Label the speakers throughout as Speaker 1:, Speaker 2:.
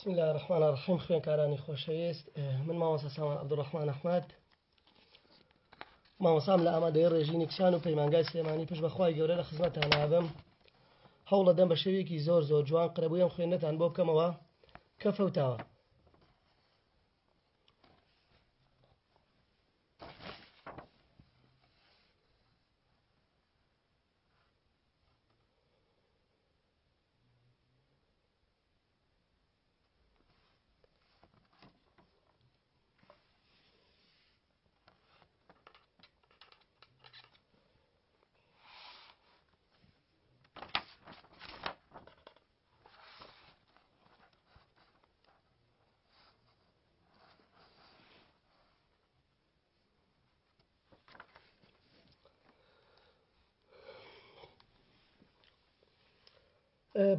Speaker 1: بسم الله الرحمن الرحیم خوێنکارانی خۆشەویست من مامۆستا سامان عەبدولڕەحمان ئەحمەد مامۆسام لە ئامادەی ڕێژینی کچان و پەیمانگای سلێمانی پشت بەخوای گەورە لە خزمەتان نابم هەوڵەدەم بە شێوەیەکی زۆر زۆر جوان قەرەبووی ئەم خوێندنەتان بۆ بکەمەوە کە فەوتاوە.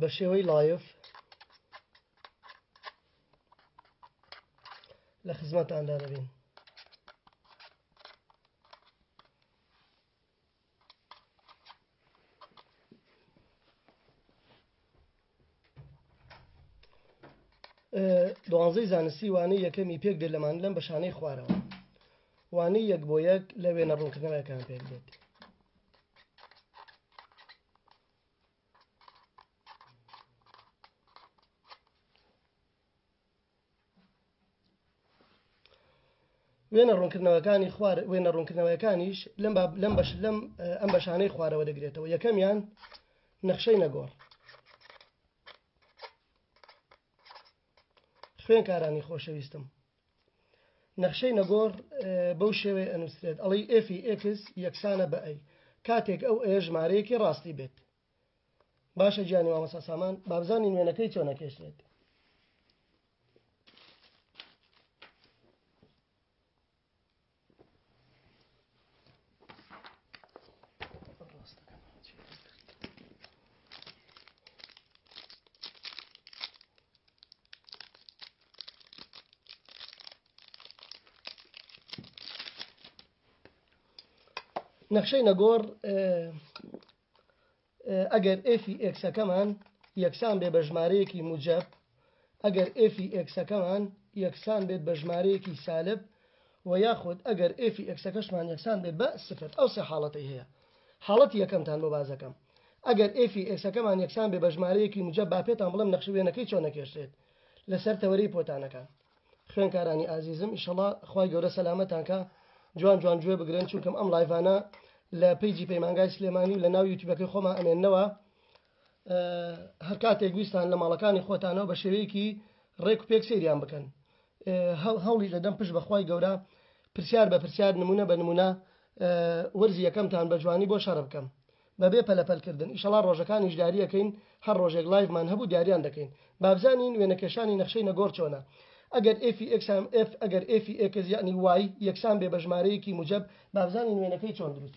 Speaker 1: بە شێوەی live لە خزمەتاندا دەبین. دوانزەی زانستی وانەی یەکەمی پێک دێت لەمان لەم بەشانەی خوارەوە وانەی یەک بۆ یەک لە وێنە ڕوونکردنەوەکان پێک دێت. وێنە ڕوونکردنەوەکانی خوار وێنە ڕوونکردنەوەکانیش لەم لەم بەش لەم ئەم بەشانەی خوارەوە دەگرێتەوە یەکەمیان نەخشەی نەگۆڕ خوێنکارانی خۆشەویستم نەخشەی نەگۆڕ بەو شێوەیە ئەنووسرێت ئەڵی f ی x یەکسانە بە a کاتێک ئەو a ژمارەیەکی ڕاستی بێت باشە گیانی مامۆستا سامان بابزانین وێنەکەی چۆن ئەکێشرێت. نەخشەی نەگۆڕ ئەگەر f ی x ەکەمان یەکسان بێ بە ژمارەیەکی موجەب، ئەگەر f ی x ەکەمان یەکسان بێت بە ژمارەیەکی سالب و یاخود ئەگەر f ی x ەکەشمان یەکسان بێت بە سفر ئەو سێ حاڵەتەی هەیە. حاڵەتی یەکەمتان بۆ باس دەکەم. ئەگەر f ی x ەکەمان یەکسان بێ بە ژمارەیەکی موجەب با پێتان بڵێم نەخشە وێنەکەی چۆن ئەکێشرێت لەسەر تەوەرەی پۆتانەکان. خوێنکارانی ئازیزم ئیشەڵا خوای گەورە سەلامەتان کا جوان جوان گوێ بگرن چونکەم ئەم live انە لە page ی پەیمانگای سلێمانی و لە ناو یوتیوبەکەی خۆمان ئەمێنەوە هەر کاتێک ویستان لە ماڵەکانی خۆتانەوە بە شێوەیەکی ڕێک و پێک سەیریان بکەن هەوڵی دەدەم پشت بەخوای گەورە پرسیار بە پرسیار نمونە بە نمونە وەرزی یەکەمتان بە جوانی بۆ شەڕ بکەم بەبێ پەلەپەل کردن ئیشەڵا ڕۆژەکانیش دیاری ئەکەین هەر ڕۆژێک live مان هەبوو دیاریان دەکەین بابزانین وێنەکێشانی نەخشەی نەگۆڕ چۆنە ئەگەر f ی x ئەم f ئەگەر f ی x یەعنی y یەکسان بێ بە ژمارەیەکی موجەب بابزانین وێنەکەی چۆن دروست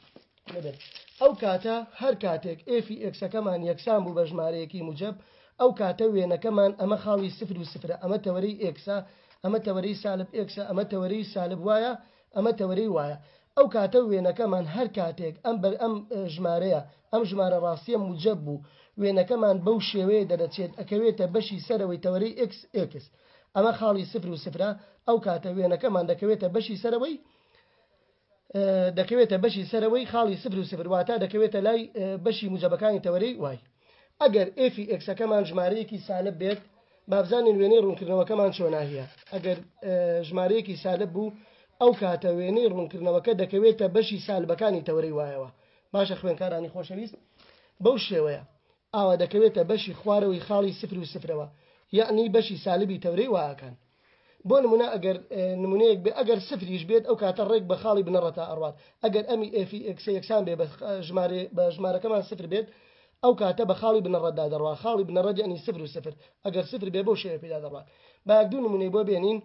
Speaker 1: دەبێت ئەو کاتە هەر کاتێک f ی x ەکەمان یەکسان بوو بە ژمارەیەکی موجەب ئەو کاتە وێنەکەمان ئەمە خاڵی سفر و سفرە ئەمە تەوەرەی x ە ئەمە تەوەرەی سالب x ە ئەمە تەوەرەی سالب y ە ئەمە تەوەرەی y ە ئەو کاتە وێنەکەمان هەر کاتێک ئەم بەر ئەم ژمارەیە ئەم ژمارە ڕاستیە موجەب بوو وێنەکەمان بەو شێوەیە دەرەچێت ئەکەوێتە بەشی سەرەوەی تەوەرەی x x ئەمە خاڵی سفر و سفرە ئەو کاتە وێنەکەمان دەکەوێتە بەشی سەرەوەی دەکەوێتە بەشی سەرەوەی خاڵی سفر و سفر واتە دەکەوێتە لای بەشی موجەبەکانی تەوەرەی y ئەگەر f ی x ەکەمان ژمارەیەکی سالب بێت بابزانین وێنەی ڕوونکردنەوەکەمان چۆناهیە ئەگەر ژمارەیەکی سالب بوو ئەو کاتە وێنەی ڕوونکردنەوەکە دەکەوێتە بەشی سالبەکانی تەوەرەی y ەوە باشە خوێنکارانی خۆشەویست بەو شێوەیە ئاوا دەکەوێتە بەشی خوارەوەی خاڵی سفر و سفرەوە یەعنی بەشی سالبی تەورەی y ەکان بۆ نمونە ئەگەر نمونەیەک بێ ئەگەر سفریش بێت ئەو کاتە ڕێک بە خاڵی بنەڕەتا ئەڕوات ئەگەر ئەمی f ی x یەکسان بێ بە ژمارە بە ژمارەکەمان سفر بێت ئەو کاتە بە خاڵی بنەڕەتدا دەڕوا خاڵی بنەڕەت یعنی سفر و سفر ئەگەر سفر بێ بەو شێوە پێدا دەڕوات با یەک دوو نمونەی بۆ بێنین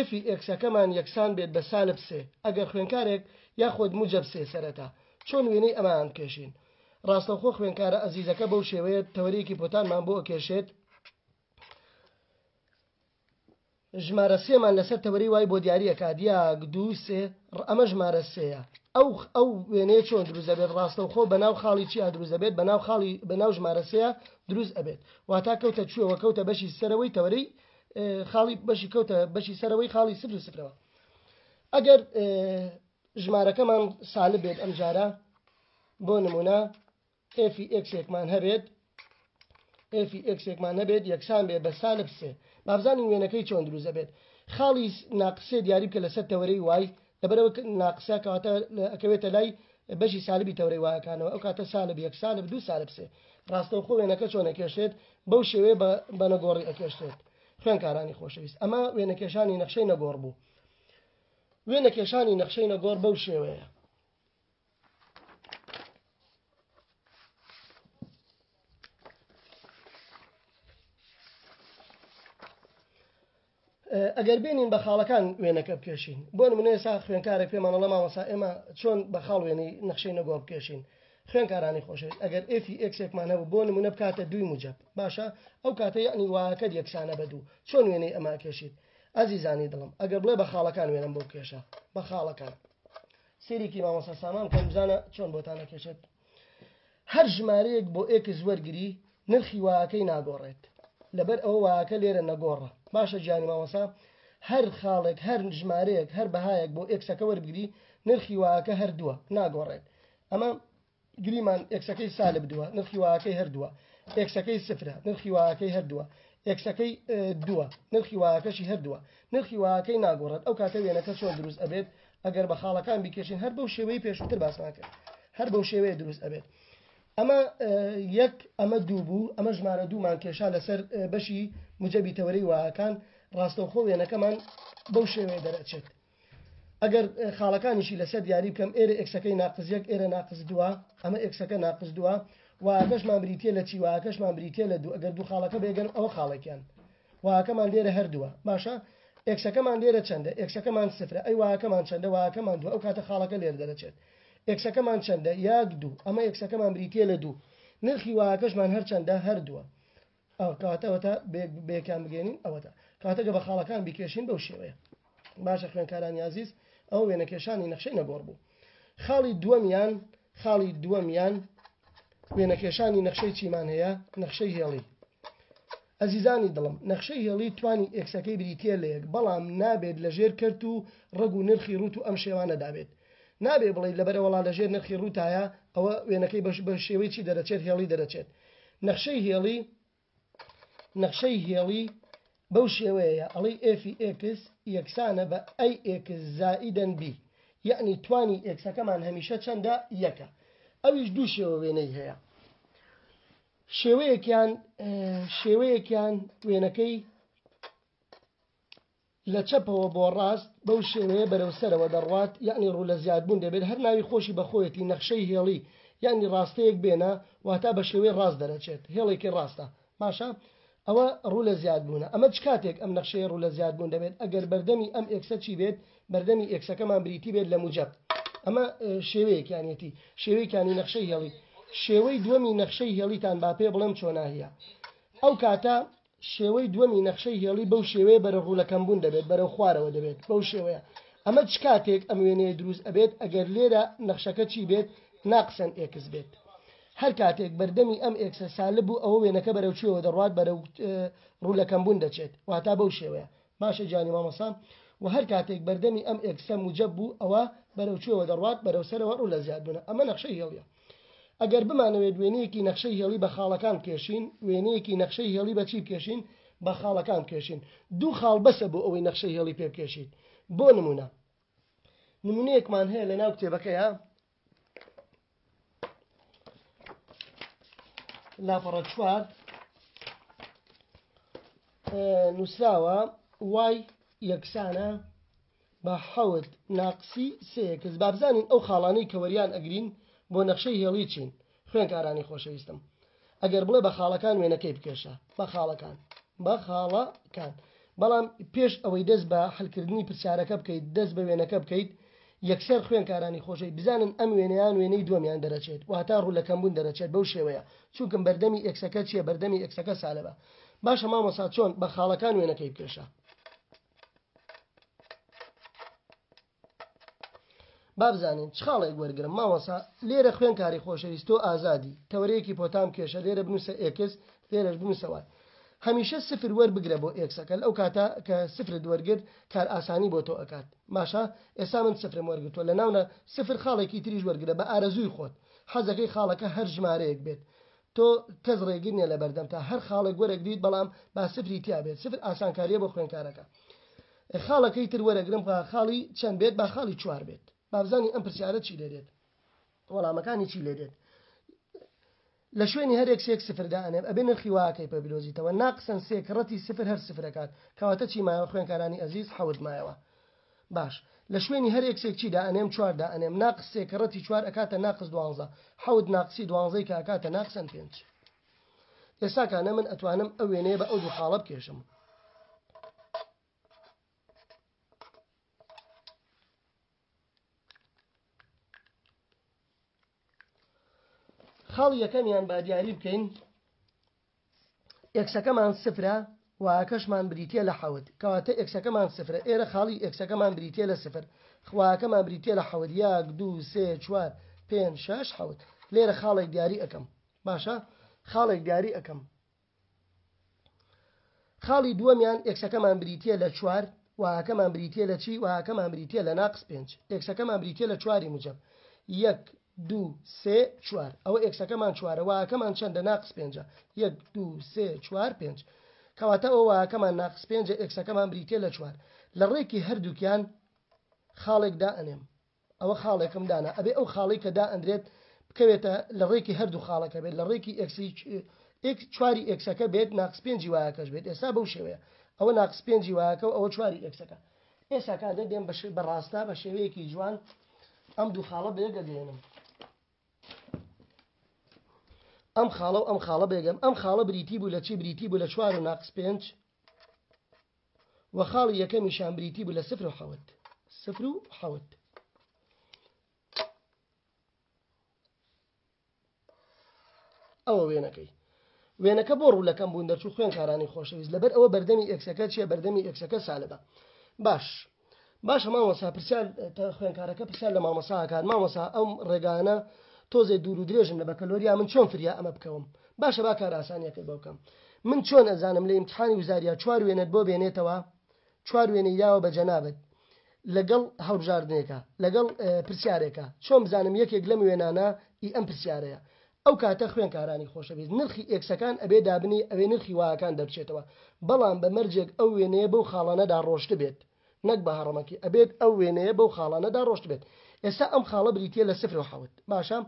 Speaker 1: f ی x ەکەمان یەکسان بێت بە سالب سێ ئەگەر خوێنکارێک یاخود موجەب سێ سەرەتا چۆن وێنەی ئەمان کێشین ڕاستەوخۆ خوێنکارە ئەزیزەکە بەو شێوەیە تەوەرەیەکی پۆتانمان بۆ ئەکێشێت. ژمارە سێمان لەسەر تەوەرەی y بۆ دیاری ئەکات، یەک، دوو، سێ، ئەمە ژمارە سێیە. ئەو ئەو وێنەیە چۆن دروست دەبێت؟ ڕاستەوخۆ بەناو خاڵی چیا دروست دەبێت؟ بەناو خاڵی بەناو ژمارە سێیە دروست ئەبێت. واتا کەوتە کوێوە؟ کەوتە بەشی سەرەوەی تەوەرەی خاڵی بەشی کەوتە بەشی سەرەوەی خاڵی سفر و سفرەوە. ئەگەر ژمارەکەمان سالب بێت ئەمجارە بۆ نمونە f ی x ێکمان هەبێت f ی x ێکمان هەبێت یەکسان بێ بە سالب سێ بابزانین وێنەکەی چۆن دروست دەبێت خاڵی ناقسێ دیاری بکە لەسەر تەوەرەی y لەبەرەوە ناقسە کەواتە ئەکەوێتە لای بەشی سالبی تەوەرەی y ەکانەوە ئەو کاتە سالب یەک سالب دوو سالب سێ ڕاستەوخۆ وێنەکە چۆن ئەکێشێت بەو شێوەیە بە نەگۆڕی ئەکێشێت خوێنکارانی خۆشەویست ئەمە وێنەکێشانی نەخشەی نەگۆڕ بوو وێنەکێشانی نەخشەی نەگۆڕ بەو شێوەیە ئەگەر بێنین بە خاڵەکان وێنەکە بکێشین بۆ نمونە ئێستا خوێنکارێک پێمان ئەڵێ مامۆستا ئێمە چۆن بە خاڵ وێنەی نەخشەی نەگۆڕ بکێشین خوێنکارانی خۆشەویست ئەگەر f ی x ێکمان هەبوو بۆ نمونە بکاتە دووی موجەب باشە ئەو کاتە یعنی y ەکەت یەکسانە بە دوو چۆن وێنەی ئەمە کێشیت ئازیزانی دڵم ئەگەر بڵێ بە خاڵەکان وێنەم بۆ بکێشە بە خاڵەکان سەیرێکی مامۆستا سامان بکەن بزانە چۆن بۆتان ئەکێشێت هەر ژمارەیەک بۆ x وەرگری نرخی y ەکەی ناگۆڕێت لەبەر ئەوە y ەکە لێرە نەگۆڕە باشە گیانی مامۆستا هەر خاڵێک هەر ژمارەیەک هەر بەهایەک بۆ x ەکە وەربگری نرخی y ەکە هەر دووە ناگۆڕێت ئەمە گریمان x ەکەی سالب دووە نرخی y ەکەی هەر دووە x ەکەی سفرە نرخی y ەکەی هەر دووە x ەکەی دووە نرخی y ەکەشی هەر دووە نرخی y ەکەی ناگۆڕێت ئەو کاتە وێنەکە چۆن دروست ئەبێت ئەگەر بە خاڵەکان بیکێشین هەر بەو شێوەی پێشووتر باسمان کرد هەر بەو شێوەیە دروست ئەبێت ئەمە یەک ئەمە دوو بوو ئەمە ژمارە دوومان کێشا لەسەر بەشی موجەبی تەوەرەی y ەکان ڕاستەوخۆ وێنەکەمان بەو شێوەیە دەرەچێت ئەگەر خاڵەکانیشی لەسەر دیاری بکەم ئێرە x ەکەی ناقس یەک ئێرە ناقس دووە ئەمە x ەکە ناقس دووە y ەکەشمان بریتە لە چی y ەکەشمان بریتە لە دوو ئەگەر دوو خاڵەکە بێگەن ئەوە خاڵێکیان y ەکەمان لێرە هەر دووە باشە x ەکەمان لێرە چەندە x ەکەمان سفرە ئەی y ەکەمان چەندە y ەکەمان دووە ئەو کاتە خاڵەکە لێرە دەرەچێت x ەکەمان چەندە یەک دوو ئەمە x ەکەمان بریتە لە دوو نرخی y ەکەشمان هەر چەندە هەر دووە ئەو کاتە ئەوەتا بەیەکیان بگەێنین ئەوەتا کاتەگە بە خاڵەکان بیکێشین بەو شێوەیە باشە خوێنکارانی ئازیز ئەو وێنەکێشانی نەخشەی نەگۆڕ بوو خاڵی دووەمیان خاڵی دووەمیان وێنەکێشانی نەخشەی چیمان هەیە نەخشەی هێڵی ئەزیزانی دڵم نەخشەی هێڵی توانی x ەکەی بریتە لە یەک بەڵام نابێت لە ژێر کەرت و ڕەگ و نرخی ڕوت و ئەم شێوانە دابێت نابێ بڵێ لەبەرەوەڵا لە ژێر نرخی ڕوتایە ئەوە وێنەکەی بەش بە شێوەی چی دەرەچێت هێڵی دەرەچێت نەخشەی هێڵی نەخشەی هێڵی بەو شێوەیەیە ئەڵێی f ی x یەکسانە بە a x زائیدەن b یەعنی توانی x ەکەمان هەمیشە چەندە یەکە ئەویش دوو شێوە وێنەی هەیە شێوەیەکیان شێوەیەکیان وێنەکەی لە چەپەوە بۆ ڕاست بەو شێوەیە بەرەو سەرەوە دەڕوات یەعنی ڕوو لە زیادبوون دەبێت هەر ناوی خۆشی بە خۆیەتی نەخشەی هێڵی یەعنی ڕاستەیەک بێنە واتا بە شێوەی ڕاست دەرەچێت هێڵێکی ڕاستە باشە ئەوە ڕوو لە زیادبوونە ئەمە چ کاتێک ئەم نەخشەیە ڕوو لە زیادبوون دەبێت ئەگەر بەردەمی ئەم x ە چی بێت بەردەمی x ەکەمان بریتی بێت لە موجەب ئەمە شێوەیەکیانەتی شێوەیەکیانی نەخشەی هێڵی شێوەی دووەمی نەخشەی هێڵیتان با پێ بڵێم چۆناهیە ئەو کاتە شێوەی دووەمی نەخشەی هێڵی بەو شێوەیە بەرەو ڕوو لە کەمبوون دەبێت، بەرەو خوارەوە دەبێت، بەو شێوەیە. ئەمە چ کاتێک ئەم وێنەیە دروست ئەبێت؟ ئەگەر لێرە نەخشەکە چی بێت؟ ناقسەن x بێت. هەر کاتێک بەردەمی ئەم x ە سالب بوو ئەوە وێنەکە بەرەو کوێوە دەڕوات؟ بەرەو ڕوو لە کەمبوون دەچێت، واتا بەو شێوەیە. باشە گیانی مامۆستا؟ وە هەر کاتێک بەردەمی ئەم x ە موجەب بوو ئەوە بەرەو کوێوە دەڕوات؟ بەرەو سەرەوە ڕوو لە زیادبوونە. ئەمە نەخشەی هێڵیە. ئەگەر بمانەوێت وێنەیەکی نەخشەی هێڵی بە خاڵەکان بکێشین، وێنەیەکی نەخشەی هێڵی بە چی بکێشین؟ بە خاڵەکان بکێشین. دوو خاڵ بەسە بۆ ئەوەی نەخشەی هێڵی پێ بکێشیت. بۆ نموونە، نموونەیەکمان هەیە لە ناو کتێبەکەیا، لاپەڕە چوار نووسراوە y یەکسانە بە حەوت ناقسی سێ x با بزانین ئەو خاڵانەی کە وەریان ئەگرین بۆ نەخشەی هێڵی چین خوێنکارانی خۆشەویستم ئەگەر بڵێ بە خاڵەکان وێنەکەی بکێشە بە خاڵەکان بە خاڵەکان بەڵام پێش ئەوەی دەست بە حلکردنی پرسیارەکە بکەیت دەست بە وێنەکە بکەیت یەکسەر خوێنکارانی خۆشەویست بزانن ئەم وێنەیان وێنەی دووەمیان دەرەچێت واتا ڕوو لە کەمبوون دەرەچێت بەو شێوەیە چونکم بەردەمی x ەکە چییە بەردەمی x ەکە سالبە باشە مامۆسا چۆن بە خاڵەکان وێنەکەی بکێشە. با بزانین چ خاڵێک وەرگرم مامۆسا لێرە خوێنکاری خۆشەویست تۆ ئازادی تەوەرەیەکی پۆتام کێشە لێرە بنووسە x لێرەش بنووسە y هەمیشە سفر وەربگرە بۆ x ەکە ئەو کاتە کە سفرت وەرگرت کار ئاسانی بۆ تۆ ئەکات باشە ئێستا من سفرم وەرگرتووە لە ناونە سفر خاڵێکی تریش وەرگرە بە ئارەزووی خۆت حەزەکەی خاڵەکە هەر ژمارەیەک بێت تۆ کەس ڕێگر نیە لە بەردەمتا هەر خاڵێک وەرەگریت بەڵام با سفری تیا بێت سفر ئاسانکاریە بۆ خوێنکارەکە خاڵەکەی تر وەرەگرم با خاڵی چەند بێت با خاڵی چوار بێت با بزانین ئەم پرسیارە چی لێ دێت وەڵامەکانی چی لێ دێت لە شوێنی هەر x ێک سفر دائەنێم ئەبێ نرخی y ەکەی پێ بدۆزیتەوە ناقسەن سێ کڕەتی سفر هەر سفرەکات کەواتە چی مایەوە خوێنکارانی ئەزیز حەوت مایەوە باش لە شوێنی هەر x ێک چی دائەنێم چوار دائەنێم ناقس سێ کەڕەتی چوار ئەکاتە ناقس دوانزە حەوت ناقسی دوانزەی کە ئەکاتە ناقسەن پێنج ئێستا کانە من ئەتوانم ئەو وێنەیە بە ئەو دوو خاڵە بکێشم خاڵی یەکەمیان با دیاری بکەین x ەکەمان سفرە y ەکەشمان بریتە لە حەوت کەواتە x ەکەمان سفرە ئێرە خاڵی x ەکەمان بریتە لە سفر y ەکەمان بریتە لە حەوت یەک دوو سێ چوار پێنج شەش حەوت لێرە خاڵێک دیاری ئەەکەم باشە خاڵێک دیاری ئەەکەم خاڵی دووەمیان x ەکەمان بریتە لە چوار y ەکەمان بریتە لە چی y ەکەمان بریتە لە ناقس پێنج x ەکەمان بریتە لە چواری موجب یەک دوو سێ چوار ئەوە x ەکەمان چوارە y ەکەمان چەندە ناقس پێنجە یەک دوو سێ چوار پێنج کەواتە ئەوە y ەکەمان ناقس پێنجە x ەکەمان بریتە لە چوار لە ڕێکی هەردووکیان خاڵێک دائەنێم ئەوە خاڵێکم دانا ئەبێ ئەو خاڵی کە دائەنرێت بکەوێتە لە ڕێکی هەردوو خاڵەکە بێت لە ڕێکی x ی x چواری x ەکە بێت ناقس پێنجی y ەکەش بێت ئێستا بەو شێوەیە ئەوە ناقس پێنجی y ەکە و ئەوە چواری x ەکە ئێستا کاتێ دێم بە ڕاستە بە شێوەیەکی جوان ئەم دوو خاڵە بەیەک ئەگەیەنم ئەم خاڵە و ئەم خاڵە بێگەم ئەم خاڵە بریتی بوو لە چی بریتی بوو لە چوار و ناقس پێنج و خاڵی یەکەمیشان بریتی بوو لە سفر و حەوت سفر و حەوت ئەوە وێنەکەی وێنەکە بۆ ڕوو لەکەم بوون دەرچوو خوێنکارانی خۆشەویست لەبەر ئەوە بەردەمی x ەکە چیە بەردەمی x ەکە سالبە باش باشە مامۆسا پرسیار خوێنکارەکە پرسیار لە مامۆساکان مامۆسا ئەم ڕێگانە تۆزێ دوور و درێژن لە بەکەلۆریا من چۆن فریا ئەمە بکەوم باشە با کار ئاسانیەکەت بۆ بکەم من چۆن ئەزانم لە ئیمتحانی وزاریا چوار وێنەت بۆ بێنێتەوە چوار وێنەی داوە بە جەنابت لەگەڵ هەڵبژاردنێکە لەگەڵ پرسیارێکە چۆن بزانم یەکێک لەم وێنانە ئی ئەم پرسیارەیە ئەو کاتە خوێنکارانی خۆشەویست نرخی x ەکان ئەبێ دابنێی ئەوێ نرخی y ەکان دەربچێتەوە بەڵام بە مەرجێک ئەو وێنەیە بەو خاڵانەدا ڕۆشتبێت نەک بە هەڕەمەکی ئەبێت ئەو وێنەیە بەو خاڵانەدا ڕۆشتبێت ئێستا ئەم خاڵە بریتیە لە سفر و حەوت باشە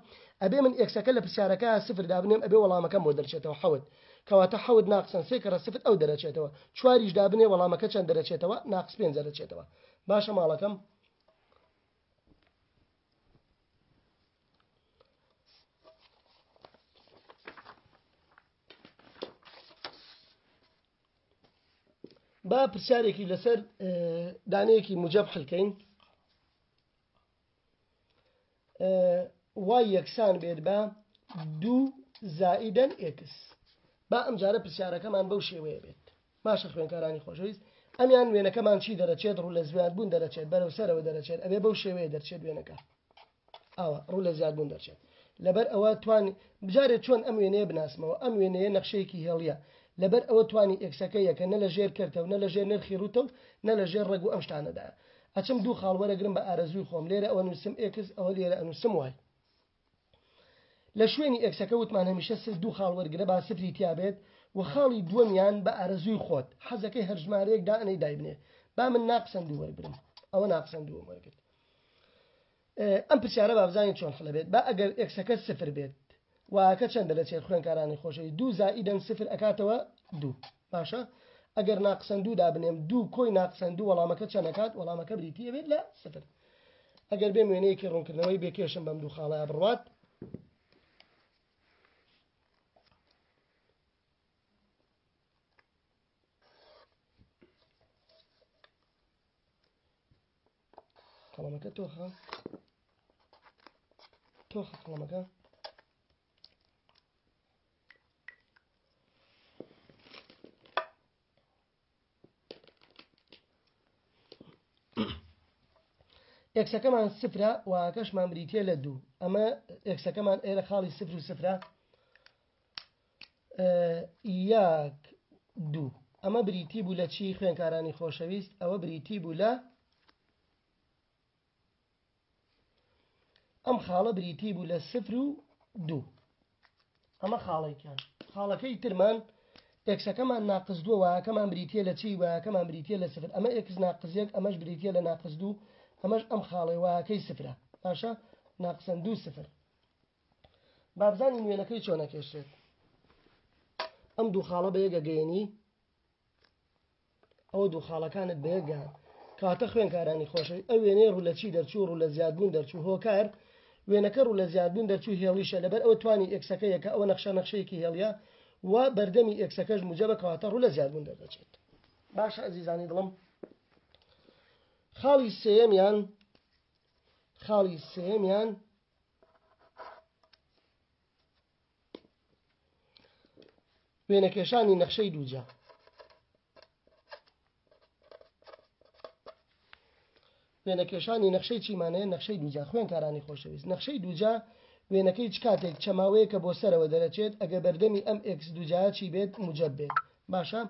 Speaker 1: ئەبێ من x ەکە لە پرسیارەکە سفر دابنێم ئەبێ وەڵامەکەم بۆ دەرچێتەوە حەوت کەواتە حەوت ناقسەن سێ کەڕە سفر ئەو دەرەچێتەوە چواریش دابنێ وەڵامەکە چەند دەرەچێتەوە ناقس پێنج دەرەچێتەوە باشە ماڵەکەم با پرسیارێکی لەسەر دانەیەکی موجب حلکەین y یەکسان بێت بە دوو زائیدەن x. با ئەم جارە پرسیارەکەمان بەو شێوەیە بێت. باشە خوێنکارانی خۆشەویست ئەمیان وێنەکەمان چی دەرەچێت ڕوو لە زیادبوون دەرەچێت بەرەو سەرەوە دەرەچێت ئەبێ بەو شێوەیە دەرچێت وێنەکە ئاوا ڕوو لە زیادبوون دەرچێت لەبەر ئەوە توانی بجارێت چۆن ئەم وێنەیە بناسمەوە ئەم وێنەیە نەخشەیەکی هێڵیە لەبەر ئەوە توانی x ەکە یەکە نە لە ژێر کەرتە و نە لە ژێر نرخی ڕووتە و نە لە ژێر ڕەگ و ئەم شتانەدایە ئەچم دوو خاڵ وەرەگرم بە ئارەزووی خۆم لێرە ئەوە نووسم x ئەوە لێرە ئەنووسم y لە شوێنی x ەکە وتمان هەمیشە سر دوو خاڵ وەرگرە با سفری تیا بێت و خاڵی دووەمیان بە ئارەزووی خۆت حەزەکەی هەر ژمارەیەک دائەنەی دایبنێ با من ناقسەن دوو وەرگرم ئەوە ناقسەن دووەم وەرگرت ئەم پرسیارە با بزانین چۆن حلە بێت با ئەگەر x ەکە سفر بێت y ەکە چەندە دەچێت خوێنکارانی خۆشەویست دوو زائیدەن سفر ئەکاتەوە دوو باشە ئەگەر ناقسەن دوو دابنێم دوو کۆی ناقسەن دوو وەڵامەکە چەند ئەکات وەڵامەکە بریتی ئەبێت لە سفر ئەگەر بێم وێنەیەکی ڕوونکردنەوەی بێکێشم بەم دوو خاڵەیە بڕوات قەڵەمەکە تۆخە تۆخە قەڵەمەکە ئێکسەکەمان سفرە واکەشمان بریتە لە دوو. ئەمە ئێکسەکەمان ئێرە خاڵی سفر و سفرە یەک دوو. ئەمە بریتی بوو لە چی خوێنکارانی خۆشەویست؟ ئەوە بریتی بوو لە ئەم خاڵە بریتی بوو لە سفر و دوو. ئەمە خاڵێکیان. خاڵەکەی ترمان ئێکسەکەمان ناقس دووە، وایەکەمان بریتیە لە چی؟ وایەکەمان بریتیە لە سفر. ئەمە ئێکس ناقس یەک، ئەمەش بریتیە لە ناقس دوو، ئەمەش ئەم خاڵەی وایەکەی سفرە. باشە ناقسەن دوو سفر. بابزانین وێنەکەی چۆن ئەکێشرێت. ئەم دوو خاڵە بە یەک ئەگەیەنی، ئەو دوو خاڵەکانت بە یەکگەیان. کاتە خوێنکارانی خۆشەویست ئەو وێنەیە ڕوو لە چی دەرچوو؟ ڕوو لە زیادبوون دەرچوو. هۆکار وێنەکە ڕوو لە زیادبوون دەرچوو هێڵیشە، لەبەر ئەوە توانی ئێکسەکە یەکە، ئەوە نەخشە نەخشەیەکی هێڵیە و بەردەمی ئێکسەکەش موجەبە، کەواتە ڕوو لە زیادبوون دەردەچێت. باشە ئەزیزانی دڵم، خاڵی سێیەمیان، خاڵی سێیەمیان وێنەکێشانی نەخشەی دووجا. وێنەکێشانی نەخشەی چیمانەیە؟ نەخشەی دووجا. خوێنکارانی خۆشەویست، نەخشەی دووجا وێنەکەی چ کاتێک چەماوەیەکە بۆ سەرەوە دەرەچێت ئەگە بەردەمی ئەم ئێکس دووجا چی بێت؟ موجەب بێت. باشە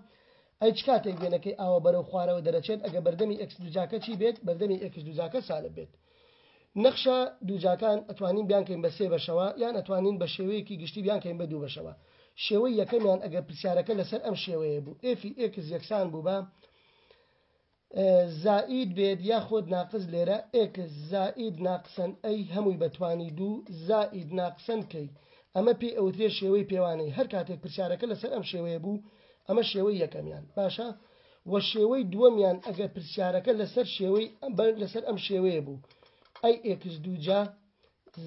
Speaker 1: ئەی چ کاتێک وێنەکەی ئاوە بەرەو خوارەوە دەرەچێت ئەگە بەردەمی ئێکس دووجاکە چی بێت؟ بەردەمی ئێکس دووجاکە سالب بێت. نەخشە دووجاکان ئەتوانین بیانکەین بە سێ بەشەوە یان ئەتوانین بە شێوەیەکی گشتی بیانکەین بە دوو بەشەوە. شێوەی یەکەمیان ئەگەر پرسیارەکە لەسەر ئەم شێوەیە بوو ئێفی ئێکس یەکسان بوو بە زائید بێت یاخود ناقس، لێرە ئێکس زائید ناقسەن ئەی هەمووی بەتوانی دوو زائید ناقسەن کەی، ئەمە پێی ئەوترێ شێوەی پێوانەی. هەر کاتێک پرسیارەکە لەسەر ئەم شێوەیە بوو ئەمە شێوەی یەکەمیان. باشە و شێوەی دووەمیان ئەگەر پرسیارەکە لەسەر شێوەی لەسەر ئەم شێوەیە بوو ئەی ئێکس دووجا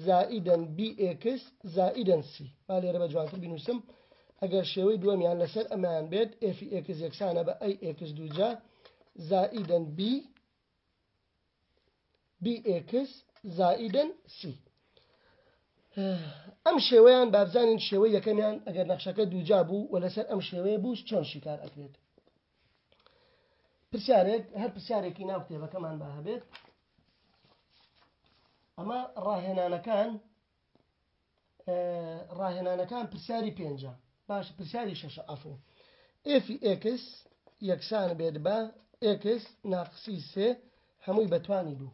Speaker 1: زائیدەن بی ئێکس زائیدەن سی، با لێرە بە جوانتر بینووسم، ئەگەر شێوەی دووەمیان لەسەر ئەمەیان بێت ئێفی ئێکس یەکسانە بە ئەی ئێکس دووجا زائیدەن بی بی ئێکس زائیدەن سی. ئەم شێوەیان بابزانین شێوەی یەکەمیان ئەگەر نەخشەکە دووجا بوو و لەسەر ئەم شێوەیە بوو چۆن شیکار ئەکرێت. پرسیارێک، هەر پرسیارێکی ناو کتێبەکەمان با هەبێت. ئەمە ڕاهێنانەکان، ڕاهێنانەکان پرسیاری پێنجە، باش پرسیاری شەشە عەفو. ئێفی ئێکس یەکسان بێت بە ئێکس ناقسی سێ هەمووی بەتوانی دوو.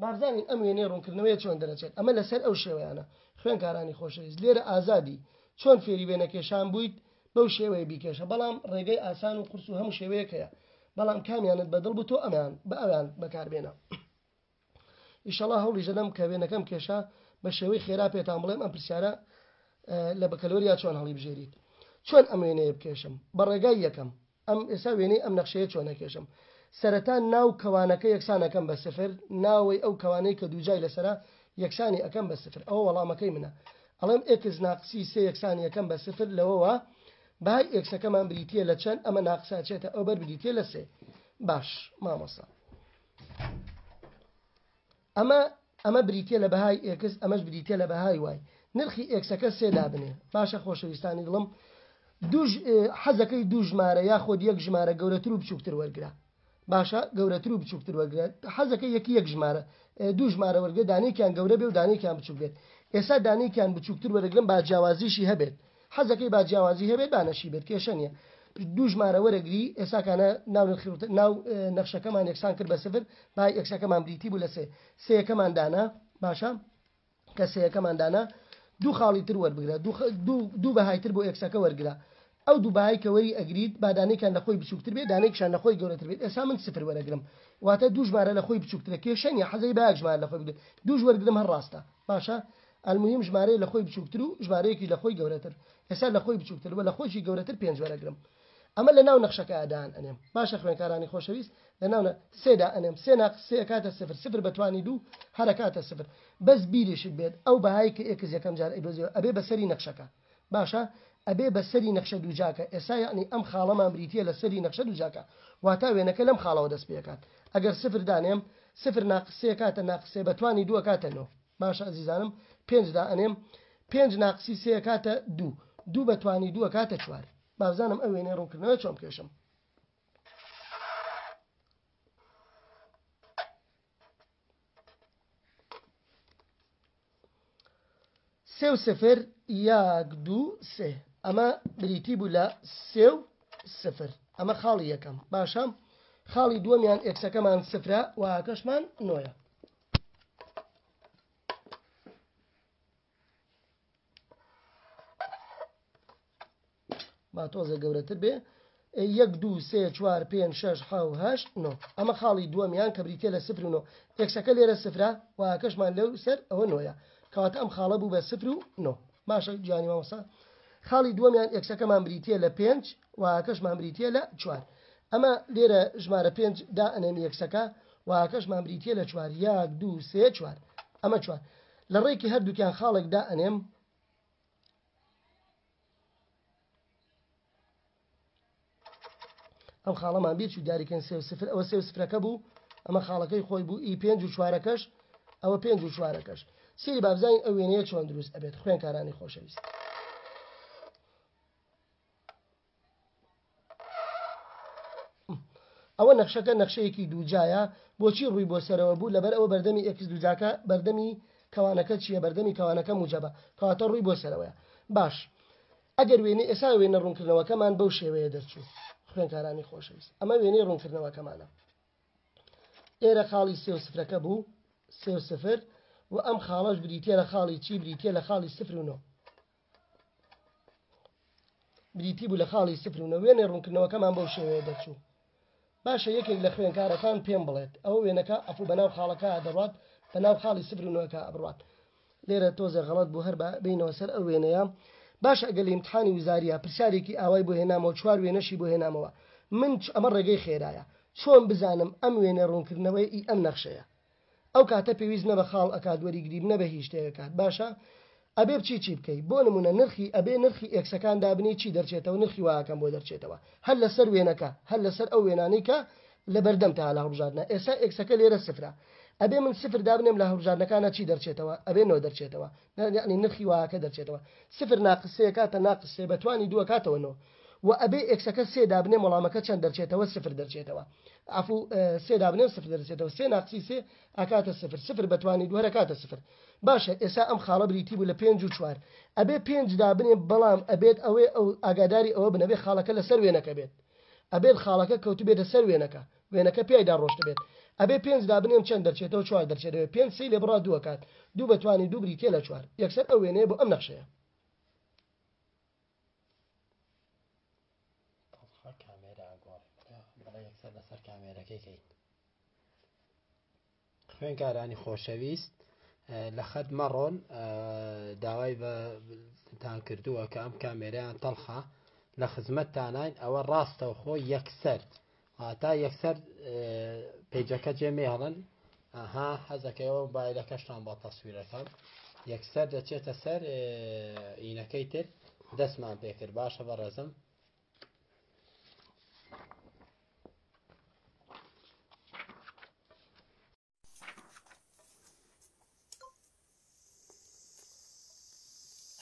Speaker 1: بابزانین ئەم وێنەی ڕوونکردنەوەیە چۆن دەرەچێت. ئەمە لەسەر ئەو شێوەیانە. خوێنکارانی خۆشەویست لێرە ئازادی چۆن فێری وێنەکێشان بوویت بەو شێوەیە بیکێشە، بەڵام ڕێگەی ئاسان و قورس و هەموو شێوەیەک هەیە، بەڵام کامیانت بەدڵ بوو تۆ ئەمیان بە ئەویان بەکاربێنە. ئیشەڵا هەوڵی ژەدەم کە وێنەکەم کێشا بە شێوەی خێرا پێتان بڵێم ئەم پرسیارە لە بەکەلۆریا چۆن هەڵی بژێریت. چۆن ئەم وێنەیە بکێشم؟ بە ڕێگای یەکەم ئەم ئێستا وێنەی ئەم نەخشەیە چۆن ئەکێشم؟ سەرەتا ناو کەوانەکە یەکسان ئەکەم بە سفر، ناوەی ئەو کەوانەی کە دووجای لەسەرە یەکسانی ئەکەم بە سفر. ئەوە وەڵامەکەی منە. ئەڵێم ئێکس ناقسی سێ یەکسانی ئەکەم بە سفر، لەوەوە بەهای ئێکسەکەمان بریتییە لە چەند؟ ئەمە ناقسە ئەچێتە ئەو بەر بریتییە لە سێ. باش مامۆستا ئەمە ئەمە بریتییە لە بەهای ئێکس، ئەمەش بریتییە لە بەهای وای. نرخی ئێکسەکە سێ دابنێ. باشە خۆشەویستانی دڵم، حەزەکەی دوو ژمارە یاخود یەک ژمارە گەورەتر و بچووکتر وەرگرە. باشە گەورەتر و بچووکتر وەرگرە. حەزەکەی یەکی یەک ژمارە، دوو ژمارە وەرگرە، دانێکیان گەورە بێ و دانێکیان بچووک بێت. ئێستا دانێکیان بچووکتر وەرەگرم با جیاوازیشی هەبێت. حەزەکەی با جیاوازی هەبێت با نەشی بێت، کێشە نییە. دوو ژمارە وەرەگری، ئێساکانە ناو نرخی ناو نەخشەکەمان یەکسان کرد بە سفر، بای ئێکسەکەمان بریتی بوو لە سێ. سێیەکەمان دانا، باشە کە سێیەکەمان دانا دوو خاڵی تر وەربگرە، دوو بەهای تر بۆ ئێکسەکە وەرگرە. ئەو دوو بەهای کە وەری ئەگریت با دانێکیان لە خۆی بچووکتر بێت، دانێکیشان لە خۆی گەورەتر بێت. ئێستا من سفر وەرەگرم، واتە دوو ژمارە لە خۆی بچووکترە، کێشە نییە، حەزەی با یەک ژمارە لە خۆی بگرێت، دووش وەرگرم هەر ڕاستە. باشە المهم ژمارەیە لە خۆی بچووکتر و ژمارەیەکی لە خۆی گەورەتر. ئێستا لە خۆی بچووکتر و لە خۆیشی گەورەتر پێنج وەرەگرم. ئەمە لە ناو نەخشەکە دان ئەنێم. باشە خوێنکارانی خۆشەویست لە ناو سێ دا ئەنێم. سێ ناقس سێ ئەکاتە سفر، سفر بە توانی دوو هەر ئەکاتە سفر. بەس بیریشت بێت ئەو بەهای کە ئێکس یەکەم جار ئەیدۆزیەوە ئەبێ بە سەری نەخشەکە. باشە ئەبێ بە سەری نەخشە دووجاکە. ئێستا یەعنی ئەم خاڵەمان بریتییە لە سەری نەخشە دووجاکە، واتا وێنەکە لەم خاڵەوە دەست پێ ئەکات. ئەگەر سفر دانێم سفر ناقس سێ ئەکاتە ناقس سێ بە توانی دوو ئەکاتە نۆ. باشە ئەزیزانم پێنج دائەنێم، پێنج ناقسی سێ ئەکاتە دوو، دوو بە توانی دوو ئەکاتە چوار. بابزانم ئەو وێنەی ڕوونکردنەوە چۆن بکێشم. سێ و سفر، یەک، دوو، سێ. ئەمە بریتی بوو لە سێ و سفر. ئەمە خاڵی یەکەم. باشە، خاڵی دووەمیان ئێکسەکەمان سفرە، وایەکەشمان نۆیە. با تۆزێ گەورەتر بێ. یەک، دوو، سێ، چوار، پێنج، شەش، حەو، هەشت، نۆ. ئەمە خاڵی دووەمیان کە بریتیە لە سفر و نۆ. ئێکسەکە لێرە سفرە، وایەکەشمان لەو سەر ئەوە نۆیە. کەواتە ئەم خاڵە بوو بە سفر و نۆ. باشە گیانی مامۆستا. خاڵی دووەمیان ئێکسەکەمان بریتیە لە پێنج، وایەکەشمان بریتیە لە چوار. ئەمە لێرە ژمارە پێنج دائەنێم ئێکسەکە، وایەکەشمان بریتیە لە چوار. یەک، دوو، سێ، چوار. ئەمە چوار. لە ڕێکی هەردووکیان خاڵێک دائەنێم. ئەم خاڵەمان بیر چوو دیاریکەین سێ و سفر، ئەوە سێ و سفرەکە بوو، ئەمە خاڵەکەی خۆی بوو، ئی پێنج و چوارەکەش، ئەوە پێنج و چوارەکەش. سەیری با بزانین ئەو وێنەیە چۆن دروست ئەبێت خوێنکارانی خۆشەویست. ئەوە نەخشەکە نەخشەیەکی دووجایە، بۆچی ڕووی بۆ سەرەوە بوو؟ لەبەر ئەوە بەردەمی ئێکس دووجاکە، بەردەمی کەوانەکە چییە؟ بەردەمی کەوانەکە موجەبە، کەواتە ڕووی بۆ سەرەوەیە. باش ئەگەر وێنەی ئێسا وێنە ڕوونکردنەوەکەمان بەو شێوەیە دەرچوو خوێنکارانی خۆشەویست، ئەمە وێنەی ڕوونکردنەوەکەمانە. ئێرە خاڵی سێ و سفرەکە بوو، سێ و سفر، و ئەم خاڵەش بریتیە لە خاڵی چی؟ بریتیە لە خاڵی سفر و نۆ. بریتی بوو لە خاڵی سفر و نۆ. وێنەی ڕوونکردنەوەکەمان بەو شێوەیە دەرچوو. باشە یەکێک لە خوێنکارەکان پێم بڵێت ئەوە وێنەکە ئەفو بەناو خاڵەکە دەڕات، بەناو خاڵی سفر و نۆکە ئەبڕات. لێرە تۆزێ غەڵەت بوو، هەر بینەوە سەر ئەو وێنەیە. باشە ئەگەر لە ئیمتحانی وزاریە پرسیارێکی ئاوای بۆ هێنامەوە، چوار وێنەشی بۆ هێنامەوە، من ئەمە ڕێگەی خێرایە، چۆن بزانم ئەم وێنە ڕوونکردنەوەی ئی ئەم نەخشەیە؟ ئەو کاتە پێویست نە بە خاڵ ئەکات وەریگری، نە بە هیچ شتێک ئەکات. باشە ئەبێ بچی چی بکەی؟ بۆ نمونە نرخی ئەبێ نرخی ئێکسەکان دابنێی چی دەرچێتەوە، نرخی وایەکەم بۆ دەرچێتەوە هەر لەسەر وێنەکە، هەر لەسەر ئەو وێنانەی کە لە بەردەمتا لە هەڵبژاردنە. ئێستا ئێکسەکە لێرە سفرە، ئەبێ من سفر دابنێم لە هەڵبژاردنەکانە چی دەرچێتەوە؟ ئەبێ نۆ دەرچێتەوە، یعنی نرخی وایەکە دەرچێتەوە. سفر ناقس سێ کاتە ناقس سێ بەتوانی دووە کاتەوە نۆ. و ئەبێ ئێکسەکە سێ دابنێم وەڵامەکە چەند دەرچێتەوە؟ سفر دەرچێتەوە. عفو، سێ دابنێم سفر دەرچێتەوە. سێ ناقسی سێ ئەکاتە سفر، سفر بەتوانی دوو هەر ئەکاتە سفر. باشە ئێستا ئەم خاڵە بریتی بوو لە پێنج و چوار. ئەبێ پێنج دابنێم، بەڵام ئەبێت ئەوێ ئەو ئاگاداری ئەوە بن ئەبێ خاڵەکە لەسەر وێنەکە بێت. ئەبێت خاڵەکە کەوتبێتە سەر وێنەکە، وێنەکە پیایدا ڕۆشت بێت. ئەبێ پێنج دابنێم چەند دەرچێتەوە؟ چوار دەرچێتەوە. پێنج سێ لێ بڕا دوو ئەکات، دوو بەتوانی دوو بریتیە لە چوار. یەکسەر ئەو وێنەیە بۆ ئەم نەخشەیە.
Speaker 2: خوێنکارانی خۆشەویست لە خەت مەڕۆن، داوای بەتان کردووە کە ئەم کامێرەیان تەڵخە لە خزمەتتانین. ئەوە ڕاستەوخۆ یەکسەر تا یەکسەر پەیجەکە جێ مێڵن. ئەها حەزەکەیەوە مۆبایلەکەشتان بۆ تەسویرەکەم یەکسەر دەچێتە سەر ئینەکەی تر. دەستمان پێکرد. باشە بەڕێزم.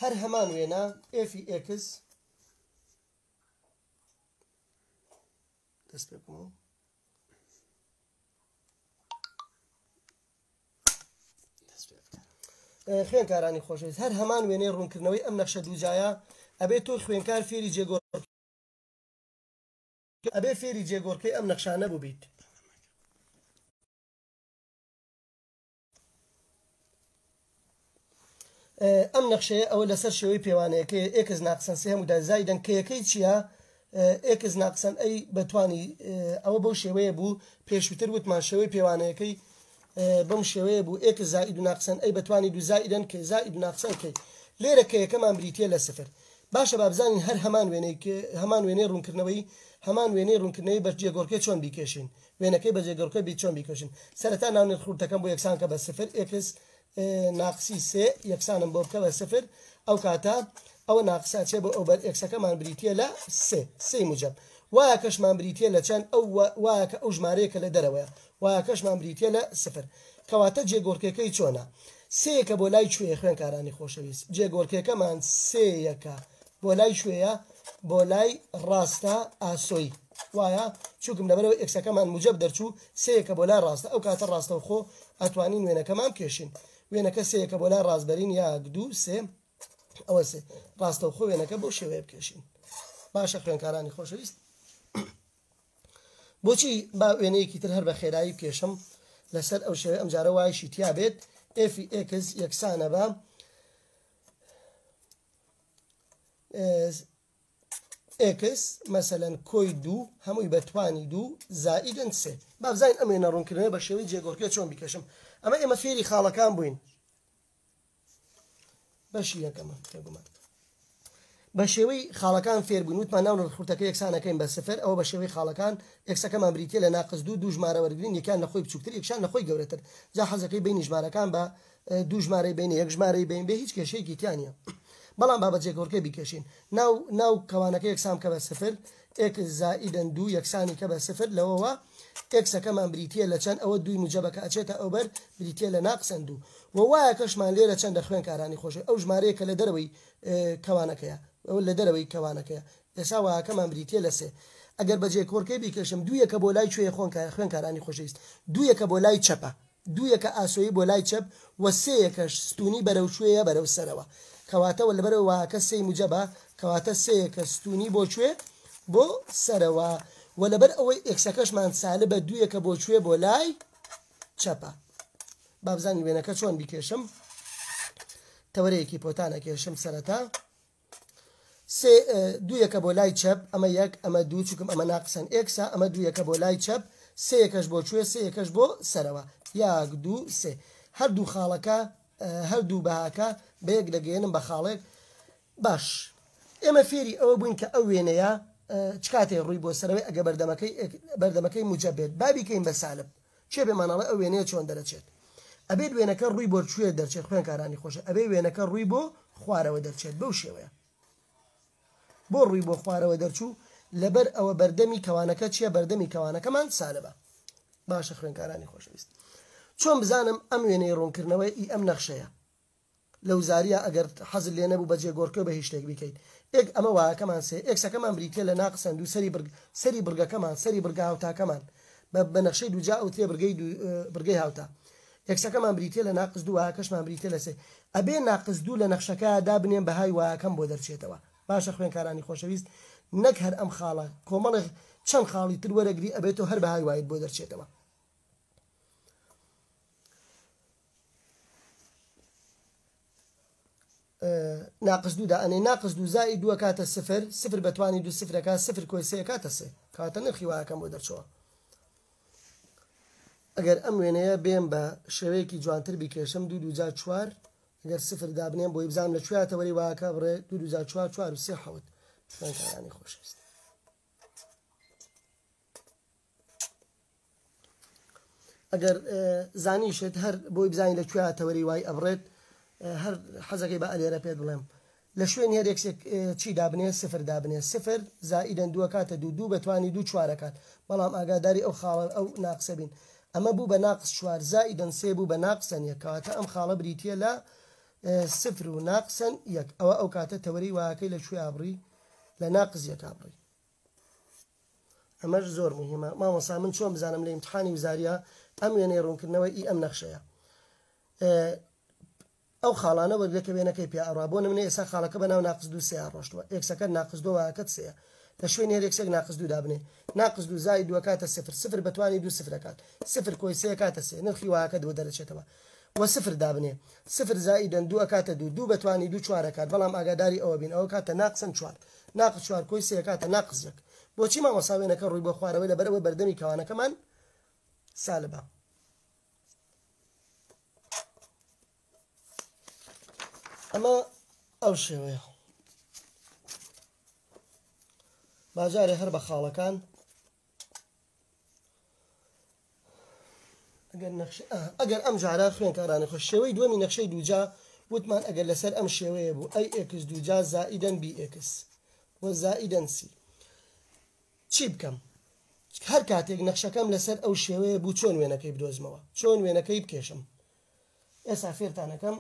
Speaker 1: هەر هەمان وێنە ئێفی ئێکس دەست پێ بکەمەوە. خوێنکارانی خۆشەویست، هەر هەمان وێنەی ڕوونکردنەوەی ئەم نەخشە دووجایە، ئەبێت تۆ خوێنکار فێری جێگۆڕ ئەبێ فێری جێگۆڕکەی ئەم نەخشانە بووبیت. ئەم نەخشەیە ئەوە لەسەر شێوەی پێوانەیەکەی ئێکس ناقسەن سێ هەموودا زایدەن کەیەکەی چییە؟ ئێکس ناقسەن ئەی بەتوانی ئەوە بەو شێوەیە بوو پێشووتر وتمان شێوەی پێوانەیەکەی بەم شێوەیە بوو ئێکس زائید و ناقسەن ئەی بەتوانی دوو زائیدەن کە زائید و ناقسەن کەی لێرە کەیەکەمان بریتیە لە سفر. باشە با بزانین هەر هەمان وێنەی هەمان وێنەی ڕوونکردنەوەی هەمان وێنەی ڕوونکردنەوەی بە جێگۆڕکێ چۆن بیکێشین، وێنەکەی بە جێگۆڕکێ بی چۆن بیکێشین. سەرەتا ناو نرخ ڕووتەکەم بۆ یەکسان کە بە سفر، ئێکس ناقسی سێ یەکسانم بۆ بکە بە سفر، ئەو کاتە ئەوە ناقسە چێ بۆ ئەو بەر ئێکسەکەمان بریتیە لە سێ، سێی موجەب. وایەکەشمان بریتیە لە چەند؟ ئەو وایەکە ئەو ژمارەیە کە لە دەرەوەیە، وایەکەشمان بریتیە لە سفر. کەواتە جێگۆڕکێکەی چۆنە؟ سێیەکە بۆ لای کوێیە خوێنکارانی خۆشەویست؟ جێگۆڕکێکەمان سێیەکە بۆ لای کوێیە؟ بۆ لای ڕاستە ئاسۆیی وایە، چونکم لەبەرەوە ئێکسەکەمان موجەب دەرچوو، سێیەکە بۆ لای ڕاستە، ئەو کاتە ڕاستەوخۆ ئەتوانین وێنەکەمان بکێشین. وێنەکە سێیەکە بۆ لای ڕاستبەرین، یەک دوو سێ. ئەوە سێ. ڕاستەوخۆ وێنەکە بەو شێوەیە بکێشین. باشە خوێنکارانی خۆشەویست، بۆچی با وێنەیەکی تر هەر بە خێرایی بکێشم لەسەر ئەو شێوەیە، ئەم جارە y شی تیا بێت. f ی x یەکسانە بە x مەسەلەن کۆی دوو هەمووی بە توانی دوو زائیدن سێ. با بزانین ئەم وێنە ڕوونکردنەوە بە شێوەی جێگۆڕکێ چۆن بیکێشم. ئەمە ئێمە فێری خاڵەکان بووین بەشی یەکەمە بێگومان بە شێوەی خاڵەکان فێر بووین، وتمان ناو نرخورتەکە یەکسانەکەین بە سفر. ئەوە بە شێوەی خاڵەکان x ەکەمان بریتە لە ناقس دوو، دوو ژمارە وەرگین، یەکیان لە خۆی بچووکتر، یەکشان لە خۆی گەورەتر. جا حەزەکەی بینی ژمارەکان بە دوو ژمارەی بینی، یەک ژمارەی بین بێ، هیچ کێشەیەکی تیا نییە. بەڵام با بە جێگۆڕکێ بیکێشین. ناو کەوانەکە یەکسان بکە بە سفر، x زائیدەن دوو یەکسانی کە بە سفر. لەوەوە x ەکەمان بریتییە لە چەند؟ ئەوە دووی موجەبەکە ئەچێتە ئەوبەر، بریتییە لە ناقسەن دوو. و y ەکەشمان لێرە چەندە خوێنکارانی خۆشە؟ ئەو ژمارەیە کە لە دەرەوەی کەوانەکەیە، ئەو لە دەرەوەی کەوانەکەیە. ئێستا y ەکەمان بریتییە لە سێ. ئەگەر بە جێگۆڕکێ بیکێشم دوویەکە بۆ لای کوێیە خوێنکارانی خۆشەویست؟ دوویەکە بۆ لای چەپە، دوویەکە ئاسۆیی بۆ لای چەپ، و سێیەکەش ستونی بەرەو کوێیە؟ بەرەو سەرەوە. کەواتەوە لەبەرەوە y ەکە سێی موجەبە، کەواتە سێیەکە ستونی بۆ کوێ؟ بۆ سەرەوە. و لەبەر ئەوەی x ەکەشمان سالبە، دوویەکە بۆ کوێ؟ بۆ لای چەپە. با بزانین وێنەکە چۆن بیکێشم. تەوەرەیەکی پۆتانە کێشم سەرەتا. سێ دوویەکە بۆ لای چەپ، ئەمە یەک، ئەمە دوو، چونکم ئەمە ناقسەن x ە، ئەمە دوویەکە بۆ لای چەپ، سێیەکەش بۆ کوێ؟ سێیەکەش بۆ سەرەوە. یەک دوو سێ. هەردوو خاڵەکە، هەردوو بەهاکە بە یەک دەگەیەنم بە خاڵێک. باش ئێمە فێری ئەوە بووین کە ئەو وێنەیە چ کاتێ ڕووی بۆ سەرەوەی ئەگە بەردەمەکەی موجەب بێت، با بیکەین بە سالب. چێ بێمانەڵێ ئەو وێنەیە چۆن دەرەچێت؟ ئەبێت وێنەکە ڕووی بۆ کوێ دەرچێت خوێنکارانی خۆشە؟ ئەبێ وێنەکە ڕووی بۆ خوارەوە دەرچێت بەو شێوەیە. بۆ ڕووی بۆ خوارەوە دەرچوو لەبەر ئەوە بەردەمی کەوانەکە چییە؟ بەردەمی کەوانەکەمان سالبە. باشە خوێنکارانی خۆشەویست، چۆن بزانم ئەم وێنەی ڕوونکردنەوەی ئی ئەم نەخشەیە لەو زاریە ئەگەر حەزت لێ نەبوو بە جێگۆڕکێ بە هیچ شتێک بیکەیت. ئێک ئەمە y ەکەمان سێ، x ەکەمان بریتیە لە ناقسەن دوو، سەری بڕگ، سەری بڕگەکەمان، سەری بڕگە هاوتاکەمان بە نەخشەی دووجا ئەوترێ بڕگەی دوو، بڕگەی هاوتا. x ەکەمان بریتیە لە ناقس دوو، y ەکەشمان بریتیە لە سێ. ئەبێ ناقس دوو لە نەخشەکە دابنێم بەهای y ەکەم بۆ دەرچێتەوە. باشە خوێنکارانی خۆشەویست، نەک هەر ئەم خاڵە، کۆمەڵێک چەند خاڵی تر وەرەگری ئەبێتەوە هەر بەهای y ت بۆ دەرچێتەوە. ناقس دوو دائەنێ، ناقس دوو زائید دوو ئەکاتە سفر، سفر بەتوانی دوو سفر ئەکات، سفر کۆی سێ ئەکاتە سێ. کەواتە نرخی y ەکەم بۆ دەرچووە. ئەگەر ئەم وێنەیە بێم بە شێوەیەکی جوانتر بیکێشم، دوو دوو جار چوار، ئەگەر سفر دابنێم بۆی بزانم لە کوێ تەوەری y ەکە بڕێ، دوو دوو جار چوار، چوار و سێ حەوت. خوێندکارانی خۆشەویست، ئەگەر زانیشت هەر بۆی بزانین لە کوێ تەوەری y ئەبڕێت، هەر حەزەکەی بە ئەلێرە پێت بڵێم لە شوێنی هەر x ێک چی دابنێ؟ سفر دابنێ. سفر زائیدەن دووە کاتە دوو، دوو بەتوانی دوو چوارەکات. بەڵام ئاگاداری ئەو خاڵە ئەو ناقسە بین. ئەمە بوو بە ناقس چوار زائیدەن سێ بوو بە ناقسەن یەک، کەواتە ئەم خاڵە بریتییە لە سفر و ناقسەن یەک. ئەوە ئەو کاتە تەوەری y ەکەی لە کوێ ئابڕی؟ لە ناقس یەک ئابڕی. ئەمەش زۆر مهمە. مامۆسا من چۆن بزانم لە ئیمتحانی وزاریە ئەم وێنەی ڕوونکردنەوەی ئی ئەم نەخشەیە ئەو خاڵانە وەرگرە کە وێنەکەی پێ ئەڕوا؟ بۆ نمونە ئێستا خاڵەکە بە ناو ناقس دوو سێ ڕۆشتووە، x ەکە ناقس دوو y ەکەت سێیە. لە شوێنی هەر x ێک ناقس دوو دابنێ، ناقس دوو زائید دوو ئەکاتە سفر، سفر بەتوانی دوو سفر ئەکات، سفر کۆی سێ ئەکاتە سێ، نرخی y ەکەت بۆ دەرەچێتەوە. وە سفر دابنێ، سفر زائیدەن دوو ئەکاتە دوو، دوو بەتوانی دوو چوار ئەکات، بەڵام ئاگاداری ئەوە بین ئەوە کاتە ناقسن چوار، ناقس چوار کۆی سێ ئەکاتە ناقس یەک. بۆچی مامۆستا وێنەکە ڕووی بۆ خوارەوەی؟ لەبەر ئەوەی بەردەمی کەوانەکەمان سالبە. ئەمە ئەو شێوەیە. باجارێ هەر بە خاڵەکان ئەگەر نەخش ئەگەر ئەم جارە خوێنکارانی خۆش شێوەی دووەمی نەخشەی دووجا وتمان ئەگەر لەسەر ئەم شێوەیە بوو a x دووجا زائیدەن b x و زائیدەن c، چی بکەم؟ هەر کاتێک نەخشەکەم لەسەر ئەو شێوەیە بوو چۆن وێنەکەی بدۆزمەوە، چۆن وێنەکەی بکێشم؟ ئێستا فێرتانەکەم.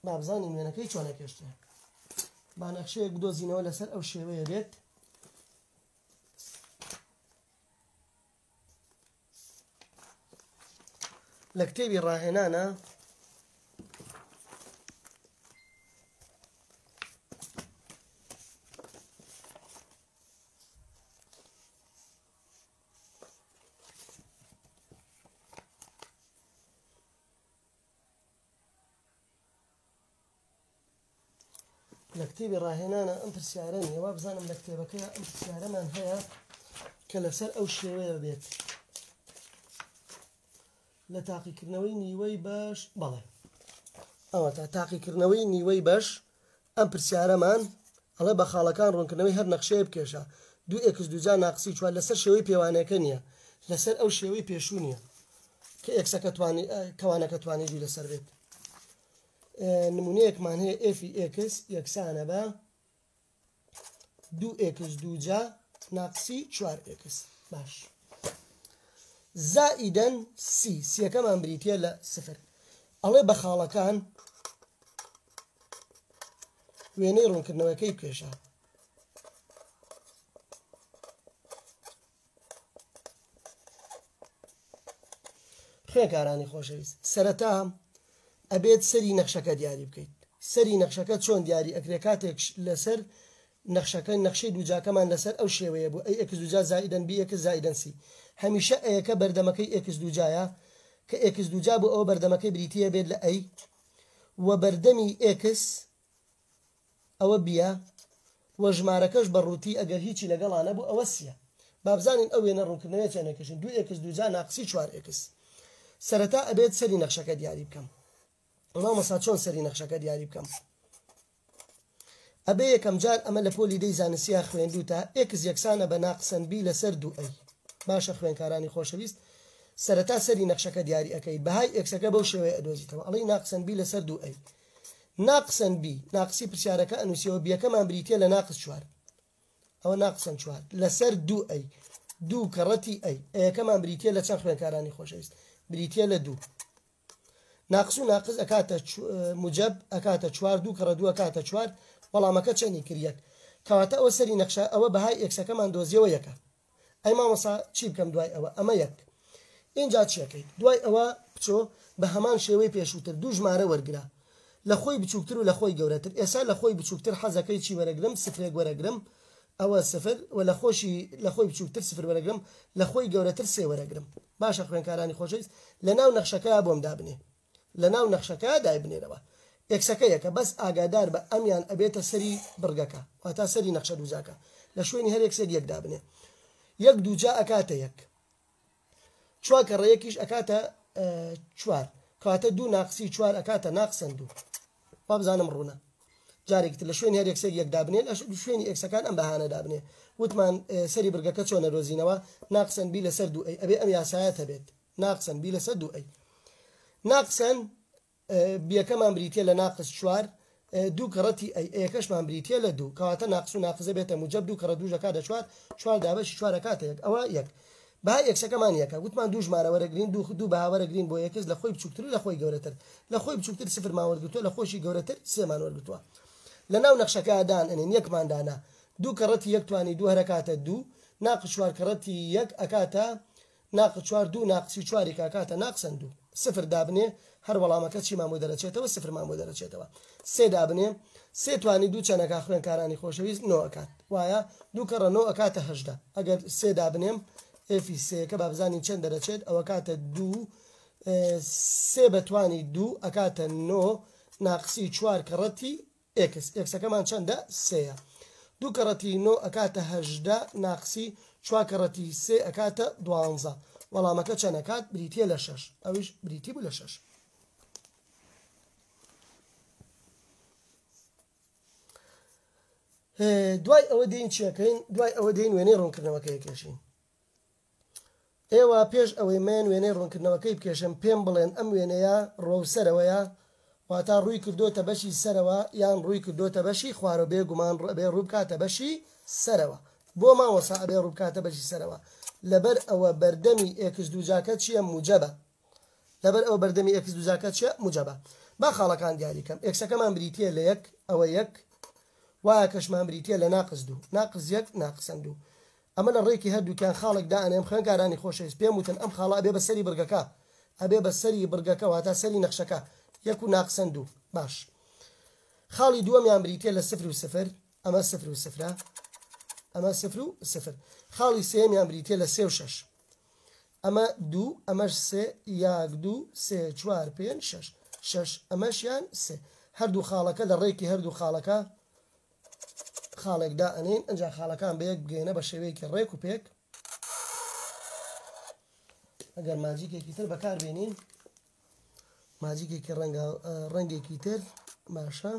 Speaker 1: با بزانین وێنەکەی چۆنە کێشتێ. با نەخشەیەک بدۆزینەوە لەسەر ئەو شێوەیە بێت. لە کتێبی ڕاهێنانە لە کتێبی ڕاهێنانە ئەم پرسیارە نییە، وابزانم لە کتێبەکەی ئەم پرسیارەمان هەیە کە لەسەر ئەو شێوەیە بێت لە تاقیکردنەوەی نیوەی بەش. بەڵێ ئەوە تا تاقیکردنەوەی نیوەی بەش ئەم پرسیارەمان ئەڵێ بە خاڵەکان ڕوونکردنەوەی هەر نەخشەیە بکێشە. دوو ئێکس دووجا ناقسی چوار لەسەر شێوەی پێوانەکە نییە، لەسەر ئەو شێوەی پێشوو نییە کە ئێکسەکە توانی کەوانەکە توانی دوو لەسەر بێت. نمونەیەکمان هەیە ئێفی ئێکس یەکسانە بە دوو ئێکس دووجا ناقسی چوار ئێکس. باش زائیدەن سی، سیەکەمان بریتە لە سفر. ئەڵێ بە خاڵەکان وێنەی ڕوونکردنەوەکەی بکێشە. خوێنکارانی خۆشەویست، سەرەتا ئەبێت سەری نەخشەکە دیاری بکەیت. سەری نەخشەکە چۆن دیاری ئەکرێ؟ کاتێک لەسەر نەخشەکە نەخشەی دووجاکەمان لەسەر ئەو شێوەیە بوو ئەی ئێکس دووجا زائیدەن بی ئێکس زائیدەن سی، هەمیشە ئەیەکە بەردەمەکەی ئێکس دووجایە، کە ئێکس دووجا بوو ئەوە بەردەمەکەی بریتیە بێت لە ئەی و بەردەمی ئێکس ئەوە بیە و ژمارەکەش بە ڕووتی ئەگەر هیچی لەگەڵا نەبوو ئەوە سیە. با بزانین ئەو وێنە ڕوونکردنەوەیە چۆن ئەکێشین. دوو ئێکس دووجا ناقسی چوار ئێکس. سەرەتا ئەبێت سەری نەخشەکە دیاری بکەم. مامۆستا چۆن سەری نەخشەکە دیاری بکەم؟ ئەبێ یەکەم جار ئەمە لە پۆلی دەی زانستیا خوێندوتە، ئێکس یەکسانە بە ناقسەن بی لەسەر دوو ئەی. باشە خوێنکارانی خۆشەویست، سەرەتا سەری نەخشەکە دیاری ئەکەی، بەهای ئێکسەکە بەو شێوەیە ئەدۆزیتەوە، ئەڵێی ناقسەن بی لەسەر دوو ئەی. ناقسەن بی، ناقسی پرسیارەکە ئەنووسیەوە، بیەکەمان بریتیە لە ناقس چوار، ئەوە ناقسەن چوار لەسەر دوو ئەی، دوو کەڕەتی ئەی، ئەیەکەمان بریتیە لە چەند خوێنکارانی خۆشەویست؟ بریتیە لە دوو. ناقس و ناقس ئەکاتە موجب ئەکاتە چوار، دوو کەڕە دوو ئەکاتە چوار، وەڵامەکە چەندی کرد؟ یەک. کەواتە ئەوە سەری نەخشە، ئەوە بەهای ئێکسەکەمان دۆزیەوە یەکە. ئەی مامۆسا چی بکەم دوای ئەوە؟ ئەمە یەک. ئینجا چیەکەیت؟ دوای ئەوە بچۆ بە هەمان شێوەی پێشووتر دوو ژمارە وەرگرە، لە خۆی بچووکتر و لە خۆی گەورەتر. ئێسا لە خۆی بچووکتر حەزەکەی چی وەرەگرم؟ سفرێک وەرەگرم، ئەوە سفر، و لە خۆشی لە خۆی بچووکتر سفر وەرەگرم، لە خۆی گەورەتر سێ وەرەگرم. باشە خوێنکارانی خۆشەویست، لە ناو نەخشەکەیا بۆم دابنێ، لە ناو نەخشەکە دایبنێرەوە. ئێکسەکە یەکە، بەس ئاگادار بە ئەمیان ئەبێتە سەری بڕگەکە، واتا سەری نەخشە دووجاکە. لە شوێنی هەر ئێکسێک یەک دابنێ. یەک دووجا ئەکاتە یەک، چوار کەڕە یەکیش ئەکاتە چوار، کەواتە دوو ناقسی چوار ئەکاتە ناقسەن دوو. وابزانم ڕوونە. جارێکی تر لە شوێنی هەر ئێکسێک یەک دابنێ، لە شوێنی ئێکسەکان ئەم بەهانە دابنێ. وتمان سەری بڕگەکە چۆن ئەدۆزینەوە؟ ناقسەن بی لەسەر دوو ئەی، ئەبێ ئەم یاسایەت هەبێت. ناقسەن بی لەسەر دوو ئەی. ناقسەن بیەکەمان بریتە لە ناقس چوار، دوو کەڕەتی ئەی، ئەیەکەشمان بریتە لە دوو، کەواتە ناقس و ناقزە بێتە موجب، دوو کەڕە دوو ژەکاتە چوار، چوار دابەشی چوار ئەکاتە یەک، ئەوە یەک. بەهای ئێکسەکەمان یەکە. وتمان دوو ژمارە وەرەگرین، دوو بەها وەرەگرین بۆ ئێکس، لە خۆی بچووکتر و لە خۆی گەورەتر. لە خۆی بچووکتر سفرمان وەرگرتووە، لە خۆشی گەورەتر سێمان وەرگرتووە. لە ناو نەخشەکە دان ئەنێن، یەکمان دانا. دوو کەڕەتی یەک توانی دوو هەرەکاتە دوو، ناقس چوار کەڕەتی یەک ئەکاتە ناقس چوار، دوو ناقسی چواری کە ئەکاتە ناقسەن دوو. سفر دابنێ، هەر وەڵامەکە چیمان بۆ دەرەچێتەوە؟ سفرمان بۆ دەرەچێتەوە. سێ دابنێ، سێ توانی دوو چەنەکا خوێنکارانی خۆشەویست؟ نۆ ئەکات. وایە دوو کەڕە نۆ ئەکاتە هەژدە. ئەگەر سێ دابنێم ئێفی سێەکە با بزانین چەند دەرەچێت، ئەوە کاتە دوو، سێ بەتوانی دوو ئەکاتە نۆ ناقسی چوار کەڕەتی ئێکس، ئێکسەکەمان چەندە؟ سێیە. دوو کەڕەتی نۆ ئەکاتە هەژدە ناقسی چوار کەڕەتی سێ ئەکاتە دوانزە. وەڵامەکە چەند ئەکات؟ بریتیە لە شەش. ئەویش بریتی بوو لە شەش. دوای ئەوە دێین چیەکەین؟ دوای ئەوە دێین وێنەی ڕوونکردنەوەکەی کێشین. ئێوە پێش ئەوەی من وێنەی ڕوونکردنەوەکەی بکێشم پێم بڵێن ئەم وێنەیە ڕوو سەرەوەیە، واتا ڕووی کردۆتە بەشی سەرەوە یان ڕووی کردۆتە بەشی خوارەوە؟ بێگومان ئەبێ ڕوو بکاتە بەشی سەرەوە. بۆ مامۆستا ئەبێ ڕوو بکاتە بەشی سەرەوە؟ لەبەر ئەوە بەردەمی ئێکس دووجاکە چییە؟ موجەبە. لەبەر ئەوە بەردەمی ئێکس دووجاکە چییە؟ موجەبە. با خاڵەکان دیاریکەم. ئێکسەکەمان بریتییە لە یەک، ئەوە یەک، وایەکەشمان بریتییە لە ناقس دوو، ناقس یەک ناقسەن دوو. ئەمە لە ڕێکی هەردووکیان خاڵێک دائەنێم. خوێنکارانی خۆشەویست پێم وتن ئەم خاڵە ئەبێ بە سەری بڕگەکە، ئەبێ بە سەری بڕگەکە واتا سەری نەخشەکە، یەک و ناقسەن دوو. باش خاڵی دووەمیان بریتییە لە سفر و سفر، ئەمە سفر و سفرە، ئەمە سفر و سفر. خاڵی سێیەمیان بریتییە لە سێ و شەش، ئەمە دوو ئەمەش سێ، یاک دوو سێ چوار پێنج شەش، شەش ئەمەشیان سێ. هەردوو خاڵەکە لە ڕێکی هەردوو خاڵەکە خاڵێک دائەنێین، ئەنجا خاڵەکان بە یەک بگەیەنە بە شێوەیەکی ڕێک و پێک. ئەگەر ماجیکێکی تر بەکاربێنین، ماجیکێکی ڕەنگە ڕەنگێکی تر باشە.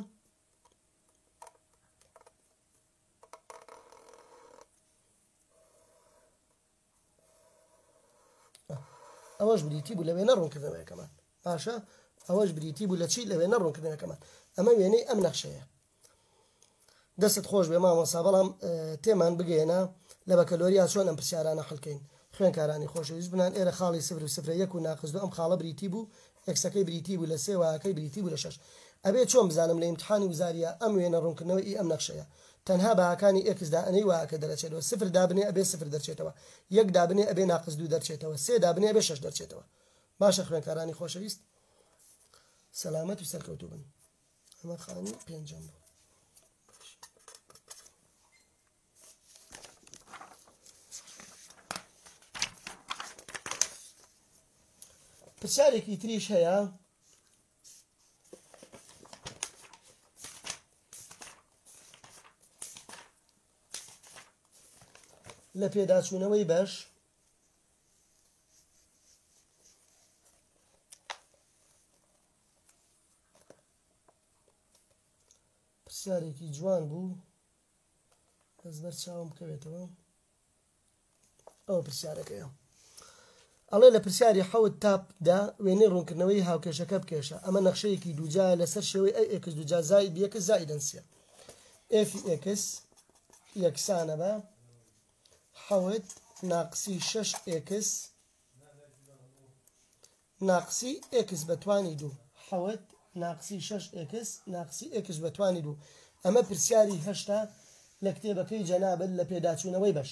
Speaker 1: ئەوەش بریتی بوو لە وێنە ڕوونکردنەوەیەکەمان. باشە، ئەوەش بریتی بوو لە چی؟ لە وێنە ڕوونکردنەکەمان. ئەمە وێنەی ئەم نەخشەیە. دەستت خۆش بێ مامۆسا، بەڵام تێمان بگەیەنە لە بەکەلۆریا چۆن ئەم پرسیارانە حلکەین. خوێنکارانی خۆشەویست بنان ئێرە خاڵی سفر و سفرە یەک و ناقس دوو، ئەم خاڵە بریتی بوو ئێکسەکەی بریتی بوو لە سێ، وایەکەی بریتی بوو لە شەش. ئەبێ چۆن بزانم لە ئیمتحانی وزاریە ئەم وێنە ڕوونکردنەوە ئی ئەم نەخشەیە؟ تەنها بەهاکانی ئێکس دائەنێی وایەکە دەرەچێتەوە. سفر دابنێ ئەبێ سفر دەرچێتەوە، یەک دابنێ ئەبێ ناقس دوو دەرچێتەوە، سێ دابنێ ئەبێ شەش دەرچێتەوە. باشە خوێنکارانی خۆشەویست، سەلامەت و سەرکەوتوو بن. ئەمە خانی پێنجەم بوو. پرسیارێکی تریش هەیە. لە پێداچوونەوەی بەش پرسیارێکی جوان بوو، بەس بەر چاوم بکەوێتەوە. ئەوە پرسیارەکەیە. ئەڵێ لە پرسیاری حەوت تاپدا وێنەی ڕوونکردنەوەی هاوکێشەکە بکێشە. ئەمە نەخشەیەکی دووجا لەسەر شێوەی ئەی ئێکس دووجا زائید بی ئێکس زائیدەن سێ. ئێف ئێکس یەکسانە بە حەوت ناقسی شەش ئێکس ناقسی ئێکس بە توانی دوو. حەوت ناقسی شەش ئێکس ناقسی ئێکس بە توانی دوو. ئەمە پرسیاری هەشتا لە کتێبەکەی جەنابت لە پێداچوونەوەی بەش.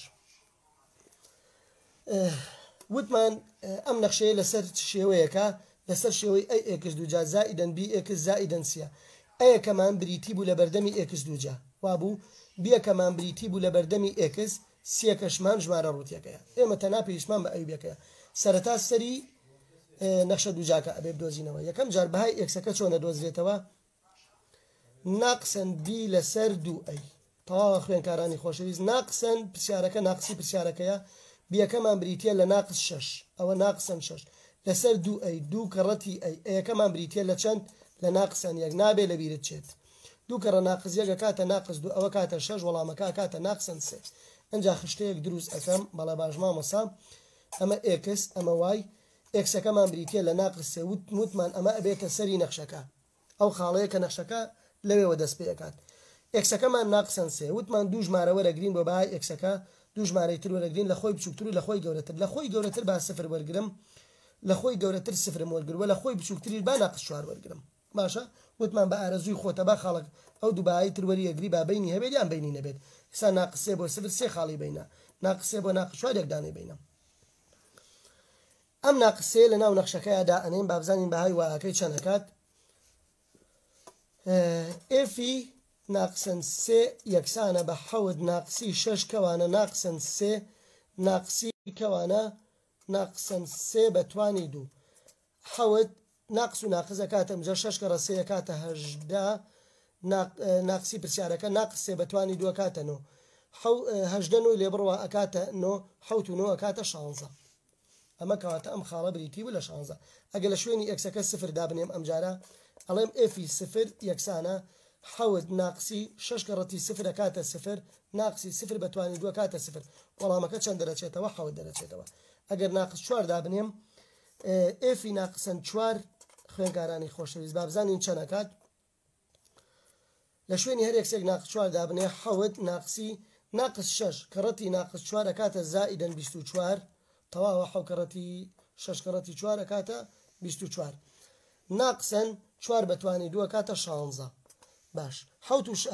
Speaker 1: وتمان ئەم نەخشەیە لەسەر چ شێوەیەکە؟ لەسەر شێوەی ئەی ئێکس دووجا زائیدەن بی ئێکس زائیدەن سیە. ئەیەکەمان بریتی بوو لە بەردەمی ئێکس دووجا، وابوو بیەکەمان بریتی بوو لە بەردەمی ئێکس، سیەکەشمان ژمارە ڕووتیەکەیە. ئێمە تەنها پێویستمان بە ئەیوبیەکەیە. سەرەتا سەری نەخشە دووجاکە ئەبێ بدۆزینەوە. یەکەم جار بەهای ئێکسەکە چۆنە دۆزرێتەوە؟ ناقسەن بی لەسەر دوو ئەی. تەواوە خوێنکارانی خۆشەویست، ناقسەن پرسیارەکە ناقسی پرسیارەکەیە. بیەکەمان بریتیە لە ناقس شەش، ئەوە ناقسەن شەش لەسەر دوو ئەی، دوو کەڕەتی ئەی، ئەیەکەمان بریتیە لە چەند؟ لە ناقسەن یەک. نابێ لەبیرت چێت. دوو کەڕە ناقس یەک ئەکاتە ناقس دوو، ئەوە کاتە شەش، وەڵامەکە ئەکاتە ناقسەن سێ. ئەنجا خشتەیەک دروست ئەکەم. بەڵێ باش مامۆسا، ئەمە ئێکس، ئەمە وای، ئێکسەکەمان بریتیە لە ناقس سێ. وتمان ئەمە ئەبێتە سەری نەخشەکە، ئەو خاڵەیە کە نەخشەکە لەوێوە دەست پێ ئەکات. ئێکسەکەمان ناقسەن سێ. وتمان دوو ژمارە وەرەگرین بۆ بەهای ئێکسەکە، دوو ژمارەی تر وەرەگرین لە خۆی بچووکتر و لە خۆی گەورەتر. لە خۆی گەورەتر با سفر وەرگرم، لە خۆی گەورەتر سفرم وەرگر، وە لە خۆی بچووکتریش با ناقس چوار وەرگرم. باشە، وتمان بە ئارەزووی خۆتە با خاڵک ئەو دوو بەهای تر وەری ئەگری با بەینی هەبێت یان بەینی نەبێت. ئێستا ناقس سێ بۆ سفر سێ خاڵی بەینە، ناقس سێ بۆ ناقس چوار یەک دانەی بەینە. ئەم ناقس سێ لە ناو نەخشەکەیا دائەنێین با بزانین بەهای وایەکەی چەند ئەکات. ئێفی ناقسن سێ یەکسانە بە حەوت ناقسی شەش کەوانە ناقسن سێ ناقسی کەوانە ناقسن سێ بە توانی دوو. حەوت ناقس و ناقس ئەکاتە ئەمجا شەش کەڕە سێ ئەکاتە هەژدە، ناقسی پرسیارەکە ناقس سێ بە توانی دوو ئەکاتە نۆ. هەژدە نۆی لێ بڕوا ئەکاتە نۆ، حەوت و نۆ ئەکاتە شانزە. ئەمە کەواتە ئەم خاڵە بریتی بوو لە شانزە. ئەگەر لە شوێنی ئێکسەکە سفر دابنێم ئەمجارە ئەڵێم ئێفی سفر یەکسانە حەوت ناقسی شەش کەڕەتی سفر ئەکاتە سفر ناقسی سفر بە توانی دوو ئەکاتە سفر. وەڵامەکە چەند دەرەچێتەوە؟ حەوت دەرەچێتەوە. ئەگەر ناقس چوار دابنێم ئێفی ناقسەن چوار، خوێنکارانی خۆشەویست با بزانین چەند ئەکات. لە شوێنی هەر یەکسێک ناقس چوار دابنێ حەوت ناقسی ناقس شەش کەڕەتی ناقس چوار ئەکاتە زائیدەن بیست و چوار. تەواوە، حەو کەڕەتی شەش کەڕەتی چوار ئەکاتە بیست و چوار. ناقسەن چوار بەتوانی دوو ئەکاتە شانزە. باش،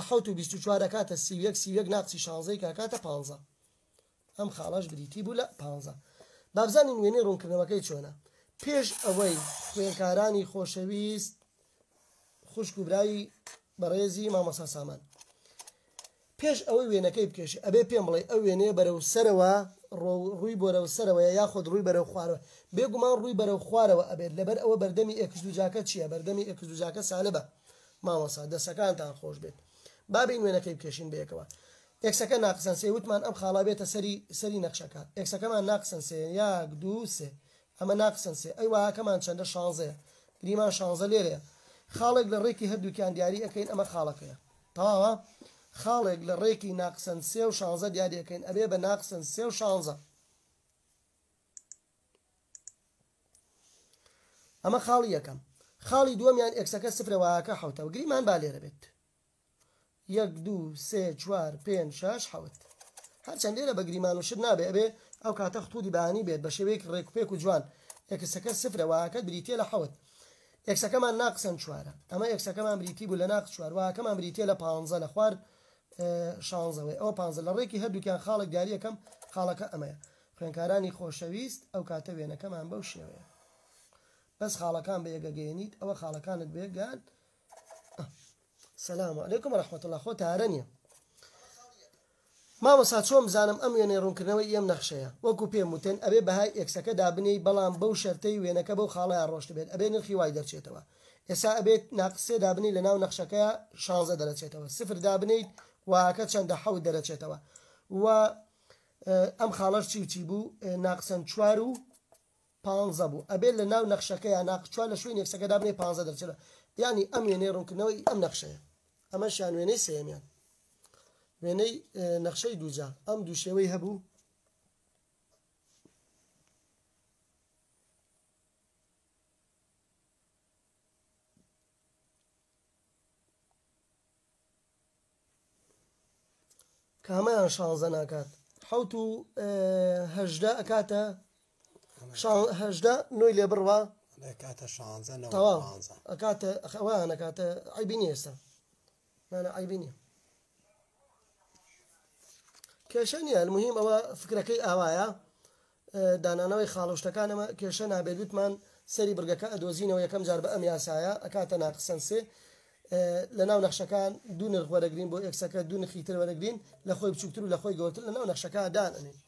Speaker 1: حەوت و بیست و چوار ئەکاتە سی و یەک، سی و یەک ناقسی شانزەی کە ئەکاتە پانزە. ئەم خاڵەش بریتی بوو لە پانزە. با بزانین وێنەی ڕوونکردنەوەکەی چۆنە. پێش ئەوەی خوێنکارانی خۆشەویست، خوشک و برای بەڕێزی مامۆستا سامان، پێش ئەوەی وێنەکەی بکێشی ئەبێ پێم بڵێ ئەو وێنەیە بەرەو سەرەوە ڕووی بۆرەو سەرەوەیە یاخود ڕووی بەرەو خوارەوە. بێگومان ڕووی بەرەو خوارەوە ئەبێت، لەبەر ئەوە بەردەمی ئێکس دووجاکە چییە؟ بەردەمی ئێکس دووجاکە سالبە. مامۆستا دەسەکانتان خۆش بێت. با بێین وێنەکەی بکێشین بەیەکەوە. ئێکسەکە ناقسەن سێ وتمان ئەم خاڵە بێتە سەری سەری نەخشەکە. ئێکسەکەمان ناقسەن سێ یاک دوو سێ. ئەمە ناقسەن سێ. ئەی وایەکەمان چەندە شانزەیە. گریمان شانزە لێرەیە. خاڵێک لە ڕێکی هەردووکیان دیاری ئەکەین ئەمە خاڵەکەیە. تەواوە؟ خاڵێک لە ڕێکی ناقسەن سێ و شانزە دیاری ئەکەین ئەبێ بە ناقسەن سێ و شانزە. ئەمە خاڵی یەکەم. خاڵی دووەمیان ئێکسەکە سفرە وایەکە حەوتە و گریمان با لێرە بێت. یەک دوو سێ چوار پێنج شەش حەوت. هەرچەند لێرە بە گریمان و شت نابێ ئەبێ ئەو کاتە خطوطی بەیانی بێت بە شێوەیەکی ڕێک و پێک و جوان. ئێکسەکە سفرە وایەکەت بریتیە لە حەوت. ئێکسەکەمان ناقسەن چوارە. ئەمە ئێکسەکەمان بریتی بوو لە ناقس چوار وایەکەمان بریتیە لە پانزە لە خوار شانزەوەی ئەوە پانزە لە ڕێکی هەردووکیان خاڵێک دیاریەکەم خاڵەکە ئەمەیە. خوێنکارانی خۆشەویست ئەو کاتە وێنەکەمان بەو شێوەیە بەس خاڵەکان بە یەکەگەیەنیت ئەوە خاڵەکانت بێگان سلام علیکم ورحمة الله خۆ تارە نییە مامۆسا چۆن بزانم ئەم وێنەی ڕوونکردنەوەی ئەم نەخشەیە وەکو پێم وتن ئەبێ بەهای ئێکسەکە دابنێی بەڵام بەو شەرتەی وێنەکە بەو خاڵەیە ڕۆشت بێت ئەبێ نرخی وای دەرچێتەوە ئێسا ئەبێت ناقسێ دابنی لە ناو نەخشەکەیە شانزە دەرەچێتەوە سفر دابنیت واکە چەندە حەوت دەرەچێتەوە و ئەم خاڵەش چی و چی بوو ناقسەن چوار و پانزە بوو ئەبێت لە ناو نەخشەکەیا ناقس چوار لە شوێنی یەکسەکە دابنێ پانزە دەرچێت یعنی ئەم وێنەی ڕوونکردنەوەی ئەم نەخشەیە ئەمەشیان وێنەی سێیەمیان وێنەی نەخشەی دووجا ئەم دوو شێوەی هەبوو کامەیان شانزە ناکات حەوت و هەژدە ئەکاتە هەژدە نۆی لێ بڕوا
Speaker 2: ئەکاتە شانزە
Speaker 1: تەواو ئەکاتە ئەویان ئەکاتە عیبی نییە ئێستا نانە عیبی نییە کێشە نییە المهم ئەوە فکرەکەی ئاوایە دانانەوەی خاڵ و شتەکان ئەمە کێشە نابێت وتمان سەری بڕگەکە ئەدۆزینەوە یەکەم جار بە ئەم یاسایە ئەکاتە ناقسەن سێ لە ناو نەخشەکان دوو نرخ وەرەگرین بۆ ئێکسەکە دوو نرخی تر وەرەگرین لە خۆی بچووکتر و لە خۆی گەورتر لە ناو نەخشەکە دان ئەنێین.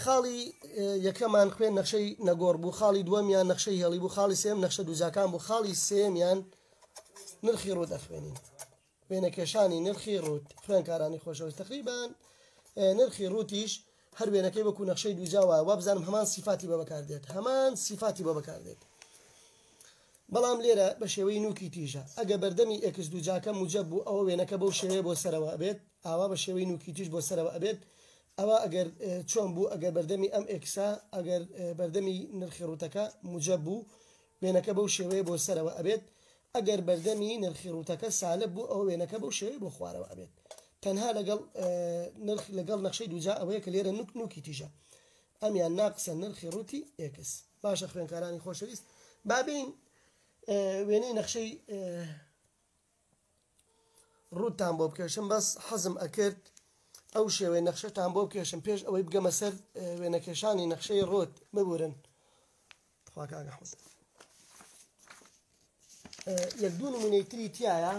Speaker 1: خاڵی یەکەمان خوێن نەخشەی نەگۆڕ بوو خاڵی دووەمیان نەخشەی هێڵی بوو خاڵی سێم نەخشە دووجاکان بوو خاڵی سێمیان نرخی ڕوو دەخوێنین وێنەکێشانی نرخی ڕووت خوێنکارانی خۆشەویست تقریبان نرخی ڕووتیش هەر وێنەکەی وەکو نەخشەی دووجا وایە وابزانم هەمان سیفاتی بە بەکاردێت هەمان سیفاتی بۆ بەکاردێت بەڵام لێرە بە شێوەی نوکی تیژە ئەگە بەردەمی ئێکس دووجاکە موجەب بوو ئەوە وێنەکە بەو شێوەیە بۆ سەرەوە ئەبێت ئاوا بە شێوەی نوکی تیژ بۆ سەرەوە ئەبێت ئەوە ئەگەر چۆن بوو ئەگەر بەردەمی ئەم ئێکسە ئەگەر بەردەمی نرخی ڕووتەکە موجەب بوو وێنەکە بەو شێوەیە بۆ سەرەوە ئەبێت ئەگەر بەردەمی نرخی ڕووتەکە سالب بوو ئەوە وێنەکە بەو شێوەیە بۆ خوارەوە ئەبێت تەنها لەگەڵ نرخ لەگەڵ نەخشەی دووجا ئەوەیە کە لێرە نوک نوکی تیژە ئەمیان ناقسە نرخی ڕووتی ئێکس باشە خوێنکارانی خۆشەویست بابین وێنەی نەخشەی ڕووتان بۆ بکێشم بەس حەزم ئەکرد ئەو شێوەی نەخشەتان بۆ بکێشم پێش ئەوەی بگەمە سەر وێنەکێشانی نەخشەی ڕوت ببورن تخوا کاک ئەحمەد یەک دوو نمونەی تری تایە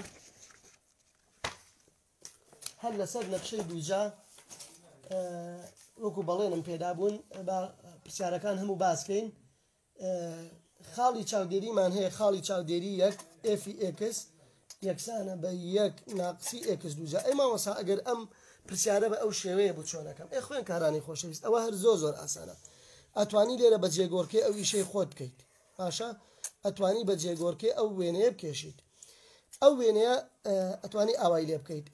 Speaker 1: هەر لەسەر نەخشەی دووجا وەکو بەڵێنم پێدابوون با پرسیارەکان هەموو باسکەین خاڵی چاودێریمان هەیە خاڵی چاودێری یەک ئێفی ئێکس یەکسانە بە یەک ناقسی ئێکس دووجا ئەی مامۆسا ئەگەر ئەم پرسیارە بە ئەو شێوەیە بوو چۆنەکەم ئێ خوێنکارانی خۆشەویست ئەوە هەر زۆر زۆر ئاسانە ئەتوانی لێرە بە جێگۆڕکێ ئەو ئیشەی خۆت بکەیت باشە ئەتوانی بە جێگۆڕکێ ئەو وێنەیە بکێشیت ئەو وێنەیە ئەتوانی ئاوای لێ بکەیت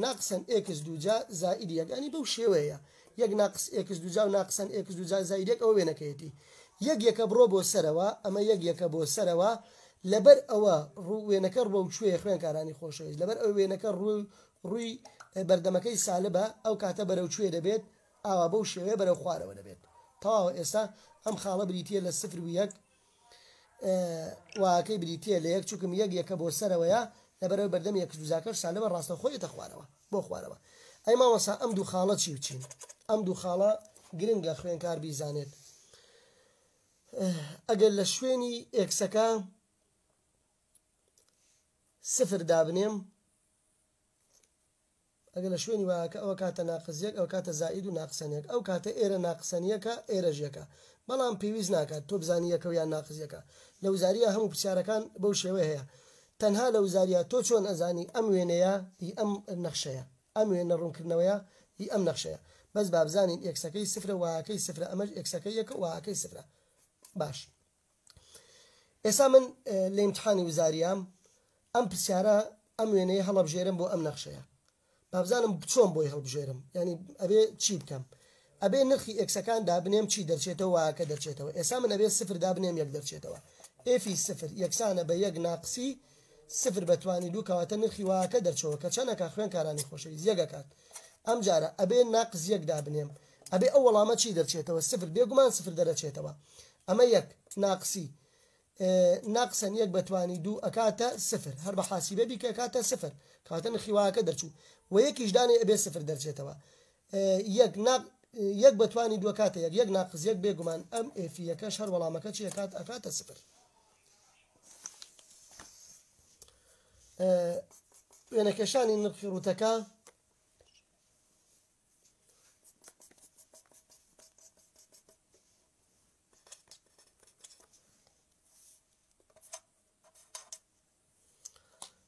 Speaker 1: ناقسەن ئێکس دووجا زائید یەک ینی بەو شێوەیە یەک ناقس ئێکس دووجا و ناقسەن ئێکس دووجا زائید یەک ئەوە وێنەکەیەتی یەک یەکە بڕۆ بۆ سەرەوە ئەمە یەک یەکە بۆ سەرەوە لەبەر ئەوە ڕوو وێنەکە ڕوە و کوێ خوێنکارانی خۆشەویست لەبەر ئەو وێنەکە ڕوو ڕووی بەردەمەکەی سالبە ئەو کاتە بەرەو کوێ دەبێت ئاوا بەو شێوەیە بەرەو خوارەوە دەبێت تەواوە ئێستا ئەم خاڵە بریتە لە سفر و یەک واکەی بریتە لە یەک چونکم یەک یەکە بۆ سەرەوەیە لەبەرەوەی بەردەم یەک دووزاکەش سالبە ڕاستەوخۆ یەتە خوارەوە بۆ خوارەوە ئەی مامۆستا ئەم دوو خاڵە چی و چین ئەم دوو خاڵە گرنگە خوێنکار بیزانێت ئەگەر لە شوێنی ئێکسەکە سفر دابنێم ئەگەر لە شوێنی y ەکە ئەوە کاتە ناقس یەک ئەو کاتە زائید و ناقسەن یەک ئەو کاتە ئێرە ناقسەن یەکە ئێرەش یەکە بەڵام پێویست ناکات تۆ بزانی یەکە و یان ناقس یەکە. لە وزاریە هەموو پرسیارەکان بەو شێوەیە هەیە. تەنها لە وزاریە تۆ چۆن ئەزانی ئەم وێنەیە هی ئەم نەخشەیە، ئەم وێنە ڕوونکردنەوەیە هی ئەم نەخشەیە. بەس با بزانین x ەکەی سفرە y ەکەی سفرە ئەمەش x ەکەی یەکە y ەکەی سفرە. باش ئێستا من لە ئیمتحانی وزاریام ئەم پرسیارە ئەم وێنەیە هەڵەبژێرم بۆ ئەم نەخشەیە. بابزانم چۆن بۆی هەڵبژێرم، یعنی ئەبێ چی بکەم؟ ئەبێ نرخی x ەکان دابنێم چی دەرچێتەوە y ەکە دەرچێتەوە. ئێستا من ئەبێ سفر دابنێم یەک دەرچێتەوە. f ی سفر یەکسانە بە یەک ناقسی سفر بەتوانی دوو، کەواتە نرخی y ەکە دەرچەوە کە چەنەکە خوێنکارانی خۆشەویست یەک ئەکات. ئەم جارە ئەبێ ناقس یەک دابنێم، ئەبێ ئەو وەڵامە چی دەرچێتەوە؟ سفر، بێگومان سفر دەرەچێتەوە. ئەمە یەک ناقسی ناقسەن یەک بەتوانی دوو ئەکاتە سفر، هەر بە حاسیبە بیکە ئەکاتە سفر، کەواتە نرخی y ەکە دەرچوو. و یەکیش دانێ ئەبێ سفر دەرچێتەوە. یەک یەک بەتوانی دوو ئەکاتە یەک، یەک ناقس یەک، بێگومان ئەم f یەکەش هەر وەڵامەکە چی ئەکات؟ ئەکاتە سفر. وێنەکێشانی نرخی ڕووتەکە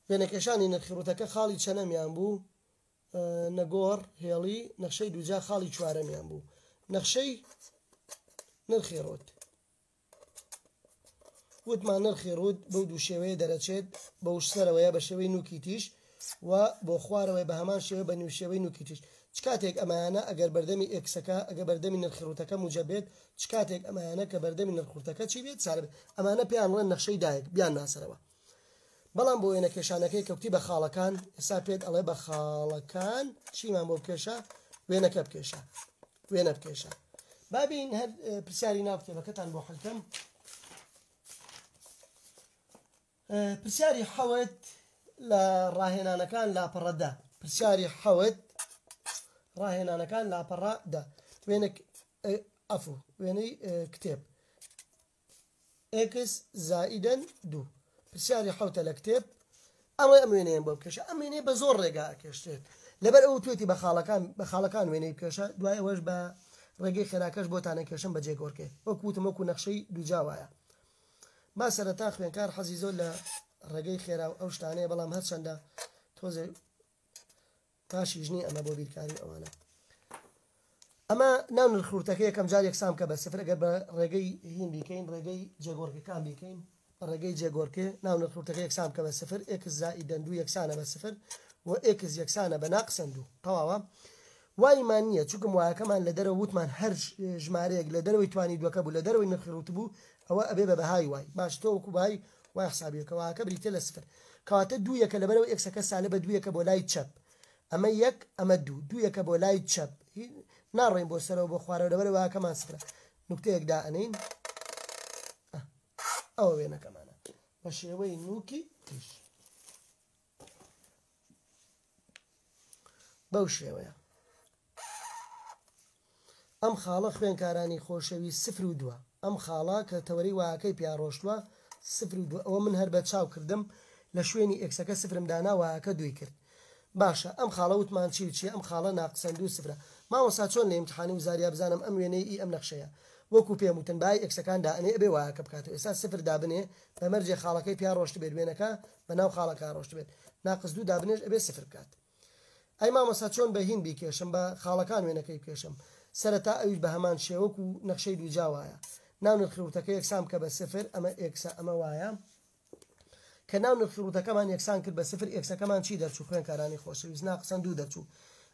Speaker 1: وێنەکێشانی نرخی ڕووتەکە خاڵی چەنەمیان بوو؟ نەگۆڕ هێڵی نەخشەی دووجا خاڵی چوارەمیان بوو. نەخشەی نرخی ڕووت وتمان نرخی ڕووت بەو دوو شێوەیە دەرەچێت، بەو سەرەوەیە بە شێوەی نوکی تیژ و بۆ خوارەوەی بە هەمان شێوە بە نیو شێوەی نوکی تیژ. چ کاتێک ئەمایانە ئەگەر بەردەمی x ەکە، ئەگەر بەردەمی نرخی ڕووتەکە موجە بێت، چ کاتێک ئەمایانە کە بەردەمی نرخ ڕووتەکە چی بێت سالب بێت، ئەمانە پێیان ڵێن نەخشەی دایک بیان ناسەرەوە. بەڵام بۆ وێنەکێشانەکەی کە کوتی بە خاڵەکان، ئێستا پێت ئەڵێ بە خاڵەکان چیمان بۆ بکێشە؟ وێنەکە بکێشە، وێنە بکێشە. بابین هەر پرسیاری ناو کتێبەکەتان بۆ حلکەم. پرسیاری حەوت لە ڕاهێنانەکان لاپەڕەدا. پرسیاری حەوت ڕاهێنانەکان لاپەڕەدا. وێنە ئەفو وێنەی کتێب x زائیدەن دوو. پرسیاری حەوتە لە کتێب. ئەمە ئەم وێنەیەم بۆ بکێشە. ئەم وێنەیە بە زۆر ڕێگا ئەکێشرێت. لەبەر ئەو توێتی بە خاڵەکان وێنەی بکێشە، دوای ئەوەش بە ڕێگەی خێراکەش بۆتانە کێشم بە جێگۆڕکێ. وەک وتم وەکو نەخشەی دووجا وایە. با سەرەتا خوێنکار حەزی زۆر لە ڕێگەی خێرا و ئەو شتانەیە، بەڵام هەرچەندە تۆزێ پاشیش نییە ئەمە بۆ بیرکاری ئەوانە. ئەمە ناو نرخ ڕووتەکە یەکەم جار یەکسان بکە بە سفر. ئەگەر بە ڕێگەی هین بیکەین، ڕێگەی جێگۆڕکەکان بیکەین، بە ڕێگەی جێگۆڕکێ ناو نرخ ڕووتەکە یەکسان بکە بە سفر، x زائیدەن دوو یەکسانە بە سفر و x یەکسانە بە ناقسەن دوو. تەواوە. y مان نییە، چونکم y ەکەمان لە دەرەوە وتمان هەر ژمارەیەک لە دەرەوەی توانی دووەکە بوو، لە دەرەوەی نرخی ڕووت بوو، ئەوە ئەبێ بە بەهای y. باش تۆ وەکو بەهای y حسابیەکە، y ەکە بریتە لە سفر. کەواتە دوو یەکە لەبەرەوە x ەکە سالبە دوو یەکە بۆ لای چەپ. ئەمە یەک، ئەمە دوو، دوو یەکە بۆ لای چەپ. ناڕۆین بۆ سەرەوە بۆ خوارەوە لەبەرەوە y ەکەمان سفرە. نوکتەیەک دائەنین. ئەوە وێنەکەمانە بە شێوەی نوکی تیژ بەو شێوەیە. ئەم خاڵە خوێنکارانی خۆشەوی سفر و دووە. ئەم خاڵە کە تەوەری y ەکەی پیا ڕۆشتووە سفر و دووە. ئەوە من هەر بە چاو کردم لە شوێنی x ەکە سفرم دانا y ەکە دووی کرد. باشە ئەم خاڵە وتمان چی و چییە؟ ئەم خاڵە ناقسەن دوو سفرە. مامۆستا چۆن لە ئیمتحانی وزاریا بزانم ئەم وێنەی ئی ئەم نەخشەیە؟ وەکو پێم وتن بای x ەکان دائەنێ ئەبێ y ەکە بکاتەوە. ئێستا سفر دابنێ بە مەرجێ خاڵەکەی پیا ڕۆشت بێت، وێنەکە بە ناو خاڵەکە ڕۆشت بێت. ناقس دوو دابنێش ئەبێ سفر بکات. ئەی مامۆستا چۆن بە هین بیکێشم، بە خاڵەکان وێنەکەی بکێشم؟ سەرەتا ئەویش بە هەمان شێوەک و نەخشەی دووجا وایە. ناو نرخی ڕووتەکە یەکسان بکە بە سفر، ئەمە x ە ئەمە y ە. کە ناو نرخی ڕووتەکەمان یەکسان کرد بە سفر، x ەکەمان چی دەرچوو؟ خوێنکارانی خۆشەویست ناقسەن دوو دەرچوو.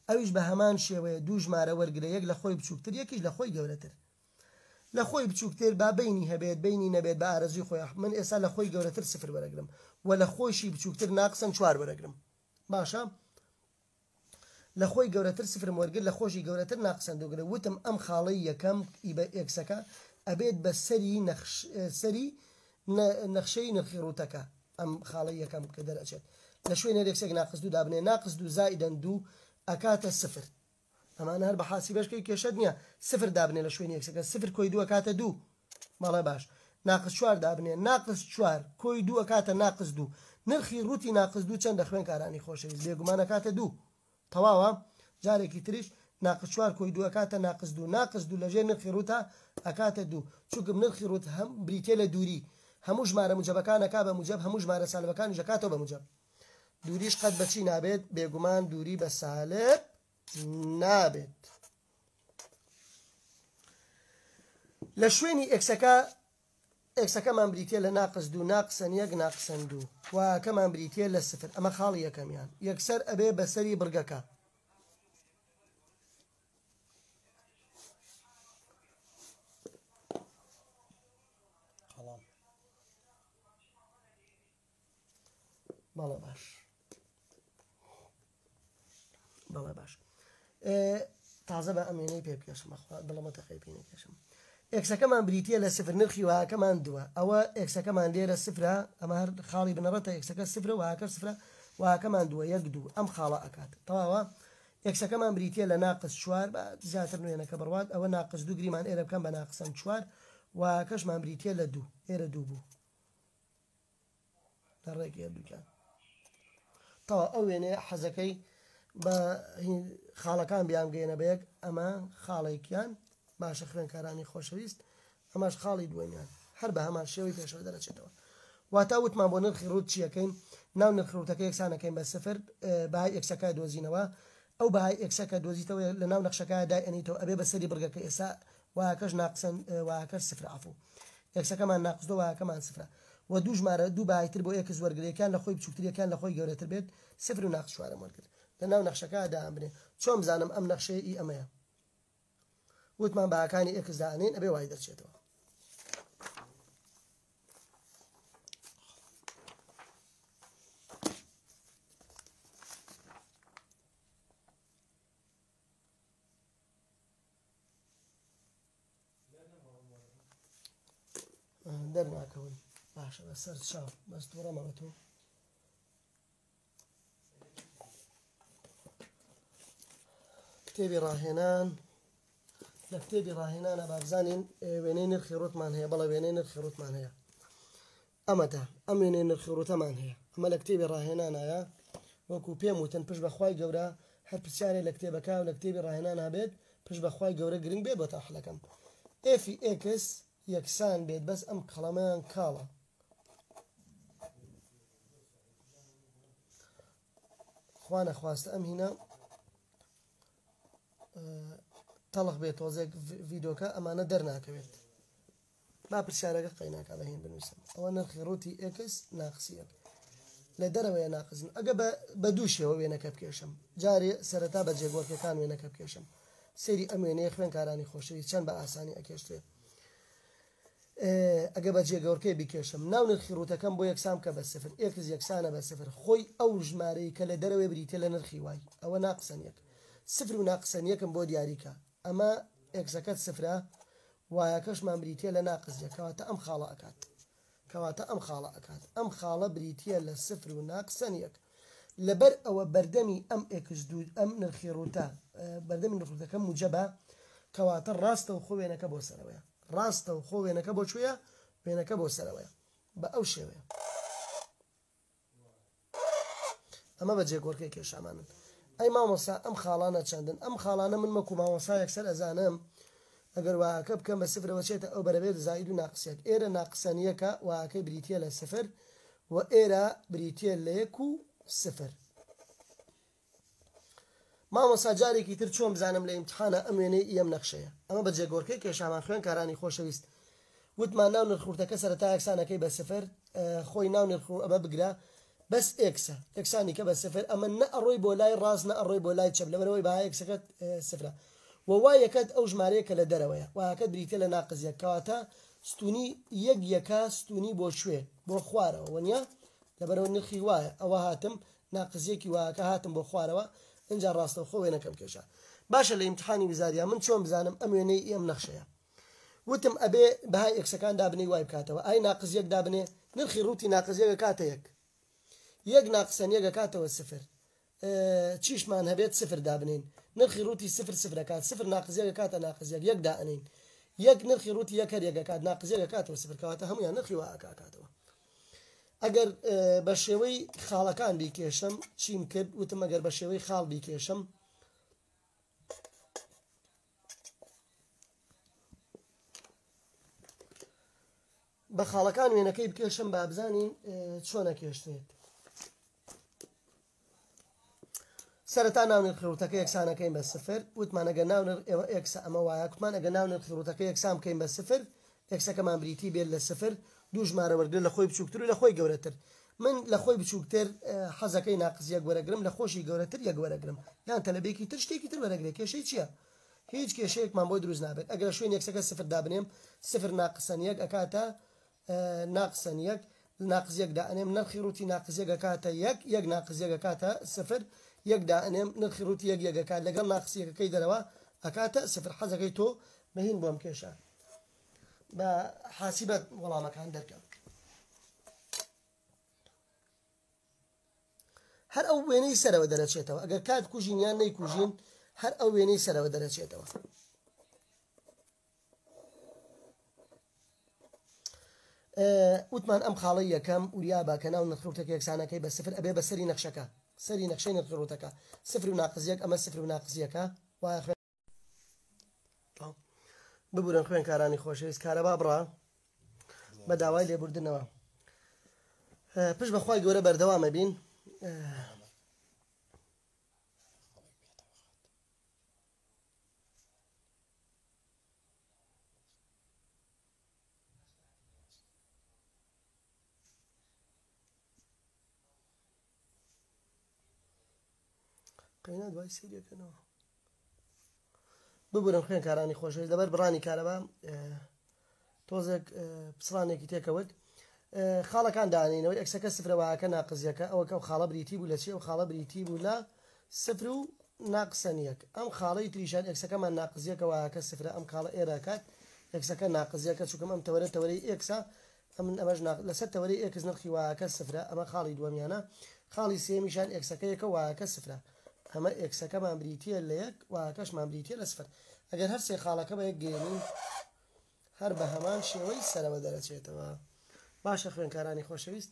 Speaker 1: ئەویش بە هەمان شێوەیە دوو ژمارە وەرگرە، یەک لە خۆی بچووکتر، یەکیش لە خۆی گەورەتر. لە خۆی بچووکتر با بینی هەبێت، بینی نەبێت بە ئارەزوی خۆی. من ئێستا لە خۆی گەورەتر سفر وەرەگرم و لە خۆیشی بچووکتر ناقسەن چوار وەرەگرم. باشە لە خۆی گەورەتر سفرم وەرگر، لە خۆشی گەورەتر ناقسەن دووگرە. وتم ئەم خاڵەی یەکەم ئی بە x ەکە ئەبێت بە سەری سەری نەخشەی نرخی ڕووتەکە. ئەم خاڵەی یەکەم کە دەرئەچێت لە شوێنێ x ێک ناقس دوو دابنێ، ناقس دوو زائیدەن دوو ئەکاتە سفر. ئەمانە هەر بە حاسیبەشکەی کێشەت نییە. سفر دابنێ لە شوێنی x ەکە، سفر کۆی دوو ئەکاتە دوو. بەڵێ باش. ناقس چوار دابنێ، ناقس چوار کۆی دوو ئەکاتە ناقس دوو. نرخی ڕووتی ناقس دوو چەندە خوێنکارانی خۆشەویست؟ بێگومان ئەکاتە دوو. تەواوە؟ جارێکی تریش ناقس چوار کۆی دوو ئەکاتە ناقس دوو، ناقس دوو لەژێر نرخی ڕووتە ئەکاتە دوو، چونکم نرخی ڕووت هەم بریتیە لە دووری، هەموو ژمارە موجەبەکان ئەکا بە موجەب، هەموو ژمارە سالبەکانیش ئەکاتەوە بە موجەب. دووریش قەت بە چی نابێت؟ بێگومان دووری بە سالب نابێت. لە شوێنی x ەکە x ەکەمان بریتیە لە ناقس دوو ناقسەن یەک ناقسەن دوو y ەکەمان بریتیە لە سفر ئەمە خاڵی یەکەمیان یەکسەر ئەبێ بەسەری بڕگەکە. بەڵێ باش بەڵێ باش تازە بە ئەمێنەی پێ بکێشم دڵمە تەقەی پێ نەکێشم x ەکەمان بریتە لە سفر نرخی y ەکەمان دووە ئەوە x ەکەمان لێرە سفرە ئەمە هەر خاڵی بنەڕەتە x ەکە سفرە y ەکە سفرە y ەکەمان دووە یەک دوو ئەم خاڵە ئەکات تەواوە x ەکەمان بریتە لە ناقس چوار بە زیاتر نوێنەکە بڕوات ئەوە ناقس دوو گریمان ئێرە بکەم بە ناقسەن چوار y ەکەشمان بریتە لە دوو ئێرە دوو بوو لە ڕێکی هەردووکیان تەوا ئەو وێنەیە حەزەکەی بە خاڵەکان بیانگەێنە بە یەک ئەمە خاڵێکیان باشە خوێنکارانی خۆشەویست ئەمەش خاڵی دووەمیان هەر بە هەمان شێوەی پێشەوە دەرەچێتەوە واتا وتمان بۆ نرخی ڕوت چیەکەین ناو نرخ ڕوتەکە یەکسانەکەین بە سفر بەهای x ەکە دۆزینەوە ئەو بەهای x ەکە دۆزیتەوە لە ناو نەخشەکە دایئەنیتەوە ئەبێ بەسەری بڕگەکە ئێسا y ەکەش ناقسن y ەکەش سفر عفو x ەکەمان ناقس دو y ەکەمان سفرە وە دوو ژمارە دوو بەهای تر بۆ x وەرگر یەکیان لە خۆی بچوکتر یەکیان لە خۆی گەورەتر بێت سفر و ناقس چوارم وەرگرت لە ناو نەخشەکە دامبنێ چۆن بزانم ئەم نەخشەیە ئی ئەمەیە وتمان بەهاکانی x دانێن ئەبێ وای دەرچێتەوە. دەرناکەون باشە بەسەر چاو بەس تووڕەمەوە تۆ کتێبی ڕاهێنان لە کتێبی ڕاهێنانە بابزانین وێنەی نرخی ڕوتمان هەیە بەڵێ وێنەی نرخی ڕوتمان هەیە ئەمەتە ئەم وێنەی نرخی ڕوتەمان هەیە ئەمە لە کتێبی ڕاهێنانایە وەکو پێم وتن پشت بەخوای گەورە هەر پرسیارێ لە کتێبەکە و لە کتێبی ڕاهێنان هەبێت پشت بەخوای گەورە گرنگ بێ بۆتان حلەکەم f ی x یەکسان بێت بەس ئەم قەڵەمەیان کاڵە خوا نەخواستە ئەم هینا تەڵخ بێت تۆزێک ڤیدۆکە ئەمانە دەرناکەوێت با پرسیارەکە قەیناکە بە هین بنووسم ئەوە نرخی ڕووتی x ناقسی یەک لە دەرەوەیە ناقزن ئەگە بە دوو شێوە وێنەکە بکێشم جارێ سەرەتا بە جێگۆڕکەکان وێنەکە بکێشم سەیری ئەم وێنەیە خوێنکارانی خۆشەویست چەند بە ئاسانی ئەکێشترێ ئەگە بە جێگۆڕکێ بیکێشم ناو نرخی ڕووتەکەم بۆ یەکسان بکە بە سفر x یەکسانە بە سفر خۆی ئەو ژمارەی کە لە دەرەوەی بریتە لە نرخی y ئەوە ناقسەن یەک سفر و ناقسەن یەکم بۆ دیاریکە ئەمە x ەکەت سفرە y ەکەشمان بریتە لە ناقس یەک کەواتە ئەم خاڵە ئەکات کەواتە ئەم خاڵە ئەکات ئەم خاڵە بریتە لە سفر و ناقسەن یەک لەبەر ئەوە بەردەمی ئەم x دوو ئەم نرخی ڕووتە بەردەمی نرخ ڕووتەکە موجەبە کەواتە ڕاستە و خۆ وێنەکە بۆ سەرەوەیە ڕاستە و خۆ وێنەکە بۆ کوێیە وێنەکە بۆ سەرەوەیە بە ئەو شێوەیە ئەمە بە جێگۆڕکێ کێشامانن ئەی مامۆسا ئەم خاڵانە چەندن ئەم خاڵانە من مەکو مامۆسا یەکسەر ئەزانم ئەگەر y ەکە بکەم بە سفرەوە چێتە ئەو بەرەبێت زائید و ناقسێک ئێرە ناقسەنیەکە y ەکەی بریتە لە سفر و ئێرە بریتە لە یەک و سفر مامۆسا جارێکی تر چۆن بزانم لە ئیمتحانە ئەم وێنەی ئەم نەخشەیە ئەمە بە جێگۆڕکێ کێشامان خوێنکارانی خۆشەویست وتمان ناو نرخ ڕووتەکە سەرەتا یەکسانەکەی بە سفر خۆی ناو نرخ ئەمە بگرە بەس x ە یەکسانی کە بە سفر ئەمە نە ئەڕۆی بۆ لای ڕاست نە ئەڕۆی بۆ لای چەپ لەبەرەوەی بەها x ەکەت سفرە و y ەکەت ئەو ژمارەیە کە لە دەرەوەیە y ەکەت بریتە لە ناقس یەک کەواتە ستونی یەک یەکە ستونی بۆ کوێ بۆ خوارەوە وەنیە لەبەرەوە نرخی وایە ئەوە هاتم ناقس یەکی y ەکە هاتم بۆ خوارەوە ئینجا ڕاستەوخۆ وێنەکەم کێشا باشە لە ئیمتحانی وزاریا من چۆن بزانم ئەم وێنەی ئەم نەخشەیە وتم ئەبێ بەهای x ەکان دابنێی وای بکاتەوە ئای ناقس یەک دابنێ نرخی ڕووتی ناقس یەک ئەکاتە یەک یەک ناقسەن یەک ئەکاتەوە سفر چیشمان هەبێت سفر دابنین نرخی ڕووتی سفر سفر ئەکات سفر ناقس یەک ئەکاتە ناقس یەک یەک دائەنین یەک نرخی ڕووتی یەک هەر یەک ئەکات ناقس یەک ئەکاتەوە سفر کەواتە هەموویان نرخی وا ئەکاتەوە. ئەگەر بە شێوەی خاڵەکان بیکێشم چیم کرد؟ وتم ئەگەر بە شێوەی خاڵ بیکێشم بە خاڵەکان وێنەکەی بکێشم با بزانین چۆنە کێشتێت. سەرەتا ناو نرخی ڕووتەکە یەکسانەکەین بە سفر. وتمان ئەگەر ناو نرخ ئێوە x ە ئەمە وایە، کوتمان ئەگەر ناو نرخی ڕووتەکە یەکسان بکەین بە سفر، x ەکەمان بریتی بێت لە سفر، دوو ژمارە وەرگرە لە خۆی بچووکتر و لە خۆی گەورەتر. من لە خۆی بچووکتر حەزەکەی ناقس یەک وەرەگرم، لە خۆشی گەورەتر یەک وەرەگرم. یان تەلەبێکی تر شتێکی تر وەرەگرێ، کێشەی چییە؟ هیچ کێشەیەکمان بۆ دروست نابێت. ئەگەر لە شوێنی x ەکە سفر دابنێم، سفر ناقسەن یەک ئەکاتە ناقسەن یەک، ناقس یەک دائەنێم، نرخی ڕووتی ناقس یەک ئەکاتە یەک، یەک ناقس یەک ئەکاتە سفر، یەک دائەنێم، نرخی ڕووتی یەک یەک ئەکات لەگەڵ ناقس یەکەکەی دەرەوە ئەکاتە سفر. حەزەکەی تۆ بەهین بۆم کێشە بە حاسیبەت وەڵامەکان دەرکەم. هەر ئەو وێنەی سەرەوە دەرەچێتەوە، ئەگەر کات کوژین یان نەیکوژین هەر ئەو وێنەی سەرەوە دەرەچێتەوە. وتمان ئەم خاڵەی یەکەم وریابە کە ناو نرخی ڕووتەکە یەکسانەکەی بە سفر ئەبێ بە سەری نەخشەکە، سەری نەخشەی نرخی ڕووتەکە سفر و ناقس یەک، ئەمە سفر و ناقس یەکە. وایە خوێن ببورن خوێنکارانی خۆشەویست، کارەبا بڕا بە داوای لێبوردنەوە. پشت بەخوای گەورە بەردەوامە بین. قەینا دوای سەیرەکەنەوە. ببورن خوێنکارانی خۆشەویست، لەبەر بڕانی کارەبا تۆزێک پچڕانێکی تێکەوت. خاڵەکان دانینەوە، x ەکە سفرە y ەکە ناقس یەکە. ئەوە کە ئەو خاڵە بریتی بوو لە چی؟ ئەو خاڵە بریتی بوو لە سفر و ناقسەن یەک. ئەم خاڵەی تریشان x ەکەمان ناقس یەکە y ەکە سفرە، ئەم خاڵە ئێرەکات x ەکە ناقس یەکە، چونکەم ئەم تەوەرە تەوەرەی x ە، ئەمن ئەمەش لەسەر تەوەرەی x نرخی y ەکە سفرە. ئەمە خاڵی دووەمیانە. خاڵی سێمیشان x ەکە یەکە y ەکە سفرە. ئەمە x ەکەمان بریتییە لە یەک، y ەکەشمان بریتییە لە سفر. ئەگەر هەر سێ خاڵەکە بە یەک گەێنین هەر بە هەمان شێوەی سەرەوە دەرەچێتەوە. باشە خوێنکارانی خۆشەویست،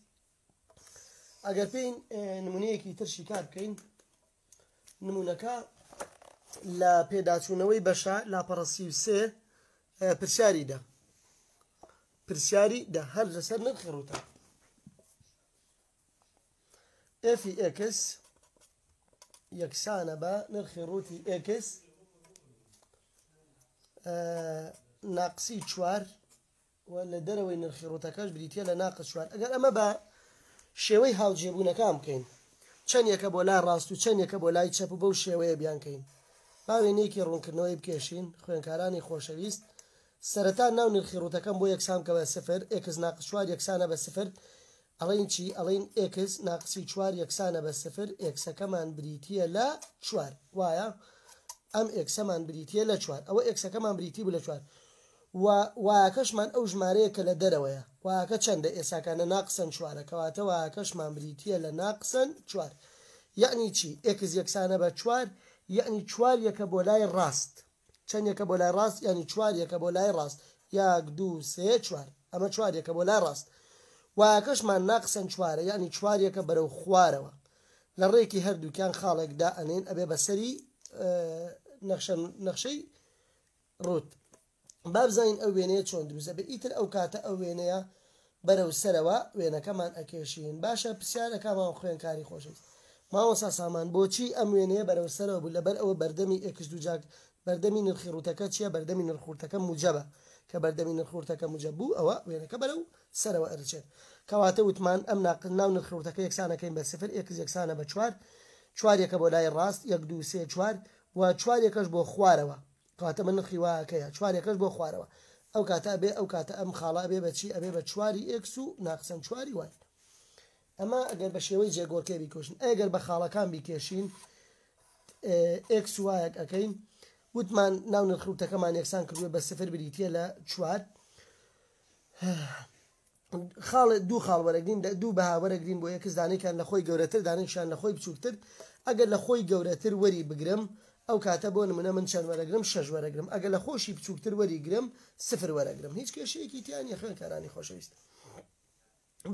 Speaker 1: ئەگەر پێین نمونەیەکی تر شیکار بکەین، نمونەکە لە پێداچوونەوەی بەشە لاپەڕە 33 پرسیاری دە، پرسیاری دە هەر لەسەر نرخی ڕووتە. f x یەکسانە بە نرخی ڕووتی x ناقسی چوار و لە دەرەوەی نرخی ڕووتەکەش بریتە لە ناقس چوار. ئەگەر ئەمە بە شێوەی هاوجێبوونەکان بکەین، چەند یەکە بۆ لای ڕاست و چەند یەکە بۆ لای چەپ و بەو شێوەیە بیانکەین، باوێنێکی ڕوونکردنەوەی بکێشین. خوێنکارانی خۆشەویست، سەرەتا ناو نرخی ڕووتەکەم بۆ یەکسان بکە بە سفر، x ناقس چوار یەکسانە بە سفر. ئەڵێن چی؟ ئەڵێن x ناقسی چوار یەکسانە بە سفر، x ەکەمان بریتییە لە چوار. وایە ئەم x ەمان بریتییە لە چوار، ئەوە x ەکەمان بریتی بوو لە چوار و y ەکەشمان ئەو ژمارەیە کە لە دەرەوەیە. y ەکە چەندە؟ ئێساکانە ناقسەن چوارە، کەواتە y ەکەشمان بریتییە لە ناقسەن چوار. یعنی چی؟ x یەکسانە بە چوار، یعنی چوار یەکە بۆ لای ڕاست. چەند یەکە بۆ لای ڕاست؟ یعنی چوار یەکە بۆ لای ڕاست. یەک دوو سێ چوار، ئەمە چوار یەکە بۆ لای ڕاست. y ەکەشمان ناقسەن چوارە، یعنی چوار یەکە بەرەو خوارەوە. لە ڕێکی هەردووکیان خاڵێکدا ئەنێن ئەبێ بەسەری نەخشەی ڕوت. با بزانین ئەو وێنەیە چۆن دروستە بێ. ئیتر ئەو کاتە ئەو وێنەیە بەرەو سەرەوە وێنەکەمان ئەکێشین. باشە پرسیارەکەمان خوێنکاری خۆشەویست، مامۆستا سامان بۆچی ئەم وێنەیە بەرەو سەرەوە بوو؟ لەبەر ئەوە بەردەمی x دوو جاک بەردەمی نرخی ڕوتەکە چییە؟ بەردەمی نرخ ڕوتەکە موجەبە. کە بەردەمی نرخ ڕوتەکە موجەب بوو ئەوە وێنەکە بەرەو سەرەوە ئەرچێت. کەواتە وتمان ئەم ناو نرخی ڕوتەکە یەکسانەکەین بە سفر، x یەکسانە بە چوار، چوار یەکە بۆ لای ڕاست، یەک دوو سێ چوار و چوار یەکەش بۆ خوارەوە. کەواتە من نرخی y ەکەیە چوار یەکەش بۆ خوارەوە. ئەو کاتە ئەبێ، ئەو کاتە ئەم خاڵە ئەبێ بە چی؟ ئەبێ بە چواری x و ناقسەن چواری y. ئەمە ئەگەر بە شێوەی جێگۆڕکێ بیکۆشین، ئەگەر بە خاڵەکان بیکێشین x y ەک ئەەکەین، وتمان ناو نرخ ڕووتەکەمان یەکسان کردووە بە سفر بریتییە لە چوار. خاڵ دوو خاڵ وەرەگرین، دوو بەها وەرەگرین بۆ x، دانێکیان لە خۆی گەورەتر، دانێکیان لە خۆی بچووکتر. ئەگەر لە خۆی گەورەتر وەری بگرم ئەو کاتە بۆ نمونە من چەند وەرەگرم؟ شەش وەرەگرم. ئەگەر لە خۆشی بچووکتر وەریگرم سفر وەرەگرم. هیچ کێشەیەکی تیا نییە خوێندکارانی خۆشەویست.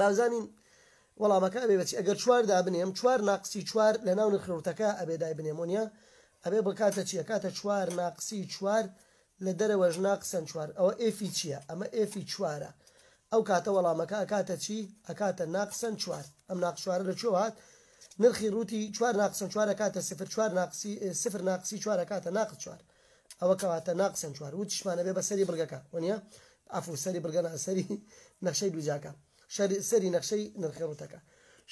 Speaker 1: بازانین وەڵامەکە ئەبێ بەچی ئەگەر چوار دابنێم چوار ناقسی چوار لە ناو نرخی ڕووتەکە ئەبێ دایبنێم وەنیە ئەبێ بکاتە چی ئەکاتە چوار ناقسی چوار لە دەرەوەش ناقسەن چوار ئەوە f ی چییە ئەمە f ی چوارە ئەو کاتە وەڵامەکە ئەکاتە چی ئەکاتە ناقسەن چوار ئەم ناقس چوارە لە کوێوە هات نرخی ڕووتی چوار ناقسەن چوار ئەکاتە سفر چوار ناقسی سفر ناقسی چوار ئەکاتە ناقس چوار ئەوە کەواتە ناقسەن چوار وتیشمان ئەبێ بە سەری بڕگەکە وەنیە عەفو سەری بڕگە نا سەری نەخشەی دووجاکە سەری نەخشەی نرخی ڕووتەکە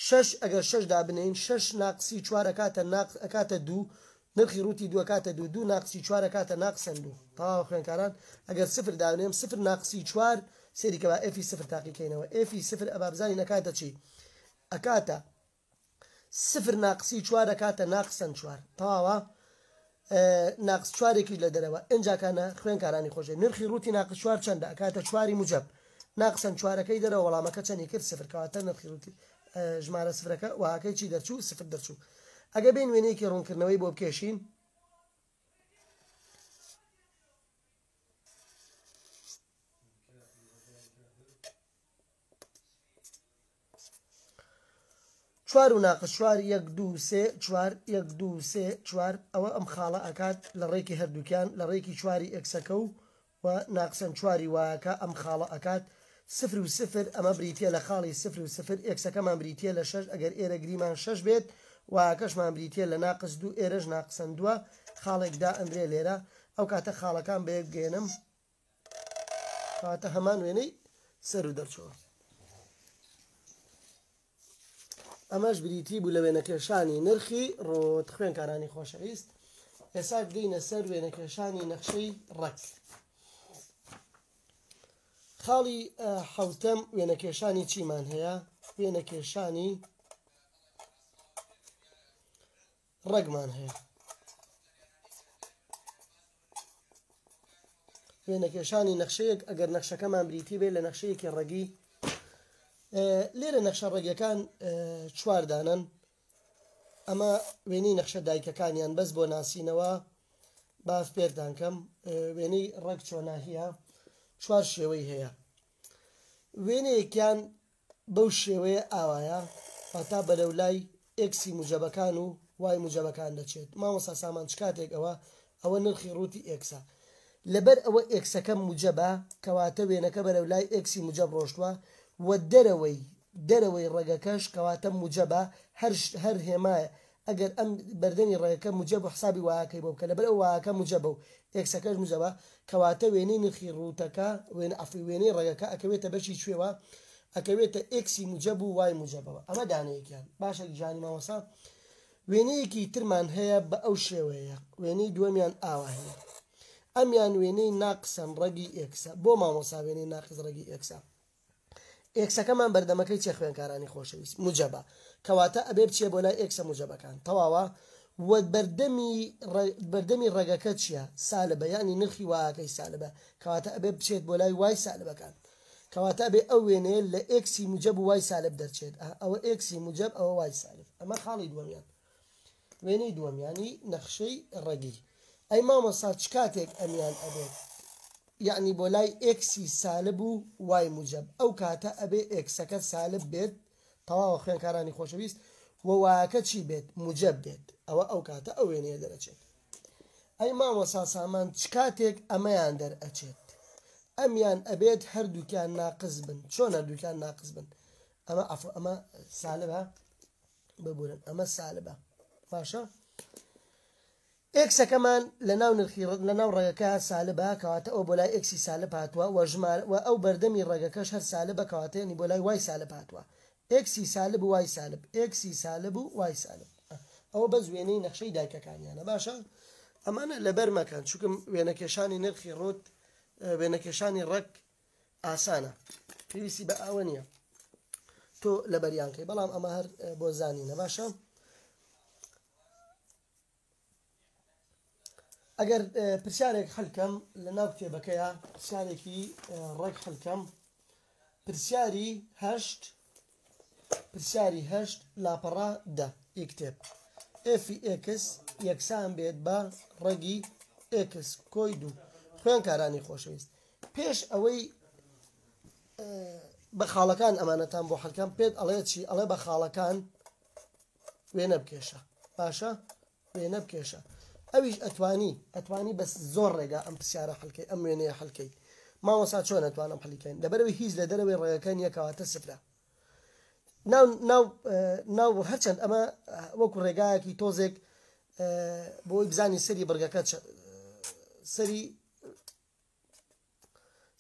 Speaker 1: شەش ئەگەر شەش دابنێین شەش ناقسی چوار ئەکاتە ناق ئەکاتە دوو نرخی ڕووتی دوو ئەکاتە دوو دوو ناقسی چوار ئەکاتە ناقسەن دوو تەواوە خوێنکاران ئەگەر سفر دابنێم سفر ناقسی چوار سەیری کە با f ی سفر تاقیکەینەوە f ی سفر ئەبا بزانین ئەکاتە چی ئەکاتە سفر ناقسی چوار ئەکاتە ناقسەن چوار تەواوە ناقس چوارێکیش لە دەرەوە ئینجاکانە خوێنکارانی خۆشێ نرخی ڕووتی ناقس چوار چەندە ئەکاتە چواری موجەب ناقسەن چوارەکەی دەرەوە وەڵامەکە چەندی کرد سفر کەواتە نرخی ڕووتی ژمارە سفرەکە واکەی چی دەرچوو سفر دەرچوو ئەگە بین وێنەیەکی ڕوونکردنەوەی بۆ بکێشین چوار و ناقس چوار یەک دوو سێ چوار یەک دوو سێ چوار ئەوە ئەم خاڵە ئەکات لە ڕێکی هەردووکیان لە ڕێکی چواری x ەکە و و ناقسەن چواری y ەکە ئەم خاڵە ئەکات سفر و سفر ئەمە بریتە لە خاڵی سفر و سفر x ەکەمان بریتە لە شەش ئەگەر ئێرە گریمان شەش بێت y ەکەشمان بریتە لە ناقس دوو ئێرەش ناقسەن دووە خاڵێک دا ئەندرێ لێرە ئەو کاتە خاڵەکان بەیەک بگەێنم کەواتە هەمان وێنەی سەر و دەرچووە. ئەمەش بریتی بوو لە وێنەکێشانی نرخی ڕووت. خوێنکارانی خۆشەویست ئێستا بگەینە سەر وێنەکێشانی نەخشەی ڕەگ. خاڵی حەوتەم وێنەکێشانی چیمان هەیە؟ وێنەکێشانی ڕەگمان هەیە. وێنەکێشانی نەخشەیەک ئەگەر نەخشەکەمان بریتی بێت لە نەخشەیەکی ڕەگی لێرە نەخشە ڕەگەکان چوار دانەن ئەمە وێنەی نەخشە دایکەکانیان بەس بۆ ناسینەوە باف پێردان کەم وێنەی ڕەگ چۆناهیە چوار شێوەی هەیە وێنەیەکیان بەو شێوەیە ئاوایە واتا بەرەو لای x ی موجەبەکان و y موجەبەکان دەچێت مامۆستا سامان چ کاتێک ئەوە ئەوە نرخی ڕووتی x ە لەبەر ئەوە x ەکە موجەبە کەواتە وێنەکە بەرەو لای x ی موجەب ڕۆشتووە و دەرەوەی دەرەوەی ڕەگەکەش کەواتە موجەبە هەر هەر هێمایە ئەگەر ئەم بەردەمی ڕەگەکە موجەب و حسابی y ەکەی بۆ بکە لەبەر ئەو y ەکە موجەبە و x ەکەش موجەبە کەواتە وێنەی نرخی ڕووتەکە وێنە عەفوی وێنەی ڕەگەکە ئەکەوێتە بەشی کوێوە ئەکەوێتە x ی موجەب و y موجەبەوە ئەمە دانەیەکیان باشە گیانی مامۆستا وێنەیەکی ترمان هەیە بە ئەو شێوەیە وێنەی دووەمیان ئاوا هەیە ئەمیان وێنەی ناقسەن ڕەگی x ە بۆ مامۆسا وێنەی ناقس ڕەگی x ە x ەکەمان بەردەمەکەی چیە خوێنکارانی خۆشەویست موجەبە کەواتە ئەبێ بچێ بۆ لای x ە موجەبەکان تەواوە وە بەردەمی بەردەمی ڕەگەکە چییە سالبە یعنی نرخی y ەکەی سالبە کەواتە ئەبێ بچێت بۆ لای y سالبەکان کەواتە ئەبێ ئەو وێنەیە لە x ی موجەب و y سالب دەرچێت ئەوە x ی موجەب ئەوە y سالب ئەمە خاڵی دووەمیان وێنەی دووەم یانی نەخشەی ڕەگی ئەی مامۆستا چ کاتێک ئەمیان ئەبێت یەعنی بۆ لای x ی سالب و y موجەب ئەو کاتە ئەبێ x ەکە سالب بێت تەواوە خوێنکارانی خۆشەویست و y ەکە چی بێت موجەب بێت ئەوە ئەو کاتە ئەو وێنەیە دەرەچێت ئەی مامۆسا سامان چ کاتێک ئەمەیان دەرئەچێت ئەمیان ئەبێت هەردووکیان ناقس بن چۆن هەردووکیان ناقس بن ئەمە عەفو ئەمە سالبە ببورن ئەمە سالبە باشە x ەکەمان لە ناو نرخی لە ناو ڕەگەکە سالبە کەواتە ئەو بۆ لای x ی سالب هاتووە و ژمارە و ئەو بەردەمی ڕەگەکەش هەر سالبە کەواتە یعنی بۆ لای y سالب هاتووە x ی سالب و y سالب x ی سالب و y سالب ئەوە بەس وێنەی نەخشەی دایکەکانیانە باشە ئەمانە لەبەر مەکەن چونکم وێنەکێشانی نرخی ڕوت وێنەکێشانی ڕەگ ئاسانە پێویستی بە ئەوە نییە تۆ لەبەریان کەی بەڵام ئەمە هەر بۆ زانینە باشە ئەگەر پرسیارێک حلکەم لە ناو کتێبەکەیە پرسیارێکی ڕێک حلکەم پرسیاری هەشت پرسیاری هەشت لاپەڕە دە ی کتێب f ی x یەکسان بێت بە ڕەگی x کۆی دوو خوێنکارانی خۆشەویست پێش ئەوەی بە خاڵەکان ئەمانەتان بۆ حەلکەم پێت ئەڵێ چی؟ ئەڵێ بە خاڵەکان وێنە بکێشە. باشە وێنە بکێشە. ئەویش ئەتوانی ئەتوانی بەس زۆر ڕێگا ئەم پرسیارە حلکەی ئەم وێنەیە حلکەی. مامۆسا چۆن ئەتوانم حلیکەین؟ لەبەرەوەی هیچ لە دەرەوەی ڕێگەکە نییە کەواتە سفرە. ناو ناو ناو هەرچەند ئەمە وەکو ڕێگایەکی تۆزێک بۆی بزانی سەری بڕگەکە سەری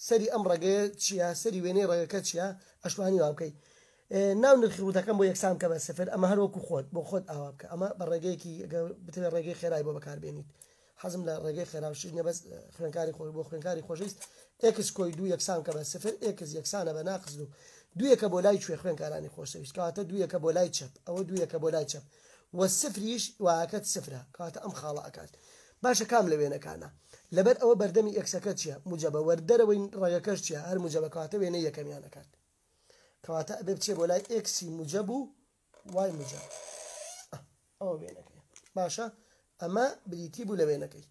Speaker 1: سەری ئەم ڕەگەیە چییە سەری وێنەی ڕەگەکە چییە ئەشتوانی وا بکەی ناو نرخی ڕووتەکەم بۆ یەکسان بکە بە سفر ئەمە هەر وەکو خۆت بۆ خۆت ئاوا بکە ئەمە بە ڕێگەیەکی بتەوێت ڕێگەی خێرای بۆ بەکاربێنیت حەزم لە ڕێگەی خێرا و شیر نیە بەس خوێنکاری خۆش بۆ خوێنکاری خۆشەویست x کۆی دوو یەکسان بکە بە سفر x یەکسانە بە ناقس دوو دوویەکە بۆ لای کوێ خوێنکارانی خۆشەویست کەواتە دوویەکە بۆ لای چەپ ئەوە دوویەکە بۆ لای چەپ و سفریش واکەت سفرە کەواتە ئەم خاڵە ئەکات باشە کام لە وێنەکانە لەبەر ئەوە بەردەمی x ەکە چییە موجەبە وەردەرەوەی ڕەگەکەش چییە هەر موجەبە کەواتە وێنەی یەکەمیان ئەکات کەواتە ئەبێ بچێ بۆ لای x ی موجەب و y موجەب ئەوە وێنەکەی باشە ئەمە بریتی بوو لە وێنەکەی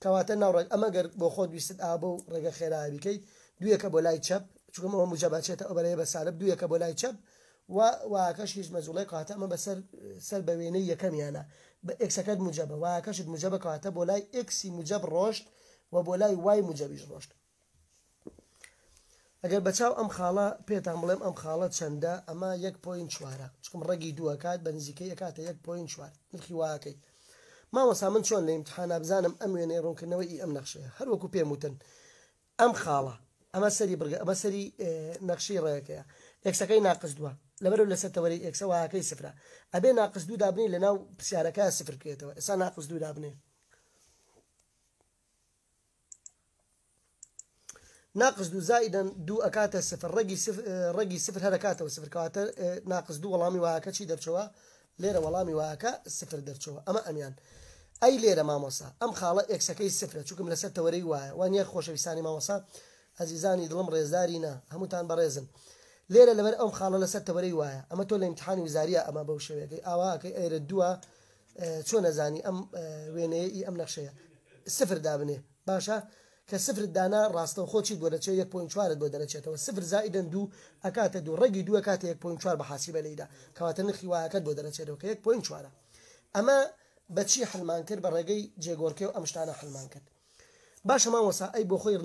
Speaker 1: کەواتە ناوڕێک ئەمە گەر بۆ خۆت ویستت ئا بۆ ڕێگە خێرا بیکەیت دوویەکە بۆ لای چەپ چونکە ئەوە موجەبە چێتە ئەو بەرەیە بە سالب دوویەکە بۆ لای چەپ و واکەش هیچ مەجوڵێ کەواتە ئەمە بەسەر سەر بە وێنەی یەکەمیانە بە x ەکەت موجەبە واکەشت موجەبە کەواتە بۆ لای x ی موجەب ڕۆشت و بۆ لای y موجەبیش ڕۆشت. ئەگەر بەچاو ئەم خاڵە پێتان بڵێم ئەم خاڵە چەندە ئەمە یەک point چوارە چکم ڕەگی دوو ئەکات بە نزیکەی ئەکاتە یەک point چوار نرخی واکەی مامۆستا من چۆن لە ئیمتحانا بزانم ئەم وێنەی ڕوونکردنەوەی ئی ئەم نەخشەیە هەر وەکو پێم وتن ئەم خاڵە ئەمە سەری بڕگە ئەمە سەری نەخشەی ڕێەکەیە x ەکەی ناقس دووە لەبەرو لەسەر تەوەرەی x ە y ەکەی سفرە ئەبێ ناقس دوو دابنێ لەناو پرسیارەکە سفر بکرێتەوە ئێستا ناقس دوو دابنێ ناقس دوو زائیدەن دوو ئەکاتە سفر ڕەگی سفر ڕەگی سفر هەر ئەکاتەوە سفر کەواتە ناقس دوو وەڵامی y ەکە چی دەرچەوە لێرە وەڵامی y ەکە سفر دەرچەوە ئەمە ئەمیان ئەی لێرە مامۆسا ئەم خاڵە x ەکەی سفرە چونکم لەسەر تەوەرەی وایە وانە خۆشەویستانی مامۆسا ئەزیزانی دڵم ڕێزداری نا هەمووتان بەڕێزن لێرە لەبەر ئەم خاڵە لەسەر تەوەرەی وایە ئەمە تۆ لە ئیمتحانی وزاریە ئەمە بەو شێوەیەکەی ئاواکەی ئێرە دووە چۆن ئەزانی ئەم وێنەیە ئی ئەم نەخشەیە سفر دابنێ باشە کە سفرت دانا ڕاستەوخۆ چیت بۆ دەچێت یەک point چوارت بۆ دەرەچێتەوە سفر زائیدەن دوو ئەکاتە دوو ڕەگی دوو ئەکاتە یەک point چوار بە حاسیبە لێیدا کەواتە نرخی y ەکەت بۆ دەرەچێتەوە کە یەک point چوارە ئەمە بەچی حلمان کرد بە ڕێگەی جێگۆڕکێ و ئەم شتانە حلمان کرد باشە مامۆسا ئەی بۆ خۆی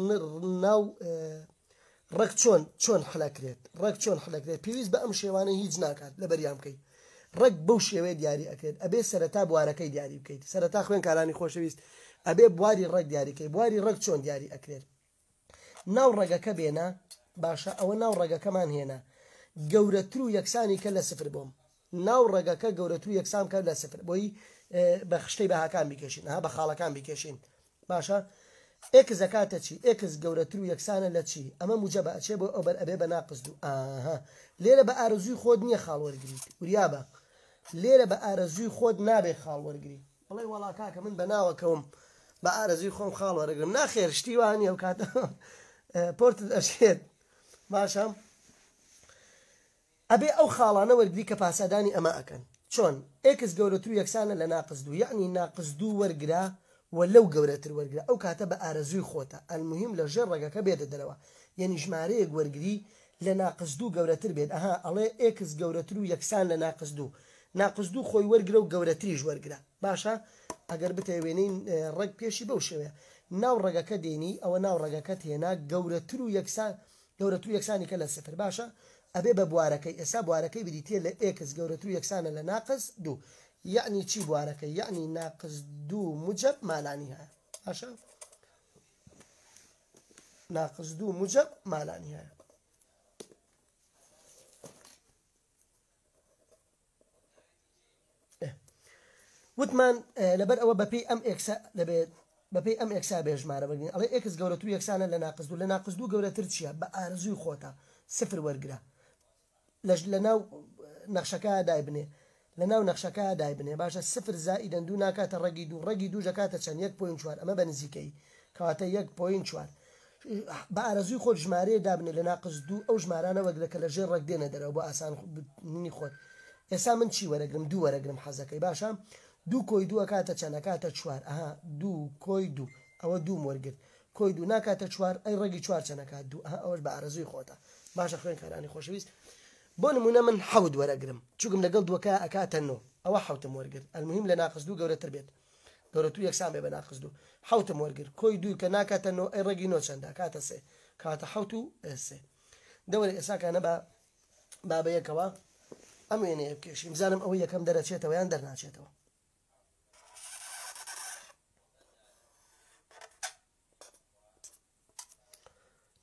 Speaker 1: ناو ڕەگ چۆن چۆن حلەکرێت ڕەگ چۆن حلەکرێت پێویست بە ئەم شێوانە هیچ ناکات لە بەریان بکەیت ڕەگ بەو شێوەیە دیاری ئەکرێت ئەبێ سەرەتا بوارەکەی دیاری بکەیت سەرەتا خوێنکارانی خۆشەویست ئەبێ بواری ڕەگ دیاریکەی بواری ڕەگ چۆن دیاری ئەکرێت ناو ڕەگەکە بێنە باشە ئەوە ناو ڕەگەکەمان هێنا گەورەتر و یەکسانی کە لە سفر بۆم ناو ڕەگەکە گەورەتر و یەکسان بکە لە سفر بۆی بە خشتەی بەهاکان بیکێشین ها بە خاڵەکان بیکێشین باشە x ئەکاتە چی x گەورەتر و یەکسانە لە چی ئەمە موجەبە ئەچێ بۆ ئەوبەر ئەبێ بە ناقس دوو ئاها لێرە بە ئارەزووی خۆت نییە خاڵ وەرگریت وریابە لێرە بە ئارەزووی خۆت نابێ خاڵ وەرگری بڵێ وەڵا کاکە من بە ناوەکەوم بە ئارەزووی خۆم خاڵ وەرەگرم ناخێر شتی وا نییە ئەو کاتە پۆرتت ئەشێت باشە ئەبێ ئەو خاڵانە وەرگری کە پاسادانی ئەمە ئەکەن. چۆن؟ x گەورەتر و یەکسانە لە ناقس دوو یەعنی ناقس دوو وەرگرە و لەو گەورەتر وەرگرە ئەو کاتە بە ئارەزووی خۆتە المهم لە ژێر ڕەگەکە بێتە دەرەوە یەنی ژمارەیەک وەرگری لە ناقس دوو گەورەتر بێت ئەها ئەڵێ x گەورەتر و یەکسان لە ناقس دوو ناقس دوو خۆی وەرگرە و گەورەتریش وەرگرە باشە ئەگەر بتەوێ وێنەی ڕەگ پێشی بەو شێوەیە ناو ڕەگەکە دێنی ئەوە ناو ڕەگەکەت هێنا گەورەتر و یەکسان گەورەتر و یەکسانی کە لە سفر باشە ئەبێ بە بوارەکەی ئێسا بوارەکەی بریتیە لە x گەورەتر و یەکسانە لە ناقس دوو یەعنی چی بوارەکەی یەعنی ناقس دوو موجەب مالانی هەیە باشە ناقس دوو موجەب مالانی هەیە وتمان لەبەر ئەوە بەپێی ئەم x ە دەبێت بەپێی ئەم x ا بێ ژمارە بگرین ئەڵێ x گەورەتر و یەکسانە لە ناقس دوو لە ناقس دوو گەورەتر چییە بە ئارەزووی خۆتە سفر وەرگرە لەش لە ناو نەخشەکە دایبنێ لە ناو نەخشەکە دایبنێ باشە سفر زائیدەن دوو ناکاتە ڕەگی دوو ڕەگی دوو ژەکاتە چەند یەک point چوار ئەمە بە نزیکەی کەواتە یەک point چوار بە ئارەزووی خۆت ژمارەیە دابنێ لە ناقس دوو ئەو ژمارانە وەرگرە کە لە ژێر ڕەگ دێنە دەرەوە بۆ ئاسان بوونی خۆت ئێستا من چی وەرەگرم دوو وەرەگرم حەزەکەی باشە دوو کۆی دوو ئەکاتە چەند ئەکاتە چوار ئەها دوو کۆی دوو ئەوە دووم وەرگرت کۆی دوو ناکاتە چوار ئەی ڕەگی چوار چەند ئەکات دوو ئەها ئەوەش بە ئارەزووی خۆتە. باشە خوێنکارانی خۆشەویست، بۆ نمونە من حەوت وەرەگرم، چوگم لەگەڵ دووەکە ئەکاتە نۆ، ئەوە حەوتم وەرگرت، ئەلموهیم لە ناقس دوو گەورەتر بێت، گەورەتر یەکسان بێ بە ناقس دوو، حەوتم وەرگرت، کۆی دوو کە ناکاتە نۆ، ئەی ڕەگی نۆ چەندە؟ ئەکاتە سێ، کەواتە حەوت و سێ. دەوەرە ئێساکانە با با بە یەکەوە ئەم وێنەیە بکێشین، بزانم ئەوە یەکەم دەرەچێتەوە یان دەرناچێتەوە.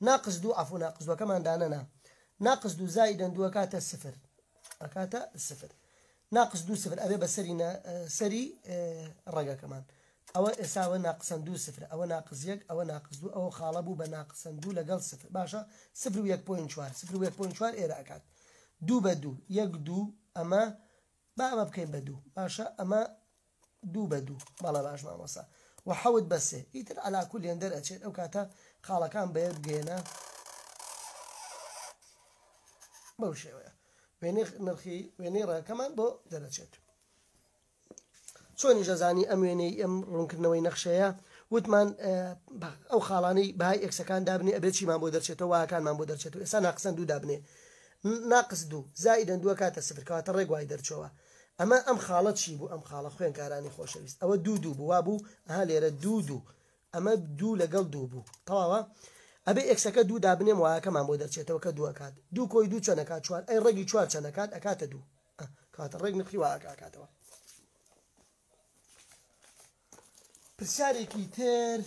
Speaker 1: ناقس دوو عەفو ناقس دووەکەمان دانەنا ناقس دوو زائیدەن دوو ئەکاتە سفر ئەکاتە سفر ناقس دوو سفر ئەبێ بە سەری سەری ڕەگەکەمان ئەوە ئێساوە ناقسەن دوو سفر ئەوە ناقس یەک ئەوە ناقس دوو ئەوە خاڵە بوو بە ناقسەن دوو لەگەڵ سفر باشە سفر و یەک point چوار سفر و یەک point چوار ئێرە ئەکات دوو بە دوو یەک دوو ئەمە با ئەمە بکەین بە دوو باشە ئەمە دوو بە دوو بەڵێ باش مامۆستا وە حەوت بە سێ ئیتر عەلا کولێن دەرئەچێت ئەو کاتە خاڵەکان بە یەک بگەیەنە بەو شێوەیە وێنەی نرخی وێنەی ڕێکەمان بۆ دەرەچێت. چۆنیش ئەزانی ئەم وێنەی ئەم ڕوونکردنەوەی نەخشەیە وتمان ئەو خاڵانەی بەهای x ەکان دابنێ ئەبێت چیمان بۆ دەرچێتەوە y ەکانمان بۆ دەرچێتەوە ئێستا ناقسەن دوو دابنێ ناقس دوو زائیدەن دووە کاتە سفر کەواتە ڕێک وای دەرچەوە ئەمە ئەم خاڵە چی بوو ئەم خاڵە خوێنکارانی خۆشەویست ئەوە دوو دوو بوو وابوو ئەها لێرە دوو دوو ئەمە دوو لەگەڵ دوو بوو تەواوە ئەبێ x ەکە دوو دابنێم y ەکەمان بۆ دەرچێتەوە کە دوو ئەکات دوو کۆی دوو چەند ئەکات چوار ئەی ڕەگی چوار چەند ئەکات ئەکاتە دوو کاتە ڕێک نرخی y ەکە ئەکاتەوە. پرسیارێکی تر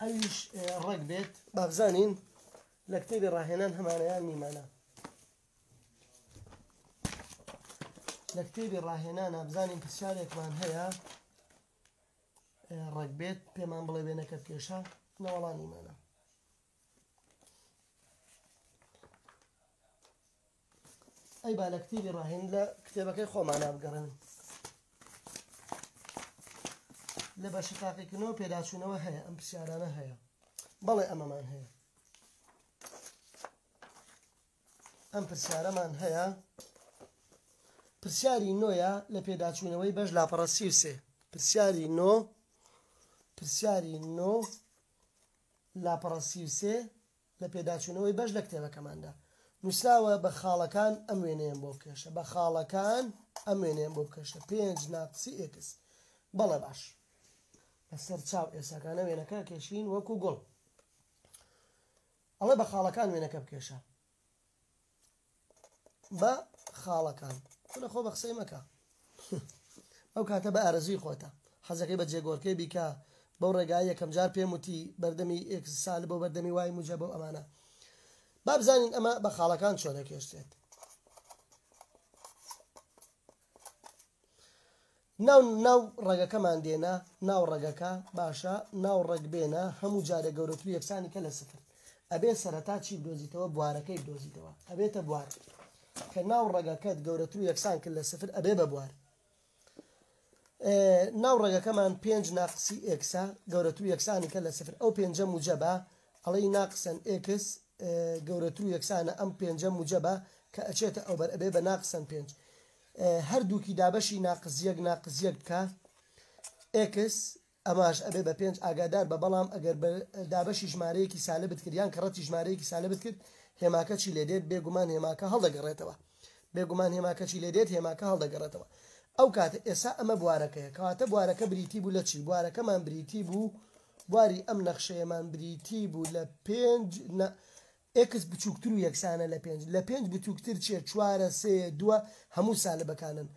Speaker 1: ئەویش ڕێک بێت بابزانین لە کتێبی ڕاهێنان هەمانەیان نیمانە لە کتێبی ڕاهێنانە بزانین پرسیارێکمان هەیە ڕێک بێت پێمان بڵێ وێنەکە بکێشە نەوەڵا نیمانە ئەی با لە کتێبی ڕاهێن لە کتێبەکەی خۆمانە بگەڕێن لە بەشە تاقیکردنەوە پێداچوونەوە هەیە ئەم پرسیارانە هەیە بەڵێ ئەمەمان هەیە ئەم پرسیارەمان هەیە پرسیاری نۆیە لە پێداچوونەوەی بەش لاپەڕە 33 پرسیاری نۆ پرسیاری نۆ لاپەڕە 33 لە پێداچوونەوەی بەش لە کتێبەکەماندا نووسراوە بە خاڵەکان ئەم وێنەیەم بۆ بکێشە بە خاڵەکان ئەم وێنەیەم بۆ بکێشە پێنج ناقسی x بەڵێ باش لەسەر چاو ئێساکانە وێنەکە کێشین وەکو گوڵ ئەڵێ بە خاڵەکان وێنەکە بکێشە بە خاڵەکان کورە خۆ بە قسەی مەکە ئەو کاتە بە ئارەزوی خۆتە حەزەکەی بە جێگۆرکێ بیکە بەو ڕێگای یەکەم جار پێم وتی بەردەمی x سال بۆ بەردەمی y موجە بەو ئەمانە با بزانین ئەمە بە خاڵەکان چۆن دەکێشرێت ناو ناو ڕەگەکەمان دێنە ناو ڕەگەکە باشە ناو ڕەگ بێنە هەموو جارێ گەورەتر و یەکسانی کە لە سفر ئەبێ سەرەتا چی بدۆزیتەوە بوارەکەی بدۆزیتەوە ئەبێتە بوار کە ناو ڕەگەکەت گەورەتر و یەکسان کرد لە سفر ئەبێ بە بوار ناو ڕەگەکەمان پێنج ناقسی x ە گەورەتر و یەکسانی کە لە سفر ئەو پێنجە موجەبە ئەڵێی ناقسەن x گەورەتر و یەکسانە ئەم پێنجە موجەبە کە ئەچێتە ئەوبەر ئەبێ بە ناقسەن پێنج هەردووکی دابەشی ناقس یەک ناقس یەک بکە x ئەماش ئەبێ بە پێنج ئاگادار بە بەڵام ئەگەر بە دابەشی ژمارەیەکی سالبت کرد یان کەڕەتی ژمارەیەکی سالبت کرد هێماکە چی لێ دێت بێگومان هێماکە هەڵدەگەڕێتەوە بێگومان هێماکە چی لێ دێت هێماکە هەڵدەگەڕێتەوە ئەو کاتە ئێسا ئەمە بوارەکەیە کەواتە بوارەکە بریتی بوو لە چی بوارەکەمان بریتی بوو بواری ئەم نەخشەیەمان بریتی بوو لە پێنج x بچووکتر و یەکسانە لە پێنج لە پێنج بچووکتر چیە چوارە سێیە دووە هەموو سالبەکانن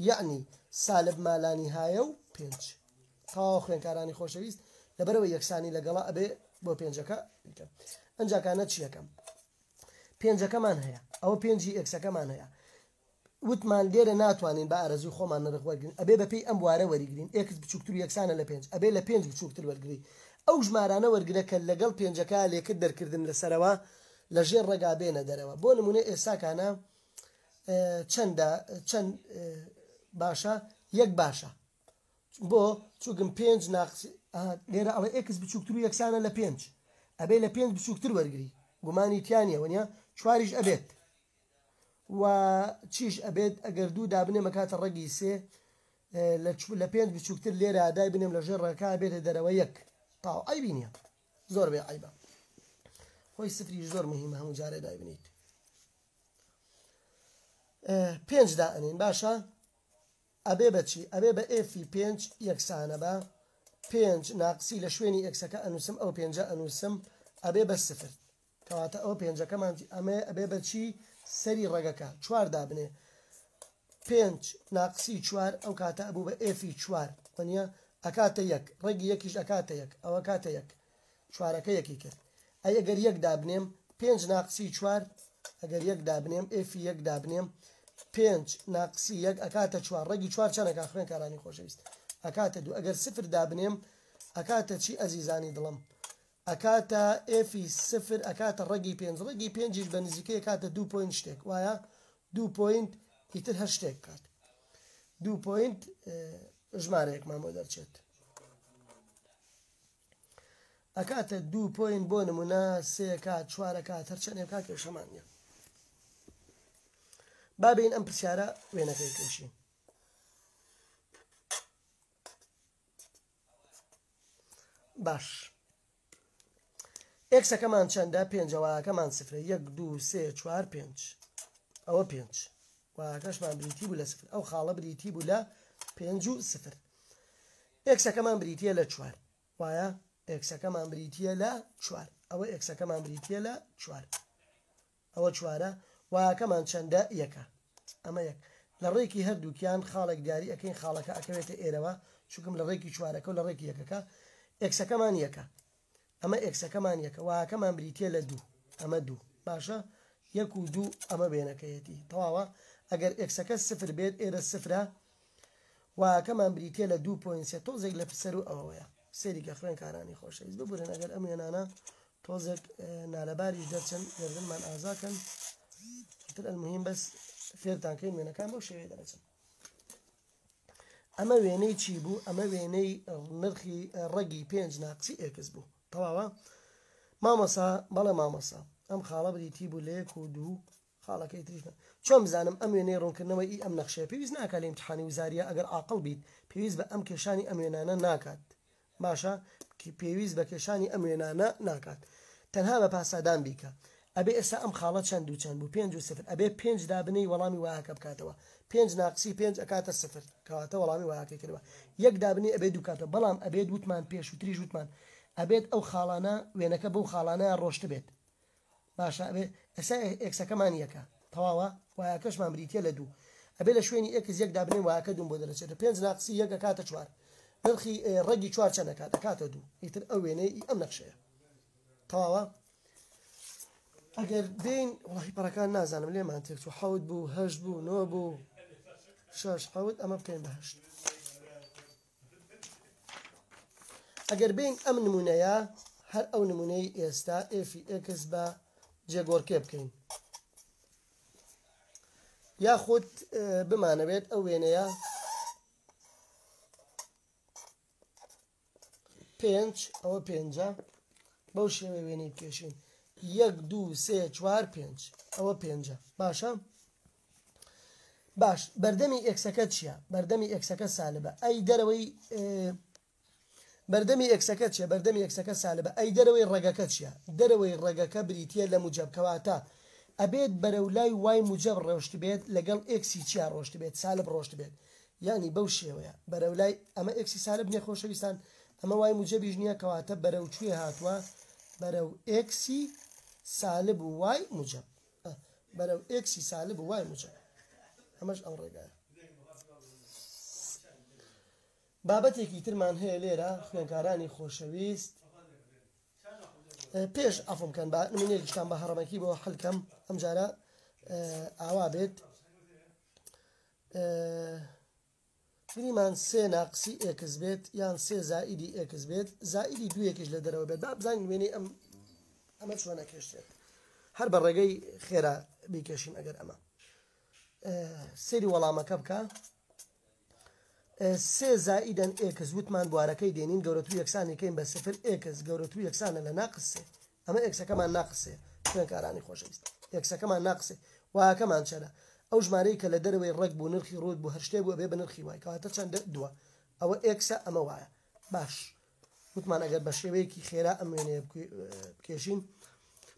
Speaker 1: یەعنی سالب مالانیهایە و پێنج تەواوە خوێنکارانی خۆشەویست لەبەرەوە یەکسانی لەگەڵا ئەبێ بۆ پێنجەکە بکەم ئەنجاکانە چیەکەم پێنجەکەمان هەیە ئەوە پێنجی x ەکەمان هەیە وتمان لێرە ناتوانین بە ئارەزوی خۆمان نرخ وەرگرین ئەبێ بەپێی ئەم بوارە وەریگرین x بچوکتر و یەکسانە لە پێنج ئەبێ لە پێنج بچوکتر وەرگری ئەو ژمارانە وەرگرە کە لەگەڵ پێنجەکە لێکت دەرکردن لەسەرەوە لە ژێر ڕەگا بێنە دەرەوە بۆ نمونە ئێساکانە چەندە چەند باشە یەک باشە بۆ چوگم پێنج ناقس لێرە ئەڵێ x بچووکتر و یەکسانە لە پێنج ئەبێ لە پێنج بچووکتر وەرگری گومانی تیانە وەنیە چواریش ئەبێت و چیش ئەبێت ئەگەر دوو دابنێم ئەکاتە ڕەگی سێ لە پێنج بچووکتر لێرە دای بنێم لە ژێر ڕەکا بێتە دەرەوە یەک تاو عیبی نییە زۆر بێ عیبە. خۆی سفریش زۆر مهمە هەموو جارێ دایبنیت. پێنج دائەنین باشە ئەبێ بە چی؟ ئەبێ بە f ی پێنج یەکسانە بە پێنج ناقسی لە شوێنی x ەکە ئەنووسم ئەو پێنجە ئەنووسم ئەبێ بە سفر. کەواتە ئەو پێنجەکەمان ئەمە ئەبێ بە چی؟ سەری ڕەگەکە چوار دابنێ. پێنج ناقسی چوار ئەو کاتە ئەبوو بە f ی چوار وەنیە ئەکاتە یەک ڕەگی یەکیش ئەکاتە یەک ئەوە کاتە یەک چوارەکە یەکی کرد. ئەی ئەگەر یەک دابنێم پێنج ناقسی چوار ئەگەر یەک دابنێم f ی یەک دابنێم پێنج ناقسی یەک ئەکاتە چوار ڕەگی چوار چەندەکە خوێنکارانی خۆشەویست ئەکاتە دوو. ئەگەر سفر دابنێم ئەکاتە چی ئەزیزانی دڵم؟ ئەکاتە f ی سفر ئەکاتە ڕەگی پێنج ڕەگی پێنجیش بە نزیکەی ئەکاتە دوو point شتێک وایە دوو point ئیتر هەر شتێک بکات دوو point ژمارەیەکمان بۆ دەرچێت ئەکاتە دوو point بۆ نمونە سێ کات چوارە کات هەرچەندێ بکات کێشەمان نییە. با بین ئەم پرسیارە وێنەکەی کێشین. باش x ەکەمان چەندە؟ پێنجە y ەکەمان سفرە یەک دوو سێ چوار پێنج ئەوە پێنج y ەکەشمان بریتی بوو لە سفر ئەو خاڵە بریتی بوو لە پێنج و سفر x ەکەمان بریتیە لە چوار وایە x ەکەمان بریتیە لە چوار ئەوە x ەکەمان بریتیە لە چوار ئەوە چوارە y ەکەمان چەندە؟ یەکە ئەمە یەک لە ڕێکی هەردووکیان خاڵێک دیاری ئەەکەین خاڵەکە ئەکەوێتە ئێرەوە چونکم لە ڕێکی چوارەکە و لە ڕێکی یەکەکە x ەکەمان یەکە ئەمە x ەکەمان یەکە y ەکەمان بریتە لە دوو ئەمە دوو باشە یەک و دوو ئەمە بێنەکەیەتی تەواوە ئەگەر x ەکە سفر بێت ئێرە سفرە y ەکەمان بریتە لە دوو point سێ تۆزێک لە پسەر و ئەوەیە سەیری کە خوێنکارانی خۆشەویست ببورن ئەگەر ئەم وێنانە تۆزێک نالەباریش دەرچن گردنمان ئازاکەن تر المهم بەس فێرتان کەین وێنەکان بەو شێوەیە دەرەچن. ئەمە وێنەی چی بوو؟ ئەمە وێنەی نرخی ڕەگی پێنج ناقسی x بوو. تەواوە مامۆسا؟ بەڵێ مامۆسا. ئەم خاڵە بریتی بوو لە یەک و دوو خاڵەکەی تریش چۆن بزانم ئەم وێنەی ڕوونکردنەوە ئی ئەم نەخشەیە پێویست ناکات لە ئیمتیحانی وزاریە ئەگەر عاقڵ بیت پێویست بە ئەم کێشانی ئەم وێنانە ناکات باشە پێویست بە کێشانی ئەم وێنانە ناکات تەنها بە پاسادان بیکە ئەبێ ئێستا ئەم خاڵە چەند و چەند بوو پێنج و سفر ئەبێ پێنج دابنەی وەڵامی y ەکە بکاتەوە پێنج ناقسی پێنج ئەکاتە سفر کەواتە وەڵامی y ەکەی کردەوە یەک دابنی ئەبێ دوو کاتەوە بەڵام ئەبێت وتمان پێشووتریش وتمان ئەبێت ئەو خاڵانە وێنەکە بەو خاڵانە ڕۆشت بێت باشە ئەبێ ئێستا x ەکەمان یەکە تەواوە y ەکەشمان بریتە لە دوو ئەبێ لە شوێنی x یەک دابنێن y ەکە دووم بۆ دەرەچێتە پێنج ناقسی یەک ئەکاتە چوار نرخی ڕەگی چوار چەند ئەکات ئەکاتە دوو ئیتر ئەو وێنەی ئەم نەخشەیە تەواوە ئەگەر بین وڵی پەڕەکان نازانم لێمان تێکچوو حەوت بوو هەشت بوو نۆ بوو شەش حەوت ئەمە بکەین بە هەشت ئەگەر بین ئەم نمونەیە هەر ئەو نمونەی ئێستا f ی x بە جێگۆڕکێ بکەین یاخود بمانەوێت ئەو وێنەیە پێنج ئەوە پێنجە بەو شێوەی وێنەی بکێشین یەک دوو سێ چوار پێنج ئەوە پێنجە باشە باش بەردەمی x ەکە چییە؟ بەردەمی x ەکە سالبە ئەی دەرەوەی بەردەمی x ەکە چییە؟ بەردەمی x ەکە سالبە ئەی دەرەوەی ڕەگەکە چییە؟ دەرەوەی ڕەگەکە بریتییە لە موجەب کەواتە ئەبێت بەرەو لای y موجەب ڕۆشت بێت لەگەڵ x ی چیا ڕۆشت بێت سالب ڕۆشت بێت یعنی بەو شێوەیە بەرەو لای ئەمە x ی سالب نییە خۆشەویستان ئەمە y موجەبیش نییە کەواتە بەرەو کوێ هاتووە بەرەو x ی سالب و y موجەب بەرەو x ی سالب و y موجەب ئەمەش ئەو ڕێگایە. بابەتێکی ترمان هەیە لێرە خوێنکارانی خۆشەویست پێش ئەفم کەن بە نمونەیەکیشتان بە هەڕەمەکی بۆ حلکەم ئەم جارە ئاوا بێت گریمان سێ ناقسی x بێت یان سێ زائیدی x بێت زائیدی دوویەکیش لە دەرەوە بێت با بزانین وێنەی ئەم ئەمە چۆن ئەکێشرێت هەر بە ڕێگەی خێرا بیکێشین ئەگەر ئەمە سەیری وەڵامەکە بکە سێ زائیدەن x وتمان بوارەکەی دێنین گەورەتر یەکسانی کەین بە سفر x گەورەتر یەکسانە لە ناقس سێ ئەمە x ەکەمان ناقس سێ خوێنکارانی خۆشەویست x ەکەمان ناقس سێ y ەکەمان چەنە ئەو ژمارەی کە لە دەرەوەی ڕەگ بوو نرخی ڕووت بوو هەر شتێک بوو ئەبێ بە نرخی y کەواتە چەندە دووە ئەوە x ە ئەمە y ە باش وتمان ئەگەر بە شێوەیەکی خێرا ئەم وێنەیە بکێشین.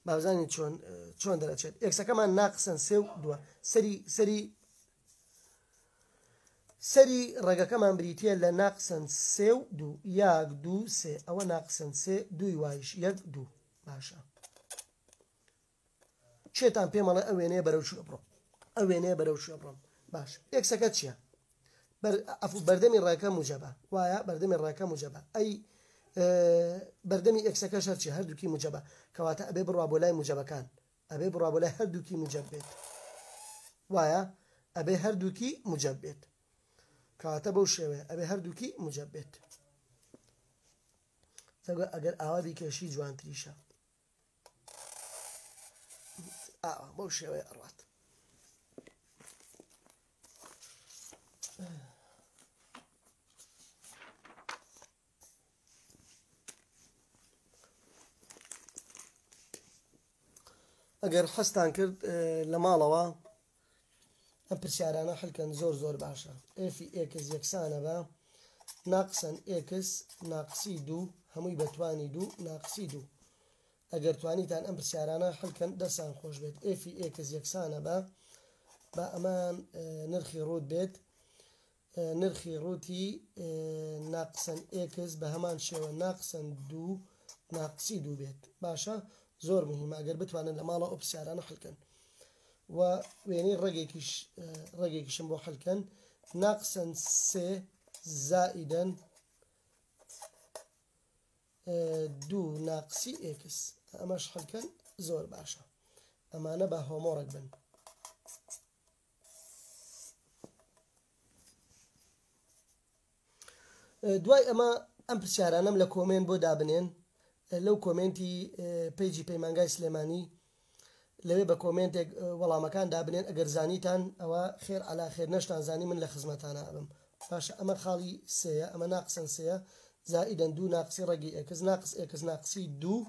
Speaker 1: بابزانین چۆن چۆن دەرەچێت. ئێکسەکەمان ناقسەن سێ و دووە. سەری سەری سەری ڕێگەکەمان بریتە لە ناقسەن سێ و دوو، یاک دوو سێ، ئەوە ناقسەن سێ دووی وایش یەک دوو. باشە چێتان پێمەڵێ ئەو وێنەیە بەرەو کوێ بڕۆم؟ ئەو وێنەیە بەرەو کوێ بڕۆم؟ باش ئێکسەکە چییە؟ ئەفو بەردەمی ڕێکە موجەبە وایە، بەردەمی ڕێکە موجەبە. ئەی بەردەمی ئێکسەکەش هەرچی هەردووکی موجەبە، کەواتە ئەبێ بڕوا بۆ لای موجەبەکان، ئەبێ بڕوا بۆ لای هەردووکی موجەب بێت وایە، ئەبێ هەردووکی موجەب بێت، کەواتە بەو شێوەیە ئەبێ هەردووکی موجەب بێت. ئەگەر ئاوا بیکێشی جوانتریشە. ئاوا بەو شێوەیە ئەڕات. ئەگەر حەستان کرد لە ماڵەوە ئەم پرسیارانە حلکەن زۆر زۆر باشە. ئێفی ئێکس یەکسانە بە ناقسەن ئێکس ناقسی دوو هەمووی بەتوانی دوو ناقسی دوو. ئەگەر توانیتان ئەم پرسیارانە حلکەن دەستان خۆش بێت. ئێفی ئێکس یەکسانە بە با ئەمان نرخی ڕووت بێت، نرخی ڕووتی ناقسەن ئێکس بە هەمان شێوە ناقسەن دوو ناقسی دوو بێت. باشە زۆر مهمە ئەگەر بتوانن لە ماڵەوە ئەو پرسیارانە حلکەن. و وێنەی ڕێگێکیشم بۆ حلکەن، ناقسەن سێ زائیدەن دوو ناقسی ئێکس، ئەمەش حلکەن زۆر باشە. ئەمانە بە هۆمۆڕێک بن. دوای ئەمە ئەم پرسیارانەم لە کۆمێنت بۆ دابنێن، لەو کۆمێنتی پەیجی پەیمانگای سلێمانی لەوێ بە کۆمێنتێک وەڵامەکان دابنێن. ئەگەر زانیتان ئەوە خێر علا خێر، نەشتان زانی من لە خزمەتانە ئەبم. باشە ئەمە خاڵی سێیە، ئەمە ناقسەن سێیە زائیدەن دوو ناقسی ڕەگی ئێکس ناقس ئێکس ناقسی دوو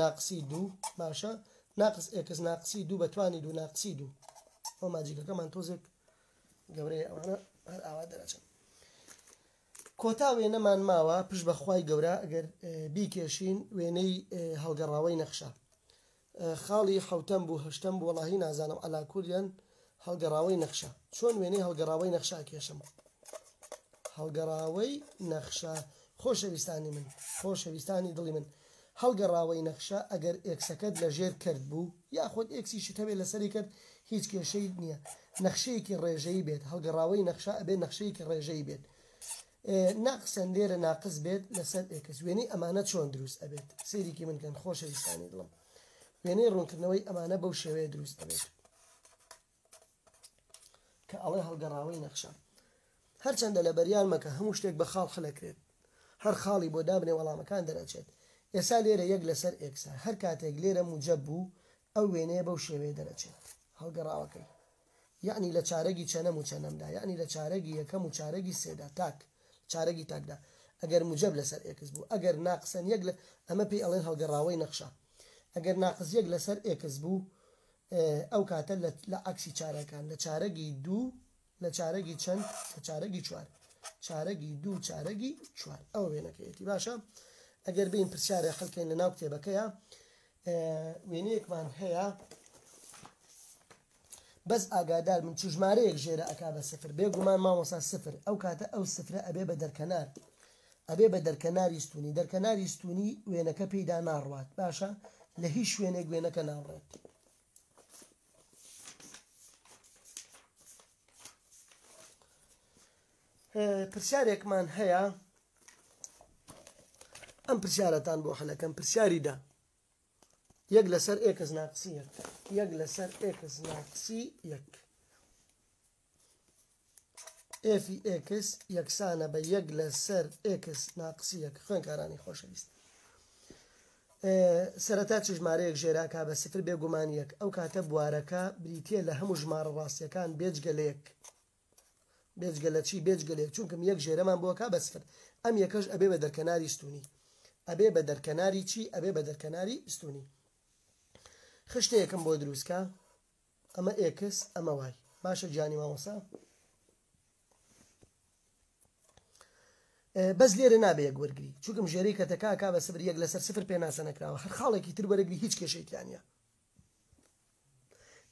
Speaker 1: ناقسی دوو. باشە ناقس ئێکس ناقسی دوو بەتوانی دوو ناقسی دوو. ئەو ماجیکەکەمان تۆزێک گەورەیە، ئەوانە هەر ئاوا دەرەچن. کۆتا وێنەمان ماوە پشت بە خوای گەورە ئەگەر بیکێشین وێنەی هەڵگەڕاوەی نەخشە. خاڵی حوتەم بوو هەشتەم بوو وەڵاهی نازانم، عەلا کولیان هەڵگەڕاوەی نەخشە. چۆن وێنەی هەڵگەڕاوەی نەخشە ئەکێشم؟ هەڵگەڕاوەی نەخشە خۆشەویستانی من، خۆشەویستانی دڵی من، هەڵگەڕاوەی نەخشە ئەگەر ئێکسەکەت لە ژێر کرد بوو یاخود ئێکسیشت هەبێت لەسەری کرد هیچ کێشەی نییە، نەخشەیەکی ڕێژەیی بێت. هەڵگەڕاوەی نەخشە ئەبێت نەخشەیەکی ڕێژەیی بێت، ناقسەن لێرە ناقس بێت لەسەر ئێکس. وێنەی ئەمانە چۆن دروست ئەبێت؟ سەیرێکی من کەن خۆشەویستانی دڵم، وێنەی ڕوونکردنەوەی ئەمانە بەو شێوەیە دروست ئەبێت کە ئەڵێ هەڵگەڕاوەی نەخشە. هەرچەندە لە بەریان مەکە هەموو شتێک بە خاڵ خلەکرێت، هەر خاڵی بۆ دابنێ وەڵامەکان دەرەچێت. ئێسا لێرە یەک لەسەر ئێکسە، هەر کاتێک لێرە موجەب بوو ئەو وێنەیە بەو شێوەیە دەرەچێت هەڵگەڕاوەکەی، یعنی لە چارەگی چەنەم و چەنەمدا، یعنی لە چارەگی یەکەم و چارەگی سێدا، تاک چارەگی تاکدا ئەگەر موجەب لەسەر ئێکس بوو. ئەگەر ناقسەن یەک لە ئەمە پێی ئەڵێن هەڵگەڕاوەی نەخشە. ئەگەر ناقس یەک لەسەر ئێکس بوو ئەو کاتە لە عەکسی چارەکان، لە چارەگی دوو، لە چارەگی چەند، لە چارەگی چوار، چارەگی دوو، چارەگی چوار، ئەوە وێنەکەیەتی. باشە ئەگەر بین پرسیارێ حەلکەین لە ناو کتێبەکەیە، وێنەیەکمان هەیە، بەس ئاگادار من چ ژمارەیەک ژێرە ئەکا بە سفر. بێگومان مامۆستا سفر، ئەو کاتە ئەو سفرە ئەبێ بە دەرکەنار، ئەبێ بە دەرکەناری ستونی. دەرکەناری ستونی وێنەکە پێیدا ناڕوات. باشە لە هیچ شوێنێک وێنەکە ناڕێت. پرسیارێکمان هەیە، ئەم پرسیارەتان بۆ حەلەکەم. پرسیاری دا یەک لەسەر ئێکس ناقسی یەک، یەک لەسەر ئێکس ناقسی یەک، ئێفی ئێکس یەکسانە بە یەک لەسەر ئێکس ناقسی یەک. خوێنکارانی خۆشەویست، سەرەتا چ ژمارەیەک ژێراکا بە سفر؟ بێگومان یەک. ئەو کاتە بوارەکە بریتییە لە هەموو ژمارە ڕاستیەکان بێجگە لە یەک. بێجگە لە چی؟ بێجگە لە یەک، چونکم یەک ژێرەمان بۆکا بە سفر. ئەم یەکەش ئەبێ بە دەرکەناری ستونی. ئەبێ بە دەرکەناری چی؟ ئەبێ بە دەرکەناری ستونی. خشتەیەکم بۆ دروستکە، ئەمە ئێکس ئەمە وای. باشە گیانی مامۆسا، بەس لێرە نابێ یەک وەرگری چونکم ژێرەی کەتەکە ئەکا بە سفر یەک لەسەر سفر پێناسە نەکراوە هەر خاڵێکی تر وەرەگری هیچ کێشەی تیا نییە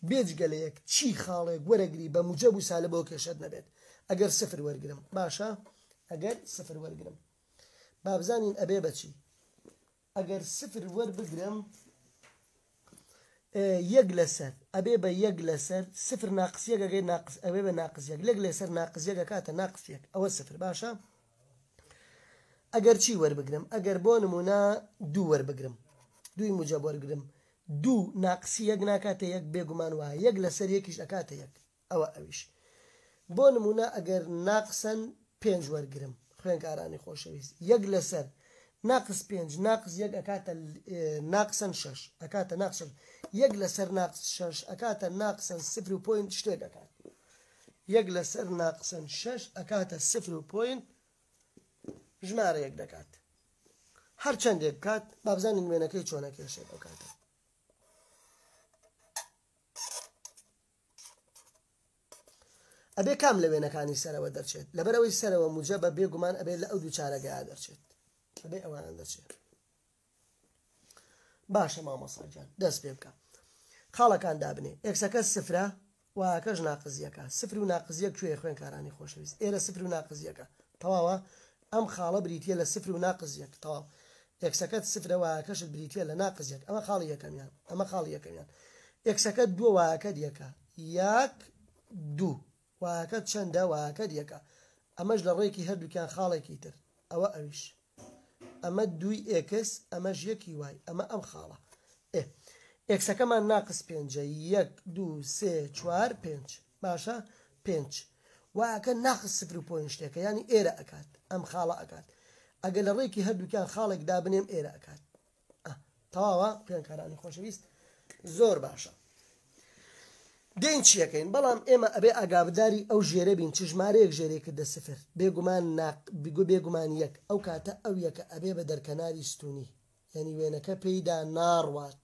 Speaker 1: بێجگە لە یەک چی خاڵێک وەرەگری بە موجەب و سالبەوە کێشەت نەبێت ئەگەر سفر وەرگرم باشە ئەگەر سفر وەرگرم با بزانین ئەبێ بەچی ئەگەر سفر وەربگرم یەک لەسەر ئەبێ بە یەک لەسەر سفر ناقس یەک ئەگەر ناقس ئەبێ بە ناقس یەک لەک لەسەر ناقس یەک ئەکاتە ناقس یەک ئەوە سفر باشە ئەگەر چی وەربگرم ئەگەر بۆ نمونە دوو وەربگرم دووی موجەب وەرگرم دوو ناقسی یەک ناکاتە یەک بێگومان وایە یەک لەسەر یەکیش ئەکاتە یەک ئەوە ئەویش بۆ نمونە ئەگەر ناقسەن پێنج وەرگرم خوێنکارانی خۆشەویست یەک لەسەر ناقس پێنج ناقس یەک ئەکاتە ناقسەن شەش ئەکاتە ناقس یەک لەسەر ناقس شەش ئەکاتە ناقسەن سفر و point شتێک ئەکات یەک لەسەر ناقسەن شەش ئەکاتە سفر و point ژمارە یەک دەکات هەر چەندێک بکات بابزانین وێنەکەی چۆنە کێشێت ئەو کاتە ئەبێ کام لە وێنەکانی سەرەوە دەرچێت لەبەرئەوەی سەرەوە موجەبە بێگومان ئەبێ لە ئەو دوو چارەگەیا دەرچێت ئەبێ ئەوانە دەرچێت باشە مامۆستا گیان دەست پێ بکە خاڵەکان دابنێ x ەکە سفرە y ەکەش ناقس یەکە سفر و ناقس یەک کوێ خوێنکارانی خۆشەویست ئێرە سفر و ناقس یەکە تەواوە ئەم خاڵە بریتە لە سفر و ناقس یەک تەواو x ەکەت سفرە y ەکەشت بریتە لە ناقس یەک ئەمە خاڵی یەکەمیان ئەمە خاڵی یەکەمیان x ەکەت دووە y ەکەت یەکە یەک دوو y ەکەت چەندە y ەکەت یەکە ئەمەش لە ڕێکی هەردووکیان خاڵێکی تر ئەوە ئەویش ئەمە دووی x ئەمەش یەکی y ئەمە ئەم خاڵە ئێ x ەکەمان ناقس پێنجە یەک دوو سێ چوار پێنج باشە پێنج y ەکە ناقس سفر و point شتێکە یانی ئێرە ئەکات ئەم خاڵە ئەکات ئەگەر لە ڕێکی هەردووکیان خاڵێک دابنێم ئێرە ئەکات تەواوە خوێنکارانی خۆشەویست زۆر باشە دێین چیەکەین بەڵام ئێمە ئەبێ ئاگابداری ئەو ژێرە بین چ ژمارەیەک ژێرەی کردە سفر بێگومان بێگومان یەک ئەو کاتە ئەو یەکە ئەبێ بە دەرکەناری ستونی یعنی وێنەکە پێیدا ناڕوات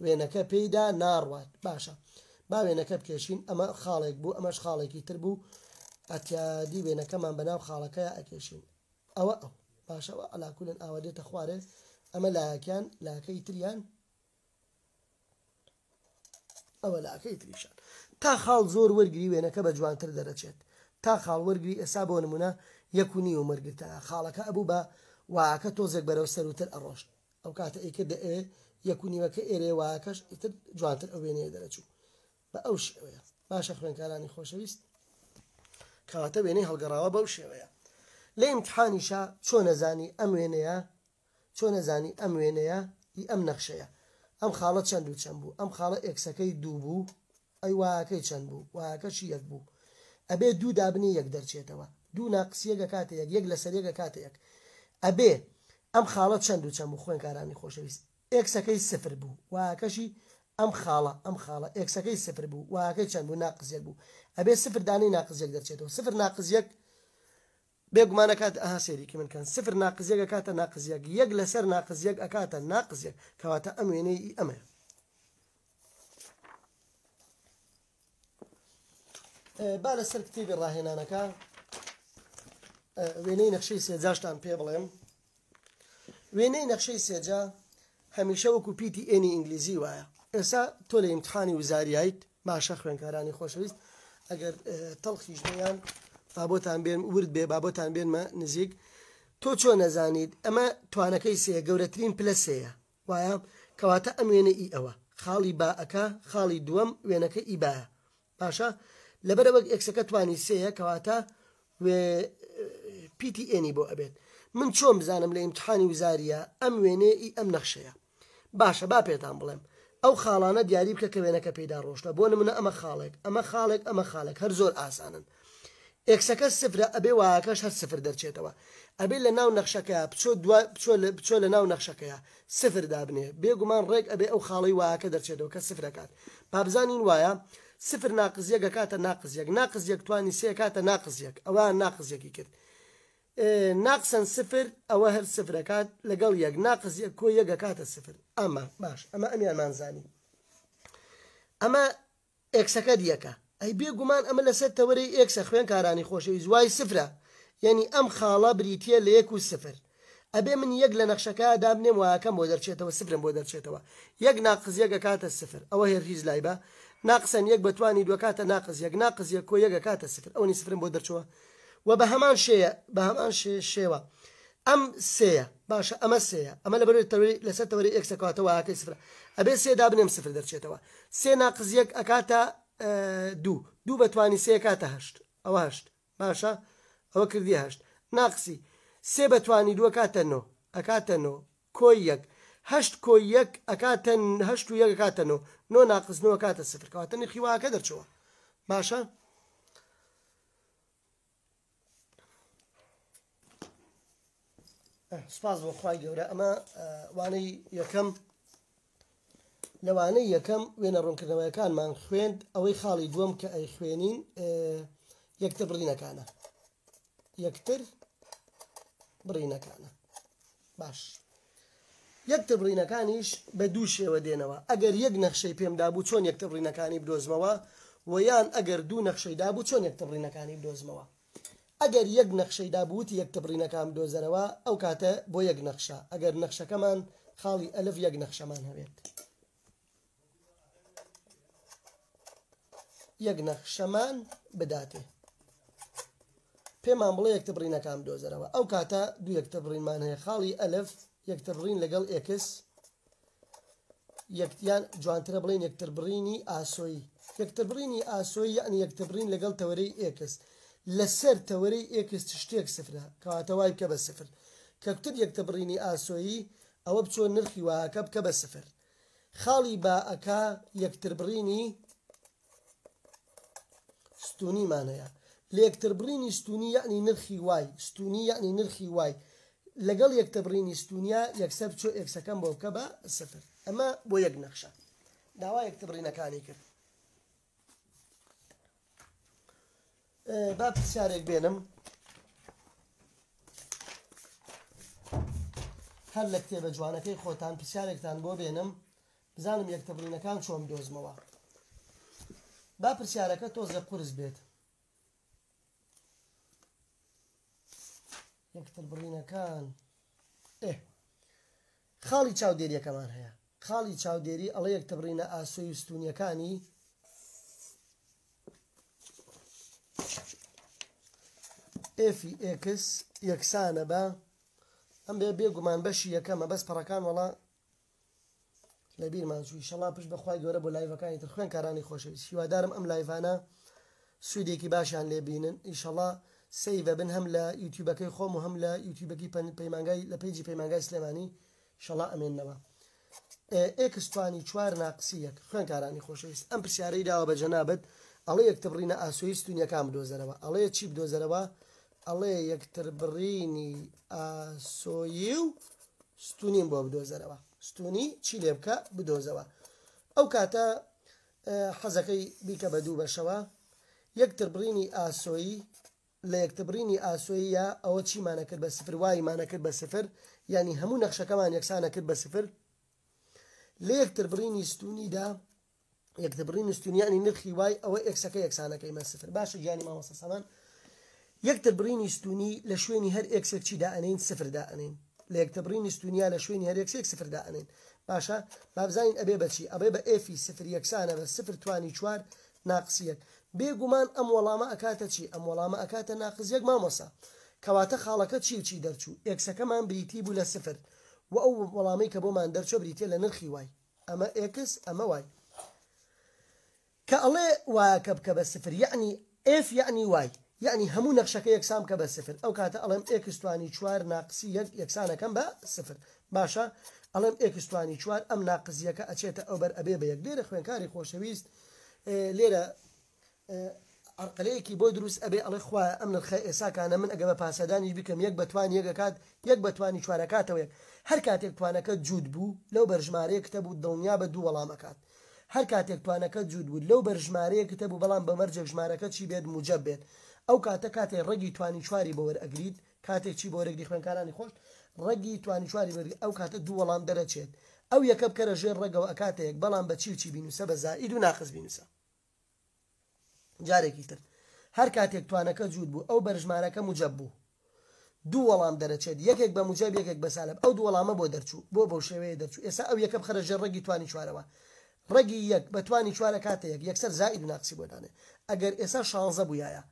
Speaker 1: وێنەکە پێیدا ناڕوات باشە با وێنەکە بکێشین ئەمە خاڵێک بوو ئەمەش خاڵێکی تر بوو ئەتیادی وێنەکەمان بەناو خاڵەکەی ئەکێشین ئەوە ئەو باشە ئەوە عەلاکولن ئاوا دێتە خوارێ ئەمە لایەکیان لاکەی تریان ئەوە لاکەی تریشان تا خاڵ زۆر وەرگری وێنەکە بە جوانتر دەرەچێت تا خاڵ وەرگری ئێسا بۆ نمونە یەک و نیو وەرگرتە خاڵەکە ئەبوو بە y ەکە تۆزێک بەرەو سەروتر ئەڕۆشت ئەو کاتە ئەیکردە ئێ یەک و نیوەکە ئێرێ y ەکەش ئیتر جوانتر ئەو وێنەیە دەرەچوو بە ئەو شێوەیە باشە خوێنکارانی خۆشەویست کەواتە وێنەی هەڵگەڕاوە بەو شێوەیە لە ئیمتحانیشا چۆن ئەزانی ئەم وێنەیە چۆن ئەزانی ئەم وێنەیە ئی ئەم نەخشەیە ئەم خاڵە چەند و چەند بوو ئەم خاڵە x ەکەی دوو بوو ئەی y ەکەی چەند بوو y ەکەشی یەک بوو ئەبێ دوو دابنێ یەک دەرچێتەوە دوو ناقس یەک ئەکاتە یەک یەک لەسەر یەک ئەکاتە یەک ئەبێ ئەم خاڵە چەند و چەند بوو خوێنکارانی خۆشەویست x ەکەی سفر بوو y ەکەشی ئەم خاڵە ئەم خاڵە x ەکەی سفر بوو y ەکەی چەند بوو ناقس یەک بوو ئەبێ سفر دانەی ناقس یەک دەرچێتەوە سفر ناقس یەک بێگومان ئەکات ئەها سەیریکی من کەن سفر ناقس یەک ئەکاتە ناقس یەک یەک لەسەر ناقس یەک ئەکاتە ناقس یەک کەواتە ئەم وێنەی ئی ئەمەیە با لەسەر کتێبی ڕاهێنانەکە وێنەی نەخشەی سێجاشتان پێ بڵێم وێنەی نەخشەی سێجا هەمیشە وەکو پیتی N ی ئینگلیزی وایە ئێسا تۆ لە ئیمتحانی وزاریایت باشە خوێنکارانی خۆشەویست ئەگەر تەڵخیش بێیان بابۆتان بێن ورد بێ بابۆتان بێنمە نزیک تۆ چۆن نەزانیت ئەمە توانەکەی سێ گەورەترین پلە سێیە وایە کەواتە ئەم وێنە ئی ئەوە خاڵی باەکە خاڵی دووەم وێنەکە ئی بایە باشە لەبەرئەوەک x ەکە توانی سێیە کەواتە وێ پیتی N ی بۆ ئەبێت من چۆن بزانم لە ئیمتحانی وزاریە ئەم وێنەیە ئی ئەم نەخشەیە باشە با پێتان بڵێم ئەو خاڵانە دیاری بکە کە وێنەکە پێیدا ڕۆشتە بۆ نمونە ئەمە خاڵێک ئەمە خاڵێک ئەمە خاڵێک هەر زۆر ئاسانن x ەکە سفرە ئەبێ y ەکەش هەر سفر دەرچێتەوە ئەبێ لە ناو نەخشەکەیا بچۆ دوا بچۆ لە بچۆ لە ناو نەخشەکەیا سفر دابنێ بێگومان ڕێک ئەبێ ئەو خاڵەی y ەکە دەرچێتەوە کە سفر ئەکات با بزانین وایە سفر ناقس یەک ئەکاتە ناقس یەک ناقس یەک توانی سێ ئەکاتە ناقس یەک ئەوە ناقس یەکی کرد ناقسەن سفر ئەوە هەر سفر ئەکات لەگەڵ یەک ناقس یەک کۆ یەک ئەکاتە سفر ئەمە باش ئەمە ئەمیانمان زانی ئەمە x ەکەت یەکە ئەی بێ گومان ئەمە لەسەر تەوەرەی x ە خوێنکارانی خۆشەویست y سفرە. یعنی ئەم خاڵە بریتە لە یەک و سفر. ئەبێ من یەک لە نەخشەکە دابنێم وایەکەم بۆ دەرچێتەوە، سفرم بۆ دەرچێتەوە. یەک ناقز یەک ئەکاتە سفر، ئەوە هێر هیچ لای بە. ناقسەن یەک بەتوانی دوو ئەکاتە ناقز یەک، ناقز یەک کۆ یەک ئەکاتە سفر، ئەوەنی سفرم بۆ دەرچووە. و بە هەمان شێیە، بە هەمان شێوە ئەم سێیە، باشە ئەمە سێیە، ئەمە لەبەر لەسەر تەوەری ئێکس ئەکاتەوە وایەکەی سفرە، ئەبێ سێ دابنێم سفر دەرچێتەوە. سێ ناقز یەک ئەکاتە دوو، دوو بەتوانی سێ ئەکاتە هەشت، ئەوە هەشت، باشە ئەوە کردی هەشت. ناقسی سێ بەتوانی دوو ئەکاتە نۆ، ئەکاتە نۆ کۆی یەک، هەشت کۆی یەک ئەکاتە هەشت و یەک ئەکاتە نۆ، نۆ ناقس نۆ ئەکاتە سفر، کەواتە نرخی وایەکە دەرچووە. باشە سپاس بۆ خوای گەورە. ئەمە وانەی یەکەم، لەوانەی یەکەم وێنە ڕوونکردنەوەیەکانمان خوێند. ئەوەی خاڵی دووەم کە ئەی خوێنین یەکتر بڕینەکانە، یەکتر بڕینەکانە. باش یەکتر بڕینەکانیش بە دوو شێوە دێنەوە. ئەگەر یەک نەخشەی پێم دابوو چۆن یەکتر بڕینەکانی بدۆزمەوە، و یان ئەگەر دوو نەخشەی دابوو چۆن یەکتر بڕینەکانی بدۆزمەوە. ئەگەر یەک نەخشەی دابووتی یەکتر بڕینەکان بدۆزەرەوە، ئەو کاتە بۆ یەک نەخشە، ئەگەر نەخشەکەمان خاڵی ئەلف یەک نەخشەمان هەبێت، یەک نەخشەمان بداتێ، پێمان بڵێ یەکتر بڕینەکان بدۆزەرەوە. ئەو کاتە دوو یەکتر بڕینمان هەیە، خاڵی ئەلف یەکتر بڕین لەگەڵ ئێکس، یەکتیان جوانترە بڵێن یەکتر بڕینی ئاسۆیی. یەکتر بڕینی ئاسۆیی یعنی یەکتر بڕین لەگەڵ تەوەرەی ئێکس، لەسەر تەوەرەی ئێکس شتێک سفرە، کەواتە وای بکە بە سفر. کە کوتت یەکتر بڕینی ئاسۆیی، ئەوە بچۆ نرخی واکە بکە بە سفر. خاڵی باەکە یەکتر بڕینی ستونیمان هەیە. لە یەکتر بڕینی ستونی یعنی نرخی وای، ستونی یعنی نرخی وای لەگەڵ یەکتر بڕینی ستونیا یەکسەر بچۆ ئێکسەکەم بۆ بکە بە سفر. ئەمە بۆ یەک نەخشە داوا یەکتر بڕینەکانی کرد. با پرسیارێک بێنم هەر لە کتێبە جوانەکەی خۆتان پرسیارێکتان بۆ بێنم بزانم یەکتر بڕینەکان چۆن دۆزمەوە. با پرسیارەکە تۆزێ قورس بێت. یەکتر بڕینەکان خاڵی چاودێریەکەمان هەیە. خاڵی چاودێری ئەڵێ یەکتر بڕینە ئاسۆی و ستونیەکانی ئێفی ئێکس یەکسانە بە ئەم بێ بێگومان بەشی یەکەمە، بەس پەڕەکان وەڵا لەبیرمان چوو. ئینشەڵا پشت بەخوای گەورە بۆ لایڤەکانی تر. خوێنکارانی خۆشەویست، هیوادارم ئەم لایڤانە سوودێکی باشیان لێبینن. ئینشەڵا save بن هەم لە یوتیوبەکەی خۆم و هەم لە یوتیوبەکەی پەیمانگای لە page ی پەیمانگای سلێمانی ئینشەڵا ئەمێننەوە. ئێکس توانی چوار ناقسی یەک. خوێنکارانی خۆشەویست، ئەم پرسیارەی داوە بە جەنابەت، ئەڵێ یەکتر بڕینە ئاسۆیی ستونیەکان بدۆزەرەوە. ئەڵێ چی بدۆزەرەوە؟ ئەڵێ یەکتر بڕینی ئاسۆیی و ستونیم بۆ بدۆزەرەوە. ستونی چی لێ بکە بدۆزەوە. ئەو کاتە حەزەکەی بیکە بە دوو بەشەوە. یەکتر بڕینی ئاسۆیی لە یەکتر بڕینی ئاسۆییە ئەوە چیمانە کرد بە سفر، وایمانە کرد بە سفر، یعنی هەموو نەخشەکەمان یەکسانە کرد بە سفر. لە یەکتر بڕینی ستونیدا یەکتر بڕینی ستونی یعنی نرخی وای ئەوە ئێکسەکە یەکسانەکەی مە سفر. باشە گیانی مامۆستا سامان، یەکتر بڕینی ستونی لە شوێنی هەر ئێکسێک چی دائەنین؟ سفر دائەنین. لە یەکتر بڕینی ستونیا لە شوێنی هەر ئێکسێک سفر دائەنین. باشە با بزانین ئەبێ بەچی؟ ئەبێ بە ئێفی سفر یەکسانە بە سفر توانی چوار ناقسی یەک. بێگومان ئەم وەڵامە ئەکاتە چی؟ ئەم وەڵامە ئەکاتە ناقس یەک مامۆسا. کەواتە خاڵەکە چی و چی دەرچوو؟ ئێکسەکەمان بریتی بوو لە سفر و ئەو وەڵامەی کە بۆمان دەرچوو بریتیە لە نرخی وای. ئەمە ئێکس ئەمە وای. کە ئەڵێ وایەکە بکە بە سفر یعنی ئێف یعنی وای، یعنی هەموو نەخشەکە یەکسان بکە بە سفر. ئەو کاتە ئەڵێم ئێکس توانی چوار ناقسی یەک یەکسانەکەم بە سفر. باشە ئەڵێم ئێکس توانی چوار ئەم ناقزیەکە ئەچێتە ئەو بەر ئەبێ بە یەک. لێرە خوێنکاری خۆشەویست لێرە عرقلەیەکی بۆ دروست ئەبێ، ئەڵێ خوایە ئەم نرخە ئێساکانە من ئەگە بە پاسەدانیش بکەم یەک بەتوانی یەک ئەکات، یەک بەتوانی چوارەکاتەوە یەک. هەر کاتێک توانەکە جووت بوو لەو بەرژمارەیە کتە بوو دڵنیا بە دوو وەڵام ئەکات. هەر کاتێک توانەکە جووت بوو لەو بەرژمارەیە کتە بوو بەڵام بە مەرجێک ژمارەکە چی بێت؟ موجەب بێت. ئەو کاتە کاتێک ڕەگی توانی چواری بۆ وەرئەگریت، کاتێک چی بۆ وەرەگری خوێنکارانی خۆش؟ ڕەگی توانی چواری بەرگری، ئەو کاتە دوو وەڵام دەرەچێت. ئەو یەکە بکەرە ژێر ڕەگەوە ئەکاتە یەک، بەڵام بە چی و چی بینوسە؟ بە زائید و ناقص بینوسە. جارێکی تر هەر کاتێک توانەکە جووت بوو ئەو بەرژمارەکە موجەب بوو، دوو وەڵام دەرەچێت، یەکێک بە موجەب یەکێک بە سالب، ئەو دوو وەڵامە بۆ دەرچوو، بۆ بەو شێوەیە دەرچوو، ئێستا ئەو یەکە بخەرە ژێر ڕەگی توانی چوارەوە، ڕەگی یەک بە توانی چوار ئەکاتە یەک، یەکسەر زائید و ناقسی بۆ دانێ، ئەگەر ئێستا شانزە بوویایە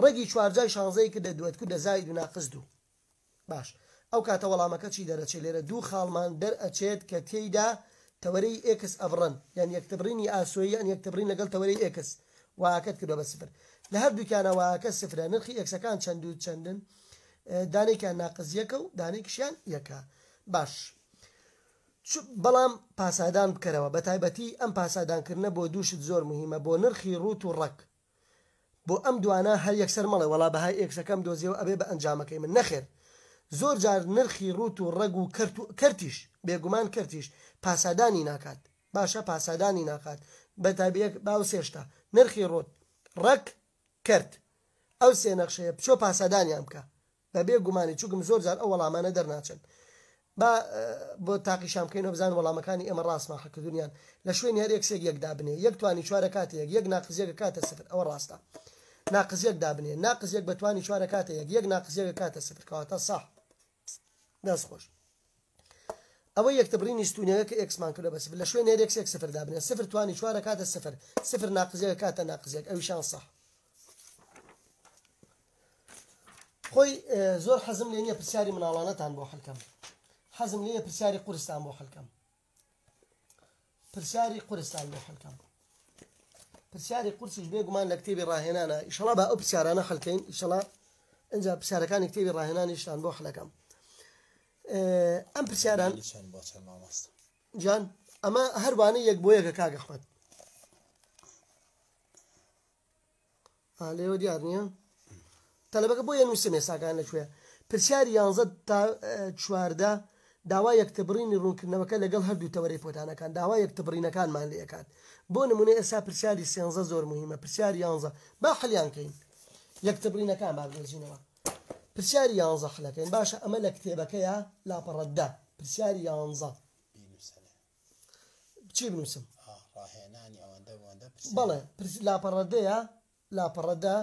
Speaker 1: ڕەگی چوارجای شانزەی کردە دوو ئەتکردە زائید و ناقس دوو. باش ئەو کاتە وەڵامەکە چی دەرەچێت لێرە دوو خاڵمان دەرئەچێت کە تێیدا تەوەرەی x ئەبڕن یان یەکتبڕینی ئاسۆیی یان یەکتبڕین لەگەڵ تەوەرەی x y ەکەت کردوە بە سفر لە هەردووکیانە y ەکە سفرە نرخی x ەکان چەند و چەندن دانێکیان ناقس یەکە و دانێکیشیان یەکە باش بەڵام پاسادان بکەرەوە بە تایبەتی ئەم پاسادانکردنە بۆ دووشت زۆر مهمە بۆ نرخی ڕووت و ڕەگ بۆ ئەم دوانە هەر یەکسەر مەڵێ وەڵا بەهای x ەکەم دۆزیەوە ئەبێ بە ئەنجامەکەی من نەخێر زۆر جار نرخی ڕووت و ڕەگ و کەرت و کەرتیش بێگومان کەرتیش پاسادانی ناکات باشە پاسادانی ناکات بە تایبەت با ئەو سێ شتە نرخی ڕووت ڕەگ کەرت ئەو سێ نەخشەیە بچۆ پاسادانیان بکە بەبێ گومانی چوکم زۆر جار ئەو وەڵامانە دەرناچن با بۆ تاقیشان بکەینەوە بزانین وەڵامەکانی ئێمە ڕاستمان حەکردون یان لە شوێنی هەر x ێک یەک دابنێ یەک توانی چوارە کاتە یەک یەک ناقس یەک کاتە سفر ئەوە ڕاستە ناقس یەک دابنێ ناقس یەک بە توانی چوارە کاتە یەک یەک ناقس یەک کاتە سفر کەواتە صح دەست خۆش ئەوە یەکتبڕینی ستونەکە کە x مان کردە بە سفر لە شوێنی هەر x ێک سفر دابنێ سفر توانی چوارە کاتە سفر سفر ناقس یەک کاتە ناقس یەک ئەویشان صح خۆی زۆر حەزم لێ نییە پرسیاری مناڵانەتان بۆ حلکەم حەزم لێیە پرسیاری قورستان بۆ حلکەم پرسیاری قورستان بۆ حلکەم پرسیاری قورسیش بێگومان لە کتێبی ڕاهێنانە ئیشەڵا بە ئەو پرسیارانە حلکەین ئیشەڵا ئینجا پرسیارەکانی کتێبی ڕاهێنانیشتان بۆ حلەکەم ئەم پرسیاران جان ئەمە هەروانە یەک بۆ یەکە کاک ئەحمەد لێوە دیار نییە تەلەبەکە بۆ یە نووسم ێساکان لەکوێ پرسیاری یانزە تا چواردە داوا یەکتبڕینی ڕوونکردنەوەکە لەگەڵ هەردوو تەوەرەی پۆتانەکان داوا یەکتبڕینەکانمان لێ ئەکات بۆ نمونە ئێستا پرسیاری سێنزە زۆر مهمە پرسیاری یانزە با حلیان کەین یەکتبڕینەکان با بدۆزینەوە پرسیاری یانزە حلەکەین باشە ئەمە لە کتێبەکەیە لاپەڕە دە پرسیاری یانزە چی بنووسم؟
Speaker 2: ڕاهێنانی ئەوەندە بۆندە پرسیار.
Speaker 1: بەڵێ لاپەڕە دەیە لاپەڕە دە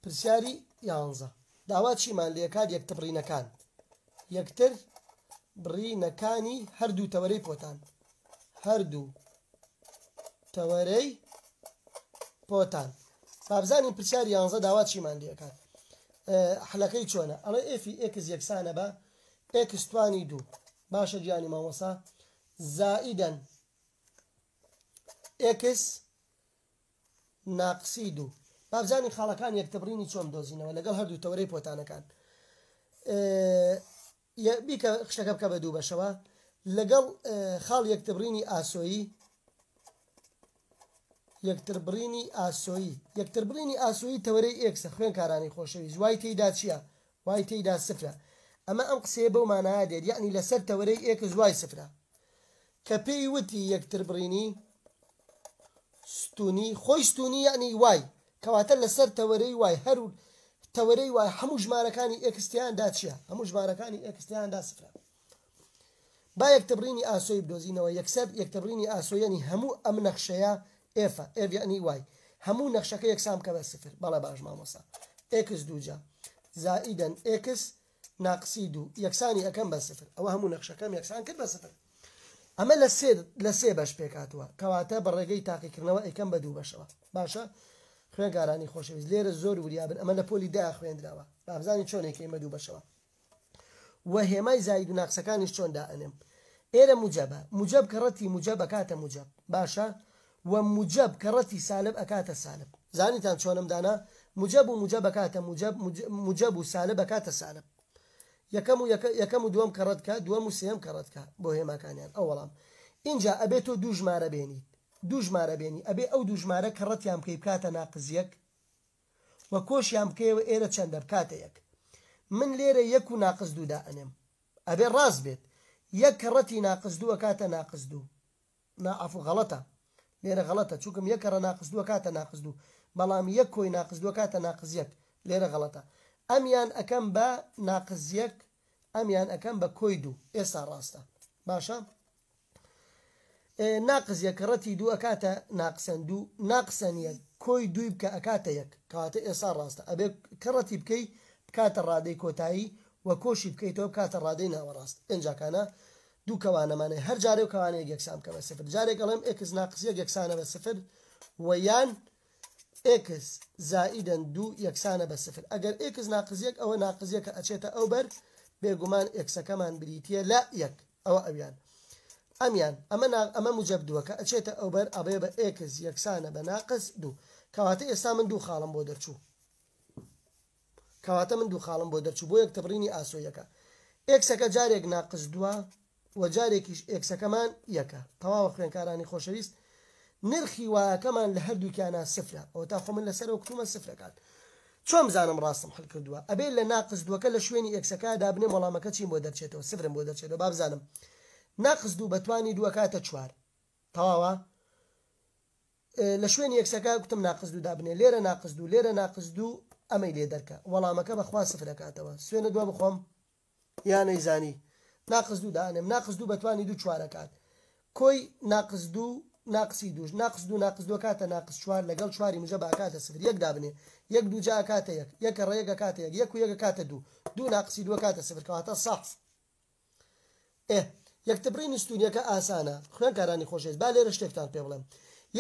Speaker 1: پرسیاری یانزە داوا چیمان لێکات یەکتبڕینەکان یەکتر بڕینەکانی هەردوو تەوەرەی پۆتان هەردوو تەوەرەی پۆتان بابزانین پرسیاری یانزە داوا چیمان لێکات حلەکەی چۆنە ئەڵێ f ی x یەکسانە بە x توانی دوو باشە گیانی مامۆسا زائیدەن x ناقسی دوو بابزانین خاڵەکان یەکتبڕینی چۆن دۆزینەوە لەگەڵ هەردوو تەوەرەی پۆتانەکان بیکە خشتەکە بکە بە دوو بەشەوە لەگەڵ خاڵ یەکتبڕینی ئاسۆیی یەکتربڕینی ئاسۆیی یەکتربڕینی ئاسۆیی تەوەرەی x ە خوێنکارانی خۆشەویست y تێیدا چییە y تێیدا سفرە ئەمە ئەم قسەیە بەو مانایە دێت یەعنی لەسەر تەوەرەی x y سفرە کە پێی وتی یەکتربڕینی ستونی خۆی ستونی یەعنی y کەواتە لەسەر تەوەرەی y هەر تەوەرەی y هەموو ژمارەکانی x تیاندا چییە هەموو ژمارەکانی x تیاندا سفرە با یەکتربڕینی ئاسۆی بدۆزینەوە یەکسەر یەکتربڕینی ئاسۆیەنی هەموو ئەم نەخشەیە f ە f یەعنی y هەموو نەخشەکە یەکسان بکە بە سفر بەڵێ باش مامۆستا x دووجا زائیدەن x ناقسی دوو یەکسانی ئەکەم بە سفر ئەوە هەموو نەخشەکەم یەکسان کرد بە سفر ئەمە لە سێ لە سێ بەش پێکهاتووە کەواتە بە ڕێگەی تاقیکردنەوە ئەیکەم بە دوو بەشەوە باشە خوێنکارانی خۆشەویست لێرە زۆر وریابن ئەمە لە پۆلی دا خوێندراوە بابزانین چۆن ئەیکەین بە دوو بەشەوە و هێمای زاید و ناقسەکانیش چۆن دائەنێم ئێرە موجەبە موجەب کە ڕەتی موجەب ئەکاتە موجەب باشە و موجەب کە ڕەتی سالب ئەکاتە سالب زانیتان چۆنم دانا موجەب و موجەب ئەکاتە موجەب موجەب و سالب ئەکاتە سالب یەکەم و یەکەم و دووەم کەڕەت کە دووەم و سێیەم کەڕەت کە بۆ هێماکانیان ئەو وەڵام ئینجا ئەبێ تۆ دوو ژمارە بێنیت دوو ژمارە بێنی ئەبێ ئەو دوو ژمارە کەڕەتیان بکەی بکاتە ناقس یەک و کۆشیان بکەیەوە ئێرە چەندە بکاتە یەک من لێرە یەک و ناقس دوو دائەنێم ئەبێ ڕاست بێت یەک کەڕەتی ناقس دوو ئەکاتە ناقس دوو نا عەفو غەڵەتە لێرە غەڵەتە چونکم یەک کەڕە ناقس دوو ئەکاتە ناقس دوو بەڵام یەک کۆی ناقس دوو ئەکاتە ناقس یەک لێرە غەڵەتە ئەمیان ئەکەم بە ناقس یەک ئەمیان ئەکەم بە کۆی دوو ئێستا ڕاستە باشە ناقس یەک کەڕەتی دوو ئەکاتە ناقسەن دوو ناقسەن یەک کۆی دووی بکە ئەکاتە یەک کەواتە ئێستا ڕاستە ئەبێ کەڕەتی بکەی بکاتە ڕادەی کۆتایی و کۆشی بکەیتەوە بکاتە ڕادەی ناوەڕاست. ئینجاکانە دوو کەوانەمان هەیە، هەر جارێ و کەوانەیەک یەکسان بکە بە سفر. جارێک ئەڵێم x ناقس یەک یەکسانە بە سفر و یان x زائیدەن دوو یەکسانە بە سفر. ئەگەر x ناقس یەک ئەوە ناقس یەکە ئەچێتە ئەو بەر، بێگومان x ەکەمان بریتییە لە یەک. ئەوە ئەویان. ئەمیان ئەمە ئەمە موجەب دووەکە ئەچێتە ئەو بەر ئەبێ بە x یەکسانە بە ناقس دوو. کەواتە ئێستا من دوو خاڵم بۆ دەرچوو. کەواتە من دوو خاڵم بۆ دەرچوو بۆ یەکتربڕینی ئاسۆیەکە. x ەکە جارێک ناقس دووە و جارێکیش x ەکەمان یەکە. تەواوە خوێنکارانی خۆشەویست، نرخی y ەکەمان لە هەردووکیانە سفرە. ئەوە تا خۆ من لەسەرەوە کوتومە سفرەکان. چۆن بزانم ڕاستم حل کردووە؟ ئەبێ لە ناقس دووەکە لە شوێنی x ەکە دابنێم وەڵامەکە چیم بۆ دەرچێتەوە؟ سفرم بۆ دەرچێتەوە. با بزانم ناقس دوو بەتوانی دوو ئەکاتە چوار. تەواوە؟ لە شوێنی x ەکە گوتم ناقس دوو دابنێ، لێرە ناقس دوو، لێرە ناقس دوو، ئەمەی لێ دەرکە. وەڵامەکە بەخوا سفر ئەکاتەوە. سوێنە دوا بخۆم یا نەیزانی؟ ناقس دوو دانێم، ناقس دوو بەتوانی دوو چوار ئەکات. کۆی ناقس دوو ناقسی دووش، ناقس دوو ناقس دوو ئەکاتە ناقس چوار، لەگەڵ چواری موجەب ئەکاتە سفر. یەک دابنێ، یەک دوو جا ئەکاتە یەک، یەکە ڕێ یەک ئەکاتە یەک، یەک و یەک ئەکاتە دوو، دوو ناقسی دوو ئەکاتە سفر. کەواتە سەح. ئێ یەکتربڕینی ستونیەکە ئاسانە خوێنکارانی خۆشەویست. با لێرە شتێکتان پێ بڵێم،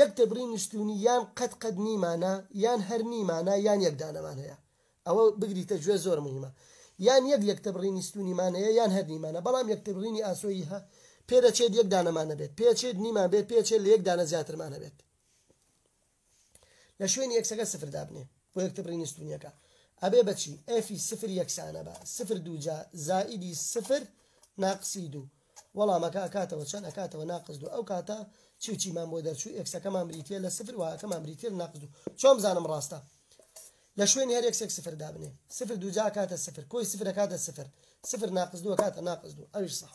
Speaker 1: یەکتربڕینی ستونی یان قەت قەت نیمانە، یان هەر نیمانە، یان یەک دانەمان هەیە. ئەوە بگریتە گوێ زۆر مهمە. یان یەک یەکتربڕینی ستونیمان هەیە یان هەر نیمانە، بەڵام یەکتربڕینی ئاسۆیی هە پێدەچێت یەک دانەمان نەبێت، پێچێت نیمان بێت، پێچێت لە یەک دانە زیاترمان هەبێت. لە شوێنی x ەکە سفر دابنێ بۆ یەکتربڕینی ستونیەکە ئەبێ بەچی؟ f ی سفر یەکسانە بە سفر دوو جا زائیدی سفر ناقسی دوو. وەڵامەکە ئەکاتەوە چەند؟ ئەکاتەوە ناقس دوو. ئەو کاتە چی و چیمان بۆ دەرچوو؟ x ەکەمان بریتیە لە سفر، y ەکەمان بریتیە لە ناقس دوو. چۆن بزانم ڕاستە؟ لە شوێنی هەر x ێک سفر دابنێ، سفر دوو جا ئەکاتە سفر، کۆی سفر ئەکاتە سفر، سفر ناقس دوو ئەکاتە ناقس دوو. ئەویش سەح.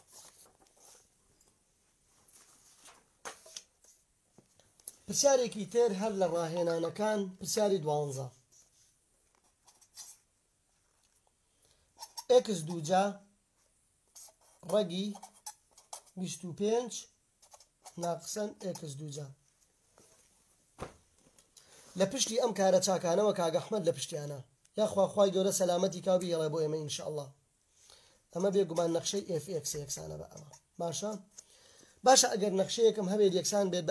Speaker 1: پرسیارێکی تر هەر لە ڕاهێنانەکان، پرسیاری دوانزە. x دووجا ڕەگی 25 ناقسەن x دووجا. لە پشتی ئەم کارە چاکانەوە کاک ئەحمەد لە پشتیانە. یاخوا خوای گەورە سەلامەتی کاو بیهێڵێ بۆ ئێمە ئینشاءڵڵا. ئەمە بێگومان نەخشەی f x یەکسانە بە ئەمە. باشە؟ باشە ئەگەر نەخشەیەکم هەبێت یەکسان بێت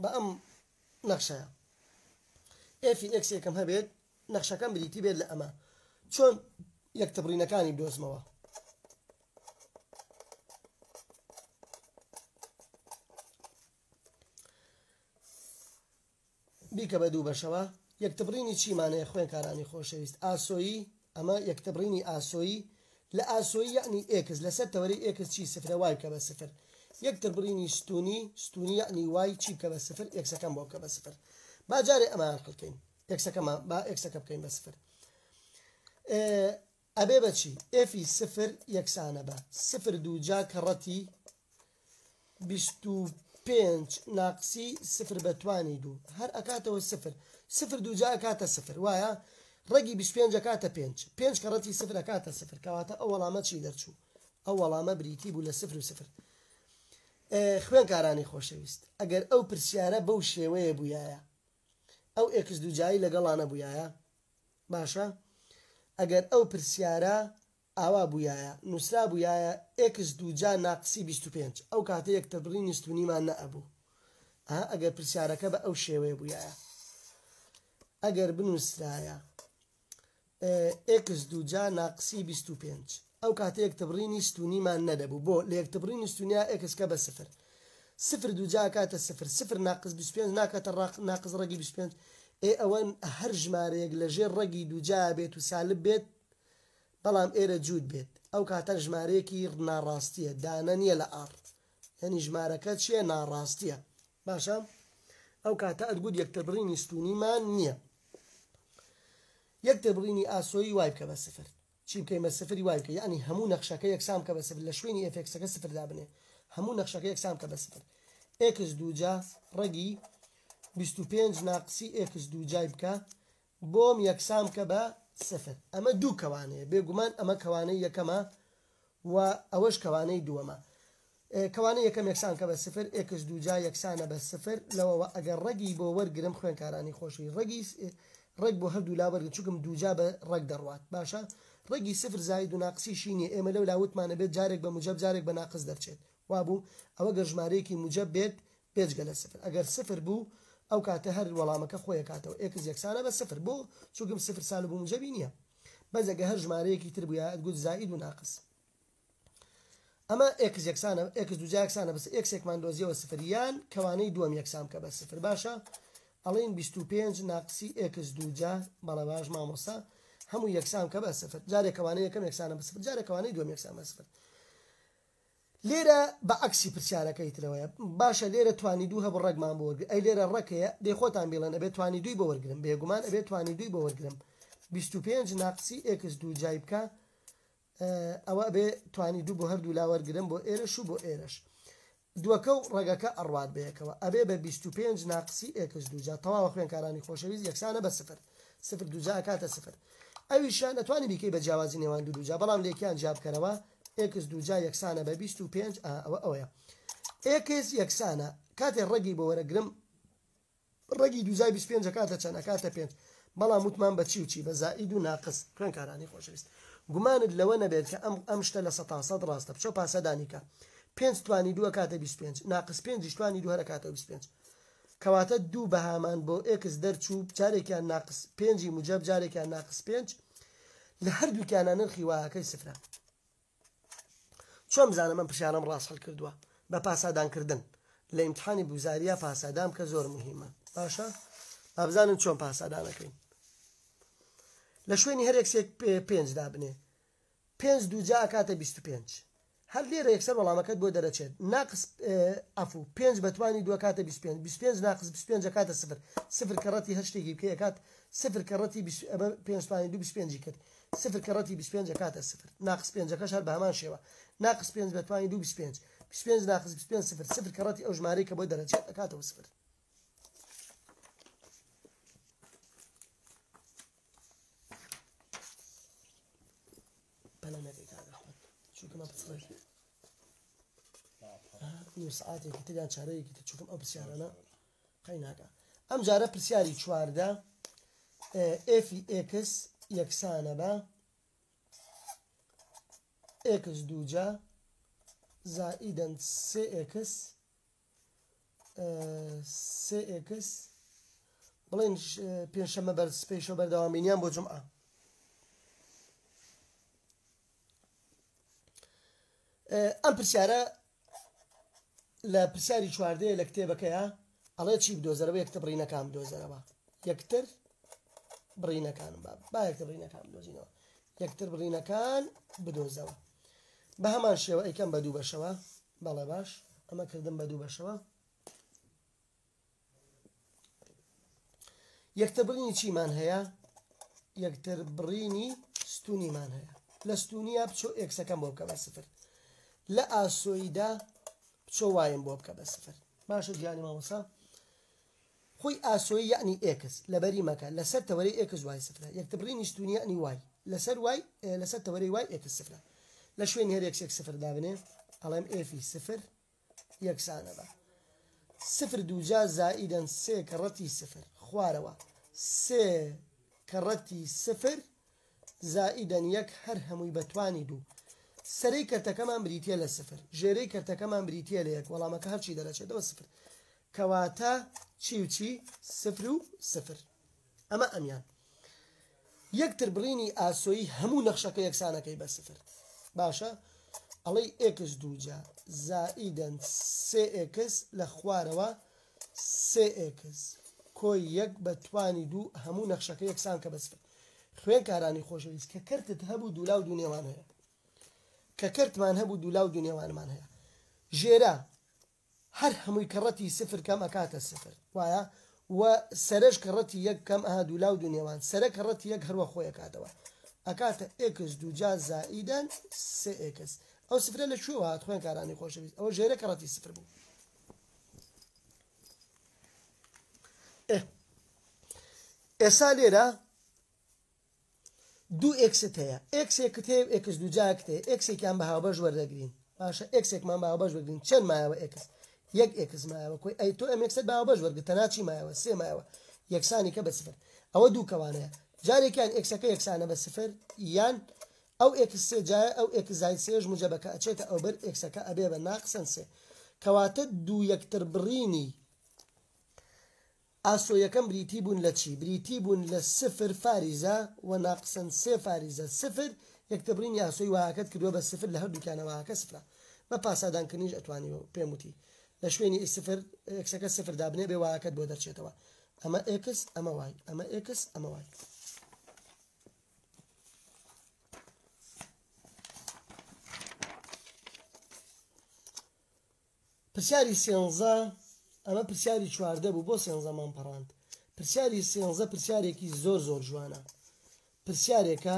Speaker 1: بە ئەم نەخشەیە، f x ێکم هەبێت نەخشەکەم بریتی بێت لە ئەمە، چۆن یەکتربڕینەکانی بدۆزمەوە؟ بیکە بە دوو بەشەوە. یەکتربڕینی چیمانەیە خوێنکارانی خۆشەویست؟ ئاسۆیی. ئەمە یەکتربڕینی ئاسۆیی. لە ئاسۆیی یعنی x لەسەر تەوەرەی x چی سفرە y بکە بە سفر. یەکتربڕینی ستونی، ستونی یعنی y چی بکە بە سفر، x ەکەم بۆ بکە بە سفر. با جارێ ئەمەیان حلکەین، x ەکەمان با x ەکە بکەین بە سفر. ئەبێ بەچی؟ f ی سفر یەکسانە بە سفر دوو جا کەڕەتی 25 ناقسی سفر بە توانی دوو، هەر ئەکاتەوە سفر، سفر دوو جا ئەکاتە سفر، وایە ڕەگی 25 ئەکاتە پێنج، پێنج کەڕەتی سفر ئەکاتە سفر. کەواتە ئەو وەڵامە چی دەرچوو؟ ئەو وەڵامە بریتی بوو لە سفر و سفر. خوێنکارانی خۆشەویست، ئەگەر ئەو پرسیارە بەو شێوەیە بوویایە، ئەو x دوو جایی لەگەڵانە بوویایە، باشە ئەگەر ئەو پرسیارە ئاوا بوویایە، نووسرا بوویایە x دوو جا ناقسی 25، ئەو کاتە یەکتربڕینی ستونیمان نەئەبوو. ئەگەر پرسیارەکە بە ئەو شێوەیە بوویایە، ئەگەر بنووسرایە x دوو جا ناقسی 25، ئەو کاتە یەکتربڕینی ستونیمان نەدەبوو. بۆ لە یەکتربڕینی ستونیا x کە بە سفر، سفر دوو جا کاتە سفر، سفر ناقس 25 ناکاتە ناقس ڕەگی 25. ئێ ئەوە هەر ژمارەیەک لەژێر ڕەگی دوو جا بێت و سالب بێت، بەڵام ئێرە جووت بێت، ئەو کاتە ژمارەیەکی ناڕاستیە، دانە نییە لە R، یعنی ژمارەکە چییە؟ ناڕاستیە. باشە ئەو کاتە ئەتگوت یەکتربڕینی ستونیمان نییە. یەکتربڕینی ئاسۆیی y بکە بە سفر، چی بکەین بە سفری y بکە، یعنی هەموو نەخشەکە یەکسان بکە بە سفر، لە شوێنی f x ەکە سفر دابنێ، هەموو نەخشەکە یەکسان بکە بە سفر. x دوو جا ڕەگی 25 ناقسی x دوو جای بکە بۆم یەکسان بکە بە سفر. ئەمە دوو کەوانەیە، بێگومان ئەمە کەوانەی یەکەمە و ئەوەش کەوانەی دووەمە. کەوانەی یەکەم یەکسان کە بە سفر، x دوو جا یەکسانە بە سفر. لەوەوە ئەگەر ڕەگی بۆ وەرگرم خوێنکارانی خۆشی، ڕێک بۆ هەردوو لا وەرگن چونکم دووجا بە ڕەگ دەڕوات باشە ڕەگی سفر زاید و ناقسیشی نییە ئێمە لەو لا وتمان ئەبێت جارێک بە موجەب جارێک بە ناقس دەرچێت وابوو ئەوە گەر ژمارەیەکی موجەب بێت بێجگە لە سفر ئەگەر سفر بوو ئەو کاتە هەر وەڵامەکە خۆی ئەکاتەوە x یەکسانە بە سفر بۆ چونکم سفر سالب و موجەبی نییە بەس ئەگەر هەر ژمارەیەکی تر بوویە ئەتگوت زائید و ناقس ئەمە x یەکسانە x دووجا یەکسانە بەس ئێکسێکمان دۆزیەوە سفر یان کەوانەی دووەم یەکسان بکە بە سفر باشە ئەڵێن 25 ناقسی x دووجا بەڵێ باش مامۆستا هەموو یەکسان بکە بە سفر جارێک کەوانەی یەکەم یەکسانە بە سفر جارێک کەوانەی دووەم یەکسان بە سفر لێرە بە عەکسی پرسیارەکەی ترەوەیە باشە لێرە توانی دوو هەبوو ڕەگمان بۆ وەرگر ئەی لێرە ڕەگ هەیە دەی خۆتان بیڵێن ئەبێ توانی دووی بۆ وەرگرم بێگومان ئەبێ توانی دووی بۆ وەرگرم 25 ناقسی x دوو جای بکە ئەوە ئەبێ توانی دوو بۆ هەردوو لا وەرگرم بۆ ئێرەش و بۆ ئێرەش دووەکە و ڕەگەکە ئەڕوات بەیەکەوە ئەبێ بە 25 ناقسی x دووجا تەواوە خوێنکارانی خۆشەویست یەکسانە بە سفر سفر دووجا ئەکاتە سفر ئەویشیان ئەتوانی بیکەی بە جیاوازی نێوان دوو دووجا بەڵام لێکیان جیا بکەرەوە x دووجا یەکسانە بە 25 ئەوە ئەوەیە x یەکسانە کاتێ ڕەگی بۆ وەرەگرم ڕەگی دووجای 25 ئەکاتە چەند ئەکاتە پێنج بەڵام وتمان بە چی و چی بە زائید و ناقس خوێنکارانی خۆشەویست گومانت لەوە نەبێت کە ئەم ئەم شتە لە سەتا سەد ڕاستە بچۆ پاسەدانی کە پێنج توانی دوو ئەکاتە 25 ناقس پێنجیش توانی دوو هەر ئەکاتەوە 25 کەواتە دوو بەهامان بۆ x دەرچوو جارێکیان ناقس پێنجی موجەب جارێکیان ناقس پێنج لە هەردووکیانە نرخی y ەکەی سفرە چۆن بزانم ئەم پرسیارەم ڕاست حل کردووە بە پاسادانکردن لە ئیمتحانی بوزاریا پاسادان بکە زۆر مهمە باشە با بزانن چۆن پاسادانەکەین لە شوێنی هەر x ێک پێنج دابنێ پێنج دووجا ئەکاتە 25 هەر لێرە یەکسەر وەڵامەکەت بۆ دەرەچێت ناقس عەفو پێنج بەتوانی دوو ئەکاتە 25 25 ناقس 25 ئەکاتە سفر سفر کەڕەتی هەر شتێکی بکەی ئەکات سفر کەڕەتی ئەمە پێنج توانی دوو 25 کرد سفر کەڕەتی 25 ئەکاتە سفر ناقس پێنجەکەش هەر بە هەمان شێوە ناقس پێنج بەتوانی دوو 25 25 ناقس 25 سفر سفر کەڕەتی ئەو ژمارەی کە بۆ دەرەچێت ئەکاتەوە سفر. پەلە نەکەی کاک ئەحمەد چونکە مە پچڕێت نیو سعاتێکی تر یان چارەیەکی تر چونکم ئەو پرسیارانە قەی ناکە ئەم جارە پرسیاری 14 f ی x یەکسانە بە x دووجا زائیدەن سێ x سێ x بڵێن پێنجشەممە بەر سپەیشەوە بەردەوام بین یان بۆ جومعە ئەم پرسیارە لە پرسیاری چواردەیە لە کتێبەکەیە ئەڵێ چی بدۆزەرەوە یەکتر بڕینەکان بدۆزەرەوە یەکتر بڕینەکان با با یەکتر بڕینەکان بدۆزینەوە یەکتر بڕینەکان بدۆزەوە بە هەمان شێوە ئەیکەم بە دوو بەشەوە بەڵێ باش ئەمە کردم بە دوو بەشەوە یەکتربڕینی چیمان هەیە یەکتربڕینی ستونیمان هەیە لە ستونیە بچۆ x ەکەم بۆ بکە بە سفر لە ئاسۆیدا بچۆ y م بۆ بکە بە سفر باشە گیانی مامۆسا خۆی ئاسۆیی یەعنی x لەبەری مەکە لەسەر تەوەرەی x y سفرە یەکتربڕینی ستونی یەعنی y لەسەر y لەسەر تەوەرەی y x سفرە لە شوێنی هەر x ێک سفر دابنێ ئەڵێم f ی سفر یەکسانە بە سفر دووجا زائیدەن سێ کەڕەتی سفر خوارەوە سێ کەڕەتی سفر زائیدەن یەک هەر هەمووی بە توانی دوو سەرەی کەرتەکەمان بریتیە لە سفر ژێرەی کەرتەکەمان بریتیە لە یەک وەڵامەکە هەرچی دەرەچێتەوە سفر کەواتە چی و چی سفر و سفر ئەمە ئەمیان یەکتر بڕینی ئاسۆیی هەموو نەخشەکە یەکسانەکەی بە سفر باشە ئەڵەی x دووجا زائیدەن سێ x لە خوارەوە سێ x کۆی یەک بە توانی دوو هەموو نەخشەکە یەکسان کە بە سفر خوێنکارانی خۆشەویست کە کەرتت هەبوو دوولا و دوو نێوان هەیە کە کەرتمان هەبوو دوولا و دوو نێوانمان هەیە ژێرە هەر هەمووی کەڕەتی سفر کەم ئەکاتە سفر وایە و سەرەش کەڕەتی یەک کەم ئەها دوولا و دوو نێوان سەرە کەڕەتی یەک هەروە خۆی ئەکاتەوە ئەکاتە x دووجا زائیدەن سێ x ئەو سفرە لە کوێوە هات خوێنکارانی خۆشەویست ئەوە ژێرە کەڕەتی سفر بوو ئێسا لێرە دوو x ت هەیە x ێکت هەیە و x دووجاکت هەیە x ێکیان بە هاوبەش وەردەگرین باشە x ێکمان بە هاوبەش وەرگین چەند مایەوە x یەک x مایەوە کۆی ئەی تۆ ئەم x ت بە هاوبەش وەرگرت تەنها چی مایەوە سێ مایەوە یەکسانی کە بە سفر. ئەوە دوو کەوانەیە، جارێکیان x ەکە یەکسانە بە سفر، یان ئەو x سێ جایە ئەو x زاید سێش موجەبەکە ئەچێتە ئەوبەر x ەکە ئەبێ بە ناقسەن سێ. کەواتە دوو یەکتر بڕینی ئاسۆیەکەم بریتی بوون لە چی؟ بریتی بوون لە سفر فاریزە و ناقسەن سێ فاریزە سفر. یەکتربڕینی ئاسۆی y ەکەت کردووە بە سفر، لە هەردووکیانە y ەکە سفرە. بە پاسادانکردنیش ئەتوانی پێم وتی لە شوێنی سفر x ەکە سفر دابنێ بێ y ەکەت بۆ دەرچێتەوە. ئەمە x، ئەمە y، ئەمە x، ئەمە y. پرسیاری سێنزە، ئەمە پرسیاری 14 بوو، بۆ سێنزەمان پەڕاند. پرسیاری سێنزە پرسیارێکی زۆر زۆر جوانە، پرسیارێکە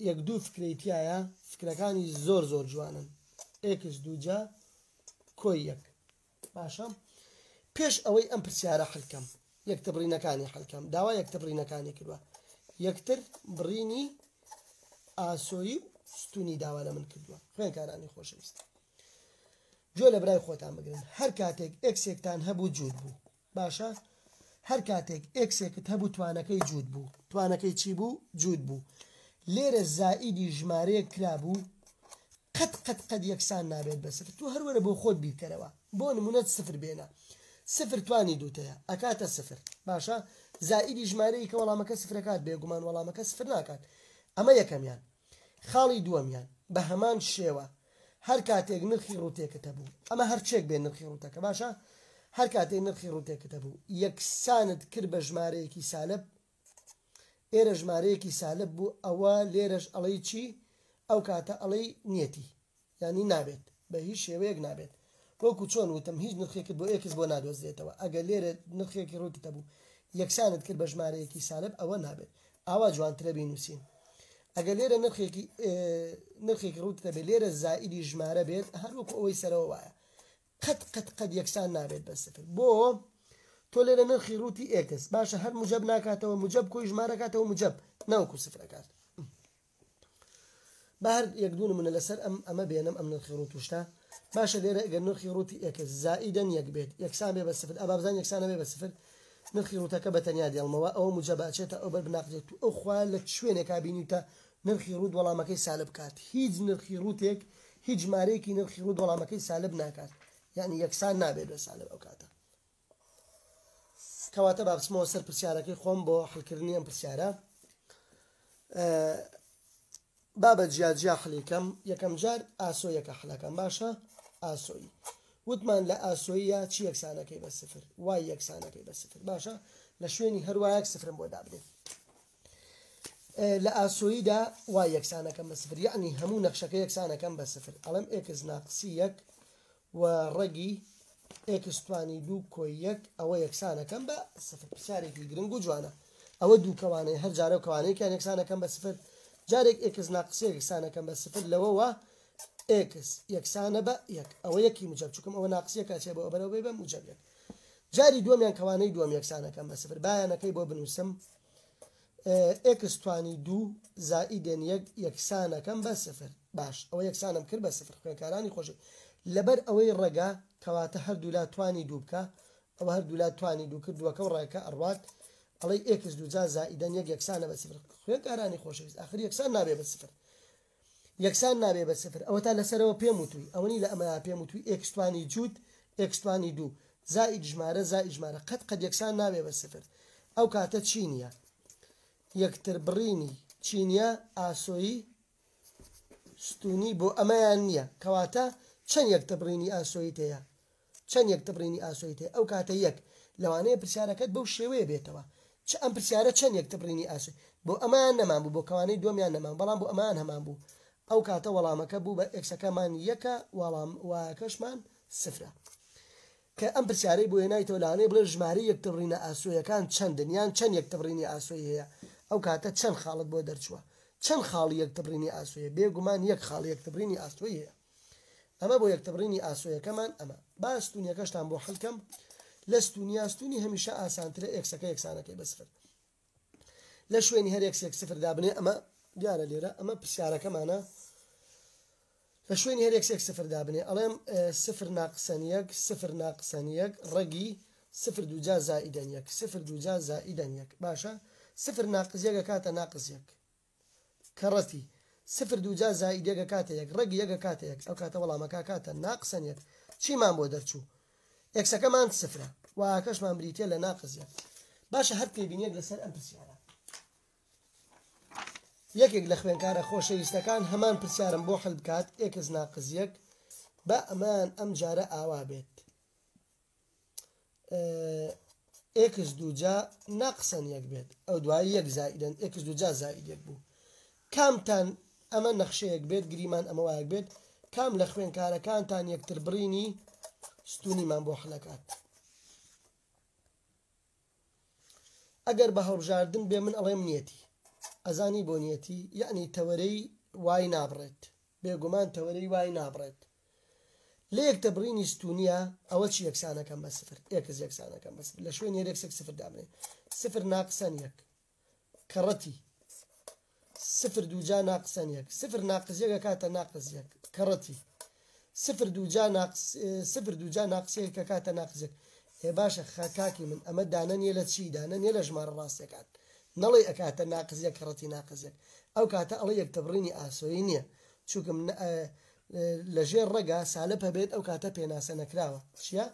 Speaker 1: یەک دوو فکرەی تایە، فکرەکانی زۆر زۆر جوانن. x دووجا کۆی یەک. باشە، پێش ئەوەی ئەم پرسیارە حلکەم، یەکتر بڕینەکانی حلکەم، داوا یەکتر بڕینەکانی کردووە، یەکتر بڕینی ئاسۆیی و ستونی داوا لە من کردووە. خوێنکارانی خۆشەویست، گوێ لە برای خۆتان بگرن. هەر کاتێک x ێکتان هەبوو جووت بوو، باشە، هەر کاتێک x ێکت هەبوو توانەکەی جووت بوو، توانەکەی چی بوو؟ جووت بوو. لێرە زائیدی ژمارەیەک کرابوو، قەت قەت قەت یەکسان نابێت بە سفر. تۆ هەروەرە بۆ خۆت بیرکەرەوە، بۆ نمونەت سفر بێنە، سفر توانی دووتەیە ئەکاتە سفر. باشە، زائیدی ژمارەیە کە وەڵامەکە سفرەکات، بێگومان وەڵامەکە سفر ناکات. ئەمە یەکەمیان. خاڵی دووەمیان بە هەمان شێوە، هەر کاتێک نرخی ڕووتێکت هەبوو، ئەمە هەرچێک بێ نرخی ڕووتەکە، باشە، هەر کاتێک نرخی ڕووتێکت هەبوو یەکسانت کرد بە ژمارەیەکی سالب، ئێرە ژمارەیەکی سالب بوو، ئەوە لێرەش ئەڵەی چی؟ ئەو کاتە ئەڵەی نیەتی، یعنی نابێت، بە هیچ شێوەیەک نابێت. وەکو چۆن وتم هیچ نرخێکت بۆ x بۆ نادۆزرێتەوە، ئەگەر لێرە نرخێکی ڕووتت هەبوو یەکسانت کرد بە ژمارەیەکی سالب ئەوە نابێت. ئاوا جوانترە بینووسین. ئەگەر لێرە نرخێکی ڕووتت هەبێت، لێرە زائیدی ژمارە بێت، هەر وەکو ئەوەی سەرەوە وایە، قەت قەت قەت یەکسان نابێت بە سفر. بۆ تۆ لێرە نرخی ڕووتی x، باشە، هەر موجەب ناکاتەوە، موجەب کۆی ژمارەکاتەوە، موجەب ناوەکو سفرەکات. با هەر یەک دوو نمونە لەسەر ئەمە بێنم، ئەم نرخی ڕووتوشتا. باشە، لێرە ئەگەر نرخی ڕووتی x زائیدەن یەک بێت یەکسان بێ بە سفر، ئەبا بزان یەکسانە بێ بە سفر، نرخی ڕووتەکە بە تەنیا دێڵمەوە، ئەوە موجەبە ئەچێتە ئەو بەر بناقێت و ئەو خوا لە شوێنێکا بینیوتە نرخی ڕووت وەڵامەکەی سالب بکات. هیچ نرخی ڕووتێک، هیچ ژمارەیەکی نرخی ڕووت وەڵامەکەی سالب ناکات، یعنی یەکسان نابێت بە سالب ئەو کاتە. کەواتە با بچمەوە سەر پرسیارەکەی خۆم بۆ حلکردنی ئەم پرسیارە. با بە جیاجیا حلیکەم. یەکەم جار ئاسۆیەکە حلەکەم. باشە، ئاسۆیی وتمان لە ئاسۆییە چی یەکسانەکەی بە سفر؟ y یەکسانەکەی بە سفر. باشە، لە شوێنی هەروایەک سفرم بۆ دابنێ. لە ئاسۆییدا y یەکسانەکەم بە سفر، یعنی هەموو نەخشەکە یەکسانەکەم بە سفر. ئەڵێم x ناقسی یەک و ڕەگی x توانی دوو کۆی یەک، ئەوە یەکسانەکەم بە سفر. پرسیارێکی گرنگ و جوانە. ئەوە دوو کەوانەیە، هەر جارە و کەوانەیەکیان یەکسانەکەم بە سفر. جارێک x ناقسی یەک یەکسانەکەم بە سفر، لەوەوە x یەکسانە بە یەک، ئەوە یەکی موجەب، چونکم ئەوە ناقسیەکە چێ بۆ ئەبەرەوە بێ بە موجەب یەک. جاری دووەمیان کەوانەی دووەم یەکسانەکەم بە سفر، بایانەکەی بۆ بنووسم x توانی دوو زائیدێن یەک یەکسانەکەم بە سفر. باش، ئەوە یەکسانم کرد بە سفر. خوێنکارانی خۆشی، لەبەر ئەوەی ڕێگا کەواتە هەردوولا توانی دوو بکە، ئەوە هەردوولا توانی دوو کردووەکە و ڕێگەکە ئەڕوات، ئەڵەی x دووجا زائیدەن یەک یەکسانە بە سفر. خوێنکارانی خۆشەویست، ئاخر یەکسان نابێ بە سفر، یەکسان نابێ بە سفر. ئەوە تا لەسەرەوە پێم وتووی، ئەوەنی لە ئەمەیا پێم وتووی x توانی جووت x توانی دوو زائید ژمارە زائید ژمارە قەت قەت یەکسان نابێ بە سفر. ئەو کاتە چی نییە؟ یەکتر بڕینی چی نییە؟ ئاسۆیی ستونی بۆ ئەمەیان نییە. کەواتە چەند یەکتر بڕینی ئاسۆیی تەیە؟ چەند یەکتر بڕینی ئاسۆیی تەیە؟ ئەو کاتە یەک. لەوانەیە پرسیارەکەت بەو شێوەیە بێتەوە، چ ئەم پرسیارە چەند یەکتر بڕینی ئاسۆی بۆ ئەمان نەمان بوو، بۆ کەوانەی دووەمیان نەمان، بەڵام بۆ ئەمان هەمان بوو. ئەو کاتە وەڵامەکە بوو بە x ەکەمان یەکە، وەڵام y ەکەشمان سفرە. کە ئەم پرسیارەی بۆ هێنایتەوە لەوانەیە بڵێ ژمارەی یەکتر بڕینە ئاسۆیەکان چەندن، یان چەند یەکتر بڕینی ئاسۆی هەیە. ئەو کاتە چەند خاڵت بۆ دەرچووە؟ چەند خاڵی یەکتر بڕینی ئاسۆیە؟ بێگومان یەک خاڵی یەکتر بڕینی ئاسۆی هەیە. ئەمە بۆ یەکتر بڕینی ئاسۆیەکەمان. ئەمە با ستونیەکەشتان بۆ حلکەم. لە ستونیا ستونی هەمیشە ئاسانترە، x ەکە یەکسانەکەی بە سفر. لە شوێنی هەر x ێک سفر دابنێ، ئەمە دیارە لێرە ئەمە پرسیارەکەمانە. لە شوێنی هەر x ێک سفر دابنێ، ئەڵێم سفر ناقسەن یەک، سفر ناقسەن یەک، ڕەگی سفر دووجا زائیدەن یەک، سفر دووجا زائیدەن یەک. باشە سفر ناقس یەک ئەکاتە ناقس یەک. کەڕەتی سفر دووجا زائید یەک ئەکاتە یەک، ڕەگی یەک ئەکاتە یەک. ئەو کاتە وەڵامەکە ئەکاتە ناقسەن یەک. چیمان بۆ دەرچوو؟ ئێکسەکەمان سفرە، وایەکەشمان بریتییە لە ناقس یەک. باشە هەر تێبینیەک لەسەر ئەم پرسیارە. یەکێک لە خوێنکارە خۆشەویستەکان هەمان پرسیارم بۆ حل بکات، ئێکس ناقس یەک، با ئەمان ئەم جارە ئاوا بێت. ئێکس دووجا ناقسەن یەک بێت، ئەو دوایی یەک زائیدەن، ئێکس دووجا زائید یەک بوو. کامتان ئەمە نەخشەیەک بێت، گریمان ئەمە وایەک بێت، کام لە خوێنکارەکانتان یەکتر بڕینی ستونیمان بۆ حلەکات؟ ئەگەر بە هەڵبژاردن بێ من ئەڵێم نیەتی. ئەزانی بۆ نیەتی؟ یەعنی تەوەرەی وای نابڕێت. بێگومان تەوەرەی وای نابڕێت. لە یەکتەبڕینی ستونیە ئەوە چی یەکسانەکەم بە سفر؟ ئێکس یەکسانەکەم بە سفر. لە شوێنی هەر ئێکسێک سفر دابنێ. سفر ناقسەن یەک. کەڕەتی سفر دووجا ناقسەن یەک. سفر ناقس یەک ئەکاتە ناقس یەک. کەڕەتی سفر دووجا ناقس، سفر دووجا ناقس یەک ئەکاتە ناقس یەک. ئێ باشە خاکاکی من ئەمە دانە نییە لە چی؟ دانە نییە لە ژمارە ڕاستیەکان. نەڵێ ئەکاتە ناقس یەک کەڕەتی ناقس یەک. ئەو کاتە ئەڵێ یەکتەبڕینی ئاسۆیی نییە. چونکم لە ژێر ڕەگا سالب هەبێت ئەو کاتە پێناسە نەکراوە. چییە؟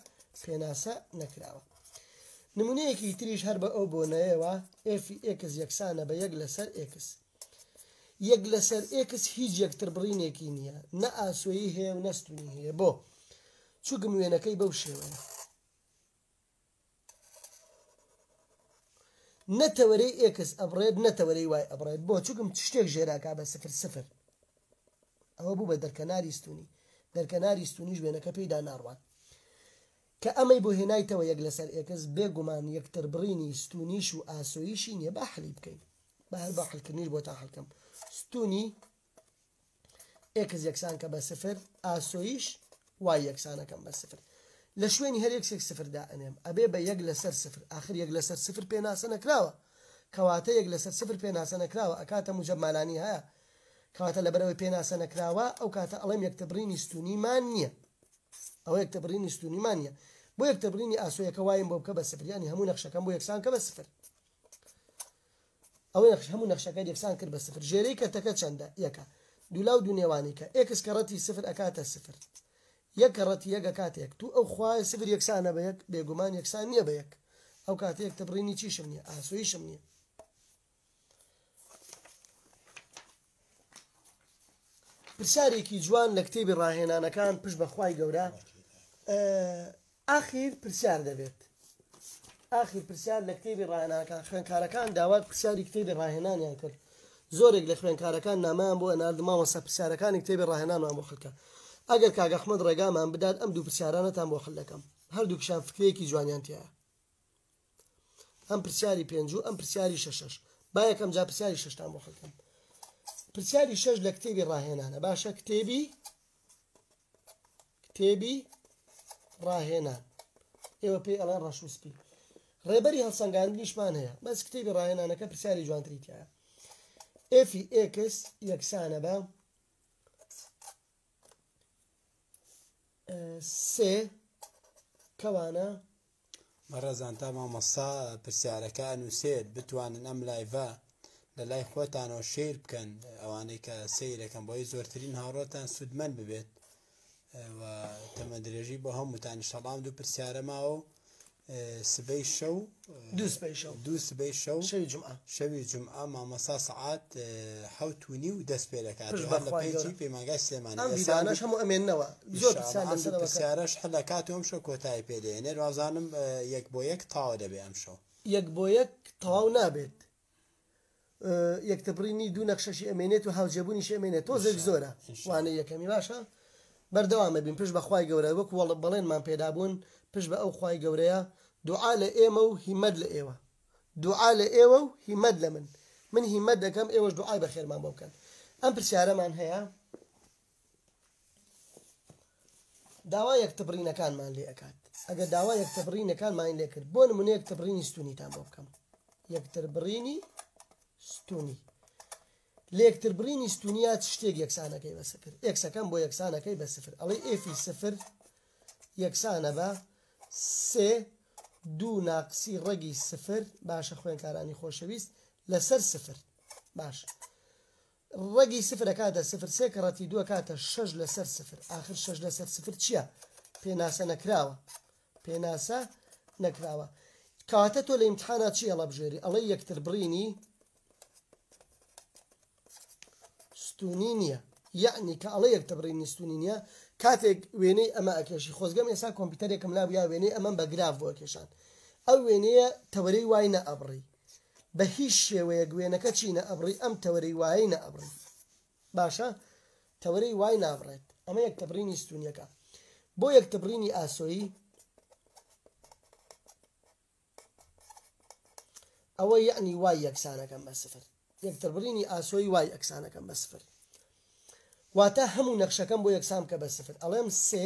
Speaker 1: پێناسە نەکراوە. نمونەیەکی تریش هەر بە ئەو بۆنەیەوە ئێفی ئێکس یەکسانە بە یەک لەسەر ئێکس. یەک لەسەر ئێکس هیچ یەکتر بڕینێکی نییە، نە ئاسۆیی هەیە و نەستونی هەیە. بۆ چونکم وێنەکەی بەو شێوەیە. نەتەوەرەی ئێکس ئەبڕێت نەتەوەرەی وای ئەبڕێت. بۆ چونکم شتێک ژێراکا بە سفر سفر. ئەوە بوو بە دەرکەناری ستونی. دەرکەناری ستونیش وێنەکە پێیدا ناڕوات. کە ئەمەی بۆ هێنایتەوە یەک لەسەر ئێکس، بێگومان یەکتر بڕینی ستونیش و ئاسۆیشی نییە. با حلی بکەین. با هەر با حلکردنیش بۆ تا حلکەم. ستونی ئێکس یەکسان کە بە سفر، ئاسۆیش وای یەکسانەکەم بە سفر. لە شوێنی هەر یەکسێک سفر دائەنێم ئەبێ بە یەک لەسەر سفر. آخر یەک لەسەر سفر پێناسە نەکراوە. کەواتە یەک لەسەر سفر پێناسە نەکراوە ئەکاتە موجەب مالانی هەیە. کەواتە لەبەرەوەی پێناسە نەکراوە ئەو کاتە ئەڵێم یەکتەبڕینی ستونیمان نییە. ئەوە یەکتەبڕینی ستونیمان نییە. بۆ یەکتەبڕینی ئاسۆیەکە وایم بۆ بکە بە سفر، یعنی هەموو نەخشەکەم بۆ یەکسان کە بە سفر. ئەوە هەموو نەخشەکە یەکسان کرد بە سفر. ژێرەی کەتەکە چەندە؟ یەکە. دوولا و دوو نێوانی کە ئێکس کەڕەتی سفر ئەکاتە سفر، یەک کەڕەتی یەک ئەکاتە یەک. تو ئەو خوایە سفر یەکسانە بە یەک، بێگومان یەکسان نییە بە یەک. ئەو کاتە یەکتەبڕینی چیشم نییە؟ ئاسۆیشم نییە. پرسیارێکی جوان لە کتێبی ڕاهێنانەکان پشت بە خوای گەورە. ئاخیر پرسیار دەبێت. ئاخیر پرسیار لە کتێبی ڕاهێنانەکان. خوێنکارەکان داوای پرسیاری کتێبی ڕاهێنانیان کرد. زۆرێک لە خوێنکارەکان نامیان بۆ ئەنارد مامۆستا پرسیارەکانی کتێبی ڕاهێنانمان بۆ خەڵکە. ئەگەر کاک ئەحمەد ڕێگامان بدات ئەم دوو پرسیارانەتان بۆ خەل دەکەم. هەردووکشان فکرەیەکی جوانیان تایە. ئەم پرسیاری پێنج و ئەم پرسیاری شەشەش. با یەکەم جا پرسیاری شەشتان بۆ خەڵکەم. پرسیاری شەش لە کتێبی ڕاهێنانە. باشە کتێبی ڕاهێنان. ئێوە پێی ئەڵێن ڕەش و سپی. ڕێبەری هەڵسەنگاندنیشمان هەیە. بەس کتێبی ڕاهێنانەکە پرسیاری جوانتری تایە. ئێفی ئێکس یەکسانە بە سێ کەوانە.
Speaker 2: بەڕێزان تا مامۆستا پرسیارەکە ئەنووسێت بتوانن ئەم لایڤە لە لای خۆتانەوە شیر بکەن، ئەوانەی کە سەیرەکەن بۆی زۆرترین هاوڕێتان سوودمەند ببێت و تەمەندرێژی بۆ هەمووتان. ئینشەڵڵا دوو پرسیارە ماوە و سبەی شەو،
Speaker 1: دوو سبەی شەو.
Speaker 2: دوو سبەی شەو.
Speaker 1: شەوی جومعە.
Speaker 2: شەوی جومعە مامۆستا سەعات 7:30 دەست پێ دەکات.
Speaker 1: پشت
Speaker 2: هەر لە
Speaker 1: بەخوای
Speaker 2: پەیجی
Speaker 1: گەورە.
Speaker 2: پەیمانگای سلێمانی.
Speaker 1: ئەم
Speaker 2: ئێستا
Speaker 1: ڤیدیۆانەش هەموو ئەمێننەوە. زۆر پرسیار
Speaker 2: ئینشاءڵڵا ئەم
Speaker 1: لەسەرەوە کە-
Speaker 2: پرسیارەش هەر لە کات و ئەم شەو کۆتایی پێدەهێنێت. وازانم، یەک بۆ یەک تەواو دەبێ ئەم شەو.
Speaker 1: یەک بۆ یەک تەواو نابێت. یەکتەبڕینی دوو نەخشەشی ئەمێنێت و هاوجێبوونیش ئەمێنێت. تۆزێک زۆرە.
Speaker 2: ئینشاءڵڵا.
Speaker 1: وانە یەکەمی باشە. بەردەوامە بین پشت بە خوای گەورە، وەکو بەڵێنمان پێدابوون پشت بە ئەو خوای گەورەیە. دوعا لە ئێمە و هیمەت لە ئێوە، دوعا لە ئێوە و هیمەت لە من. من هیمەت دەکەم، ئێوەش دوعای بەخێرمان بۆ بکەن. ئەم پرسیارەمان هەیە، داوا یەکتەبڕینەکانمان لێ ئەکات. ئەگەر داوا یەکتەبڕینەکانمان لێ کرد، بۆ نمونە یەکتەبڕینی ستونیتان بۆ بکەم. یەکتربڕینی ستونی. لە یەکتربڕینی ستونیا چ شتێک یەکسانەکەی بە سفر؟ ئێکسەکەم بۆ یەکسانەکەی بە سفر. ئەڵێ ئێفی سفر یەکسانە بە سێ دوو ناقسی ڕەگی سفر، باشە خوێندکارانی خۆشەویست، لەسەر سفر. باش ڕەگی سفر ئەکاتە سفر، سێ کەڕەتی دوو ئەکاتە شەش لەسەر سفر. ئاخر شەش لەسەر سفر چییە؟ پێناسە نەکراوە، پێناسە نەکراوە. کەواتە تۆ لە ئیمتحانا چی ئەڵەبژێری؟ ئەڵێ یەکتر بڕینی ستونی نییە. یەعنی کە ئەڵێ یەکتر بڕینی ستونی نییە، کاتێک وێنەی ئەمە ئەکێشی، خۆزگەم ئێستا کۆمپیوتەرێکم لابوو یا وێنەی ئەمەم بە گراف بۆ ئەکێشان، ئەو وێنەیە تەوەرەی وای نەئەبڕی، بە هیچ شێوەیەک وێنەکە چی نەئەبڕی؟ ئەم تەوەرەی وای نەئەبڕی. باشە تەوەرەی وای نابڕێت. ئەمە یەکتەبڕینی ستونیەکە. بۆ یەکتەبڕینی ئاسۆیی ئەوە یەعنی وای یەکسانەکەم بە سفر، یەکتربڕینی ئاسۆیی وای یەکسانەکەم بە سفر، واتە هەموو نەخشەکەم بۆ یەکسان بکە بە سفر. ئەڵێم سێ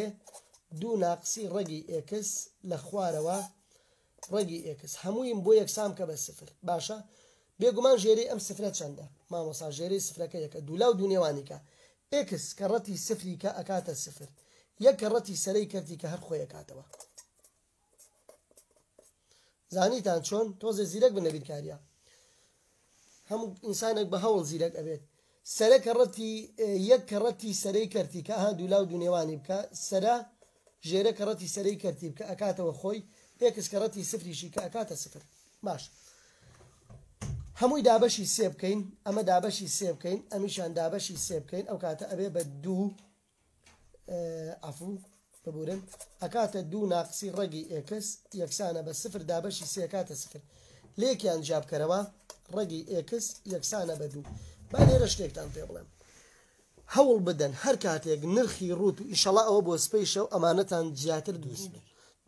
Speaker 1: دوو ناقسی ڕەگی ئێکس لە خوارەوە ڕەگی ئێکس هەموویم بۆ یەکسان بکە بە سفر. باشە بێگومان ژێرەی ئەم سفرە چەندە مامۆسا؟ ژێرەی سفرەکە یەکە، دوولا و دوو نێوانی کە ئێکس کە ڕەتی سفری کە ئەکاتە سفر، یەک کە ڕەتی سەرەی کەرتی کە هەر خۆی ئەکاتەوە. زانیتان چۆن؟ تۆزێ زیرەک بن لە بیرکاریە. هەموو ئینسانێک بە هەوڵ زیرەک ئەبێت. سەرە کە ڕەتی یەک کە ڕەتی سەرەی کەرتی کە ئەها دوولا و دوو نێوانی بکە، سەرە ژێرە کە ڕەتی سەرەی کەرتی بکە ئەکاتەوە خۆی، ئێکس کە ڕەتی سفریشی کە ئەکاتە سفر. باش هەمووی دابەشی سێ بکەین، ئەمە دابەشی سێ بکەین، ئەمیشان دابەشی سێ بکەین، ئەو کاتە ئەبێ بە دوو، عەفو ببورن، ئەکاتە دوو ناقسی ڕەگی ئێکس یەکسانە بە سفر دابەشی سێ ئەکاتە سفر. لێکیان جیا بکەرەوە، ڕەگی ئێکس یەکسانە بە دوو. با لێرە شتێکتان پێ بڵێم، هەوڵ بدەن هەر کاتێک نرخی ڕووت و ئیشەڵا ئەوە بۆ سپەی شەو ئەمانەتان زیاتر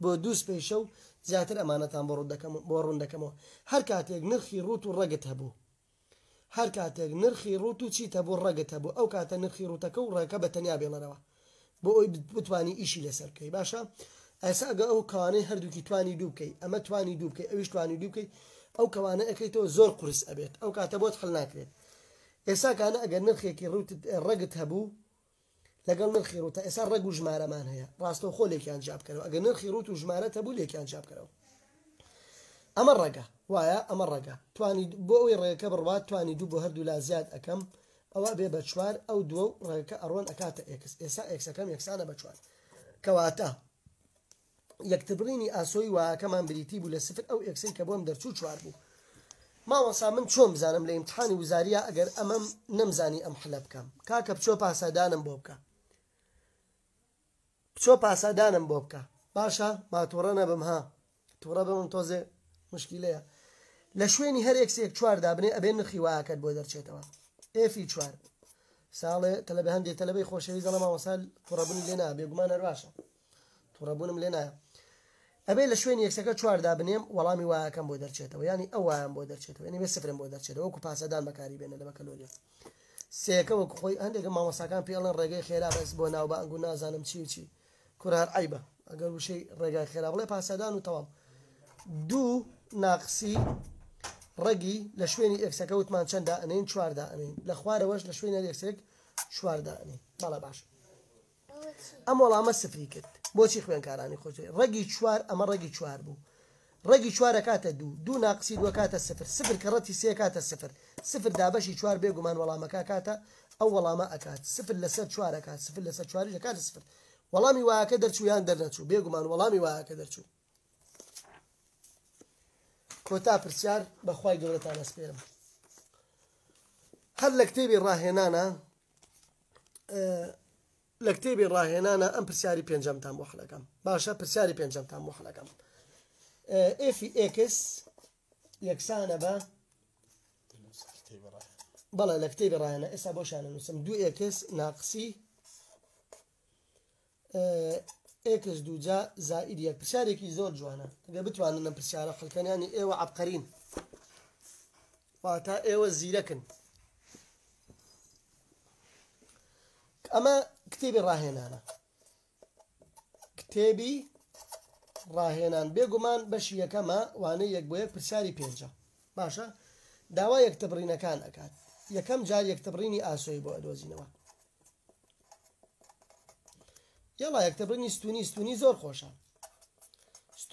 Speaker 1: بۆ دوو سپەی شەو زیاتر ئەمانەتان بۆ ڕوون دەکەم، بۆ ڕوون دەکەمەوە. هەر کاتێک نرخی ڕووت و ڕەگت هەبوو، هەر کاتێک نرخی ڕووت و چیت هەبوو ڕەگت هەبوو، ئەو کاتە نرخی ڕووتەکە و ڕێکە بە تەنیا بێڵەرەوە بۆ ئەوی بتوانی ئیشی لەسەر بکەی. باشە ئێستا ئەگە ئەو کەوانەی هەردووکی توانی دوو بکەی، ئەمە توانی دوو بکەی، ئەویش توانی دوو بکەی، ئەو کەوانە ئەکەیتەوە زۆر قورس ئەبێت، ئەو کاتە بۆت حل ناکرێت. ئێستا کانە ئەگەر نرخێکی ڕووت ڕەگت هەبوو لەگەڵ نرخی ڕووتە، ئێستا ڕەگ و ژمارەمان هەیە، ڕاستەوخۆ لێکیان جیا بکەرەوە. ئەگەر نرخی ڕووت و ژمارەت هەبوو لێکیان جیا بکەرەوە. ئەمە ڕەگە وایە، ئەمە ڕەگە توانی بۆ ئەوەی ڕێگەکە بڕوات توانی دوو بۆ هەردوو لا زیاد ئەکەم، ئەوە بێ بە چوار، ئەو دووە و ڕێگەکە ئەڕۆن ئەکاتە ئێکس. ئێستا ئێکسەکەم یەکسانە بە چوار. کەواتە یەکتربڕینی ئاسۆی وایەکەمان بریتی بوو لە سفر، ئەو ئێکسەی کە بۆم دەرچوو چوار بوو. مامۆسا من چۆن بزانم لە ئیمتحانی وزاریە ئەگەر ئەمەم نەمزانی ئەم حلە بکەم؟ کاکە بچۆ پاسادانم بۆ بکە، بچۆ پاسادانم بۆ بکە. باشە با تووڕە نەبم، ها تووڕە بم تۆزێ مشکیلەیە. لە شوێنی هەر ئێکسێک چوار دابنێ ئەبێ نرخی وایەکەت بۆ دەرچێتەوە. ئێفی چوار ساڵێ تەلەبە هەندێک تەلەبەی خۆشەویست دەڵێ مامۆسا تووڕەبوونی لێ نایە، بێگومان هەر باشە تووڕەبوونم لێ نایە. ئەبێ لە شوێنی یەکسەکە چوار دابنێم وەڵامی وایەکەم بۆ دەرچێتەوە، یعنی ئەو وایەم بۆ دەرچێتەوە، یعنی بێ سفرم بۆ دەرچێتەوە، وەکو پاسەدان بەکاری بێنە لە بەکەلۆریە. سێکە وەکو خۆی هەندێک مامۆستاکان پێ ئەڵێن ڕێگەی خێرا بەس بۆ ناوبانگ و نازانم چی و چی، کورە هەر عەیبە ئەگەر وشەی ڕێگای خێرا بڵێ پاسەدان و تەواو. دوو ناقسی ڕەگی لە شوێنی ئێکسەکە وتمان چەند دائەنێین؟ چوار دائەنێین. لە خوارەوەش لە شوێنی هەر ئێکسێک چوار دائەنێین. بەڵێ باش. ئەم وەڵامە سفری کرد. بۆچی خوێنکارانی خۆشەویست؟ ڕەگی چوار، ئەمە ڕەگی چوار بوو. ڕەگی چوار ئەکاتە دوو، دوو ناقسی دوو ئەکاتە سفر، سفر کە ڕەتی سێ ئەکاتە سفر، سفر دابەشی چوار بێگومان وەڵامەکە ئەکاتە ئەو وەڵامە ئەکات، سفر لەسەر چوار ئەکات، سفر لەسەر چواریش ئەکاتە سفر. وەڵامی وایەکە دەرچوو یان دەرنەچوو؟ بێگومان وەڵامی وایەکە دەرچوو. کۆتا پرسیار بەخوای گەورەتان ئەسپێرم. هەر لە کتێبی ڕاهێنانە، لە کتێبی ڕاهێنانە ئەم پرسیاری پێنجەمتان بۆ حلەکەم. باشە پرسیاری پێنجەمتان بۆ حلەکەم. ئێفی ئێکس یەکسانە بە بەڵێ لە کتێبی ڕاهێنە ئێستا بۆشانە نووسم دوو ئێکس ناقسی ئێکس دووجا زائید یەک. پرسیارێکی زۆر جوانە، ئەگەر بتوانن ئەم پرسیارە حلکەن، یانی ئێوە عەبقەرین، واتە ئێوە زیرەکن. ئەمە کتێبی ڕاهێنانە، کتێبی ڕاهێنان بێگومان بەشی یەکەمە، وانەی یەک بۆ یەک پرسیاری پێنجە. باشە داوا یەکتەبڕینەکان ئەکات. یەکەم جار یەکتەبڕینی ئاسۆی بۆ ئەدۆزینەوە. یەڵا یەکتەبڕینی ستونی، ستونی زۆر خۆشە.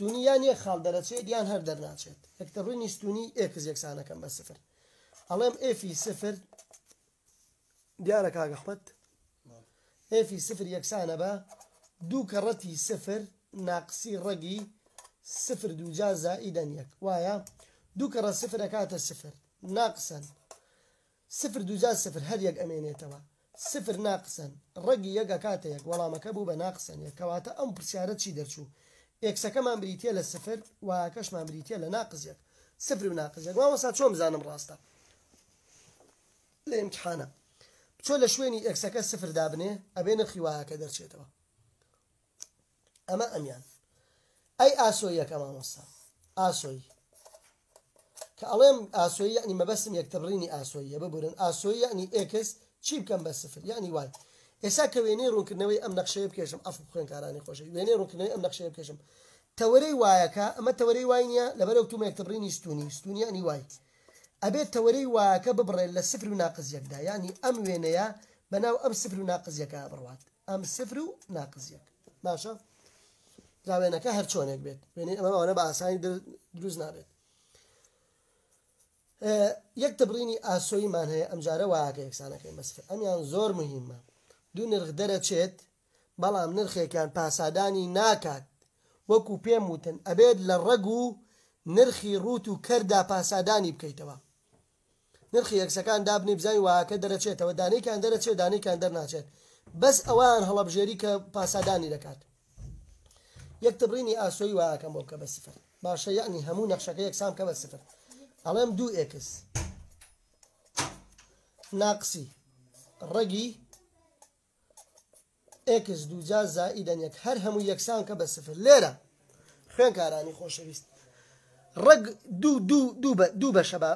Speaker 1: ستونی یان یەک خاڵ دەرەچێت یان هەر دەرناچێت. یەکتربڕینی ستونی x یەکسانەکەم بە سفر. ئەڵێم f ی سفر دیارە کاک ئەحمەد؟ f ی سفر یەکسانە بە دوو کەڕەتی سفر ناقسی ڕەگی سفر دووجا زائیدەن یەک. وایە؟ دوو کەڕە سفر ئەکاتە سفر ناقسەن سفر دووجا سفر هەر یەک ئەمێنێتەوە سفر ناقسەن ڕەگی یەک ئەکاتە یەک وەڵامەکە بوو بە ناقسەن یەک. کەواتە ئەم پرسیارە چی دەرچوو؟ x ەکەمان بریتیە لە سفر y ەکەشمان بریتیە لە ناقس یەک. سفر و ناقس یەک. مامۆستا چۆن بزانم ڕاستە؟ لە ئیمتحانە بچۆ لە شوێنی x ەکە سفر دابنێ ئەبێ نرخی y ەکە دەرچێتەوە. ئەمە ئەمیان. ئەی ئاسۆیەکە مامۆستا ئاسۆی کە ئەڵێم ئاسۆیی یعنی مەبەستم یەکتربڕینی ئاسۆییە، ببورن ئاسۆیی یعنی x چی بکەم بە سفر یعنی y. ئێستا کە وێنەی ڕوونکردنەوەی ئەم نەخشەیە بکێشم، عەفو خوێندکارانی خۆشەویست، وێنەی ڕوونکردنەوەی ئەم نەخشەیە بکێشم، تەوەرەی y ەکە ئەمە تەوەرەی y نییە، لەبەرەو تومە یەکتربڕینی ستونی، ستونی یعنی y ئەبێت تەوەرەی y ەکە ببڕێت لە سفر و ناقس یەکدا، یعنی ئەم وێنەیە بەناو ئەم سفر و ناقس یەکە بڕوات، ئەم سفر و ناقس یەک. باشە جا وێنەکە هەر چۆنێک بێت، وێنەی ئەمە ئەوەنە بە ئاسانی دروست نابێت. یەک تبڕینی ئاسۆییمان هەیە، ئەمجارە y ەکە یەکسانەکەین بە سفر. ئەمیان زۆر مهمە، دوو نرخ دەرەچێت بەڵام نرخێکیان پاسادانی ناکات، وەکو پێم وتن ئەبێت لە ڕەگ و نرخی ڕوت و کەردا پاسادانی بکەیتەوە. نرخی x ەکان دابنێ بزانین y ەکە دەرەچێتەوە، دانێکیان دەرەچێت دانێکیان دەرناچێت، بەس ئەوان هەڵەبژێری کە پاسادانی دەکات. یەک تبڕینی ئاسۆیی y ەکەم بۆ بکە بە سفر. باشە یعنی هەموو نەخشەکە یەکسان بکە بە سفر. ئەڵێم دوو x ناقسی ڕەگی x دووجا زائیدەن یەک هەر هەموو یەکسان کە بە سفر. لێرە خوێنکارانی خۆشەویست ڕەگ دوو دوو دوو بە دوو بەشە با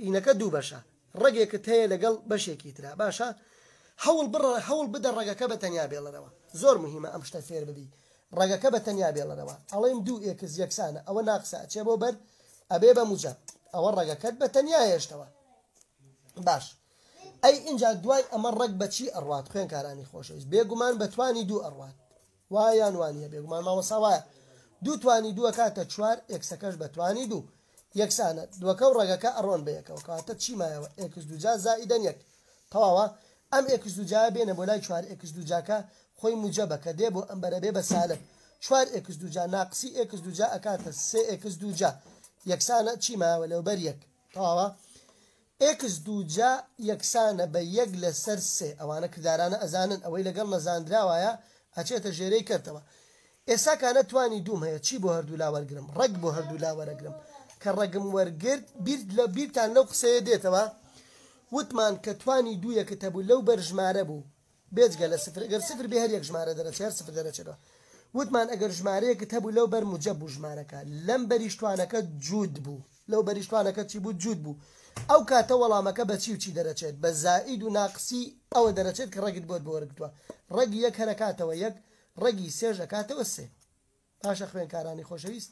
Speaker 1: ئینەکە دوو بەشە، ڕەگێکت هەیە لەگەڵ بەشێکی ترا. باشە هەوڵ بڕ هەوڵ بدە ڕەگەکە بە تەنیا بێڵەرەوە. زۆر مهمە ئەم شتە فێر ببی، ڕەگەکە بە تەنیا بێڵەرەوە. ئەڵێم دوو x یەکسانە، ئەوە ناقسە ئەچێ بۆ بەر ئەبێ بە موجەب، ئەوە ڕەگەکەت بە تەنیا هێشتەوە. باش ئەی اینجا دوای ئەمە ڕەگ بە چی ئەڕوات خوێنکارانی خۆشەویست؟ بێگومان بە توانی دوو ئەڕوات. وایان وانە بێگومان مامۆستا وایە. دوو توانی دووە کاتە چوار x ەکەش بە توانی دوو یەکسانە، دووەکە و ڕەگەکە ئەڕۆن بە یەکەوە، کەواتە چی مایەوە؟ x دووجا زائیدەن یەک. تەواوە ئەم x دووجا بێنە بۆ لای چوار x دووجاکە خۆی موجەبە کە دێ بۆ ئەم بەرە بێ بە سالب. چوار x دووجا ناقسی x دووجا ئەکاتە سێ x دووجا یەکسانە چی مایەوە لەوبەر یەک. تەواوە x دووجا یەکسانە بە یەک لەسەر سێ. ئەوانە کردارانە ئەزانن، ئەوەی لەگەڵ نەزاندراوایە ئەچێتە ژێرەی کردەوە. ئێستا کانە توانی دووم هەیە، چی بۆ هەردوو لا وەرگرم؟ ڕەگ بۆ هەردوو لا وەرەگرم. کە ڕەگم وەرگرت بیر لە بیرتان لەو قسەیە دێتەوە وتمان کە توانی دوو یەکت هەبوو لەو بەر ژمارە بوو بێجگە لە سفر، ئەگەر سفر بێ هەر یەک ژمارە دەرەچێت، هەر سفر دەرەچێتەوە. وتمان ئەگەر ژمارەیەکت هەبوو لەو بەر موجەب بوو ژمارەکە، لەم بەریشتوانەکە جوود بوو، لەو بەریشتوانەکە چی بوو؟ جوود بوو. ئەو کاتە وەڵامەکە بە چی و چی دەرەچێت؟ بە زائید و ناقسی ئەوە دەرەچێت کە ڕەگت بۆت بۆ وەرگتووە. ڕەگی یەک هەرەکاتەوە یەک، ڕەگی سێش ئەکاتەوە سێ. باشە خوێنکارانی خۆشەویست،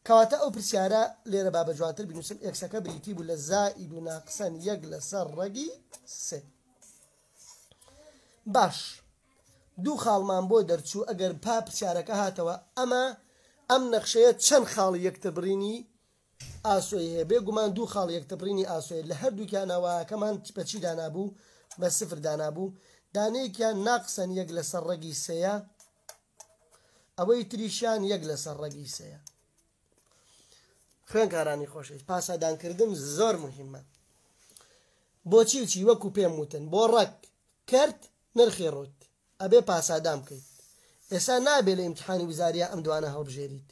Speaker 1: کەواتە ئەو پرسیارە لێرە با بە جوانتر بینوسم. x ەکە بریتی بوو لە زائید و ناقسەن یەک لەسەر ڕەگی سێ. باش دوو خاڵمان بۆ دەرچوو. ئەگەر پا پرسیارەکە هاتەوە ئەمە ئەم نەخشەیە چەند خاڵی یەکتربڕینی ئاسۆی هەیە؟ بێگومان دوو خاڵ یەکتربڕینی ئاسۆیە. لە هەردووکیانەوەکەمان بە چی دانابوو؟ بە سفر دانابوو. دانەیەکیان ناقسەن یەک لەسەر ڕەگی سێیە، ئەوەی تریشیان یەک لەسەر ڕەگی سێیە. خوێنکارانی خۆشەویست پاسادانکردن زۆر مهمە. بۆچی و چی وەکو پێم وتن بۆ ڕەگ کەرت نرخی ڕوت ئەبێ پاسادان بکەیت. ئێستا نابێ لە ئیمتحانی وزاریا ئەم دوانە هەڵبژێریت.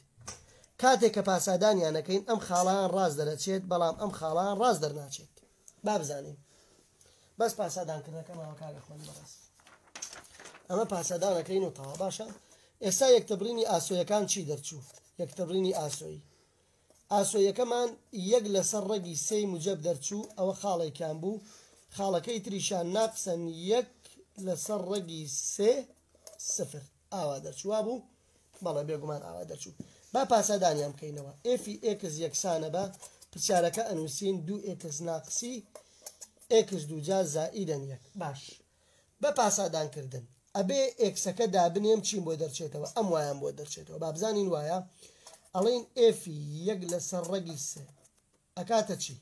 Speaker 1: کاتێک کە پاسادانیانەکەین ئەم خاڵان ڕاست دەرەچێت، بەڵام ئەم خاڵان ڕاست دەرناچێت. با بزانین بەس پاسادانکردنەکە ماوە کاکە خۆی بەڕێز. ئەمە پاسادانەکەین و تەواو. باشە ئێستا یەکتربڕینی ئاسۆیەکان چی دەرچوو؟ یەکتربڕینی ئاسۆیی ئاسۆیەکەمان یەک لەسەر ڕەگی سێی موجەب دەرچوو، ئەوە خاڵێکیان بوو. خاڵەکەی تریشان ناقسەن یەک لەسەر ڕەگی سێ سفر ئاوا دەرچوو. بوو؟ بەڵێ بێگومان ئاوا دەرچوو. با پاسادانیان بکەینەوە. f ی x یەکسانە بە پرسیارەکە ئەنووسین دوو x ناقسی x دووجا زائیدەن یەک. باش بە پاسادانکردن ئەبێ x ەکە دابنێم چیم بۆ دەرچێتەوە؟ ئەم y م بۆ دەرچێتەوە. با بزانین وایە. ئەڵێین f ی یەک لەسەر ڕەگی سێ ئەکاتە چی؟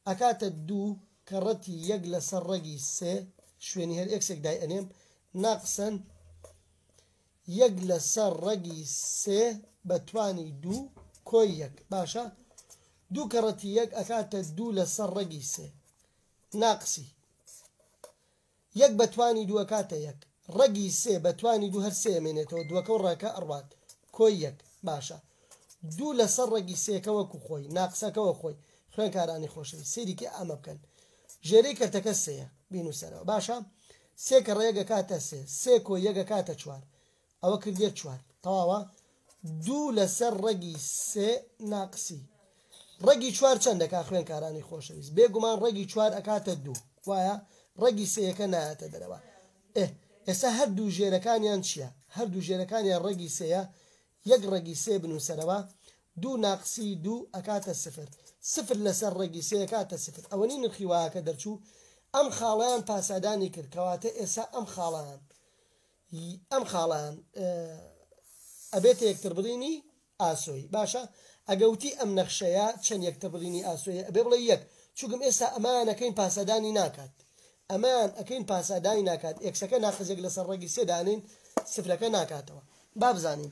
Speaker 1: ئەکاتە دوو کەڕەتی یەک لەسەر ڕەگی سێ، شوێنی هەر x ێک دای ئەنێم، ناقسەن یەک لەسەر ڕەگی سێ بە توانی دوو کۆی یەک. باشە دوو کەڕەتی یەک ئەکاتە دوو لەسەر ڕەگی سێ ناقسی یەک بە توانی دوو ئەکاتە یەک، ڕەگی سێ بە توانی دوو هەر سێ ئەمێنێتەوە، دووەکە و ڕەگەکە ئەڕوات کۆی یەک. باشە دوو لەسەر ڕەگی سێکە وەکو خۆی، ناقسەکە وەک خۆی. خوێنکارانی خۆشەویست سەیری کە ئەمە بکەن، ژێرەی کەرتەکە سێیە بینوسەرەوە. باشە سێ کە ڕێگ ئەکاتە سێ، سێ کۆ یەک ئەکاتە چوار، ئەوە کردیە چوار. تەواوە دوو لەسەر ڕەگی سێ ناقسی ڕەگی چوار چەند دەکا خوێنکارانی خۆشەویست؟ بێگومان ڕەگی چوار ئەکاتە دوو، وایە ڕەگی سێیەکە نایەتە دەرەوە. ئێ ئێستا هەردوو ژێرەکانیان چییە؟ هەردوو ژێرەکانیان ڕەگی سێیە، یەک ڕەگی سێ بنووسەرەوە، دوو ناقسی دوو ئەکاتە سفر، سفر لەسەر ڕەگی سێ ئەکاتە سفر. ئەوەنی نرخی y ەکە دەرچوو، ئەم خاڵەیان پاسادانی کرد، کەواتە ئێستا ئەم خاڵەیان ئەم خاڵەیان ئەبێتە یەکتربڕینی ئاسۆیی. باشە ئەگە وتی ئەم نەخشەیە چەند یەکتربڕینی ئاسۆیە ئەبێ بڵێ یەک، چونکم ئێستا ئەمەیان ئەکەین پاسادانی ناکات، ئەمەیان ئەکەین پاسادانی ناکات، x ەکە ناقس یەک لەسەر ڕەگی سێ دانێین سفرەکە ناکاتەوە. با بزانین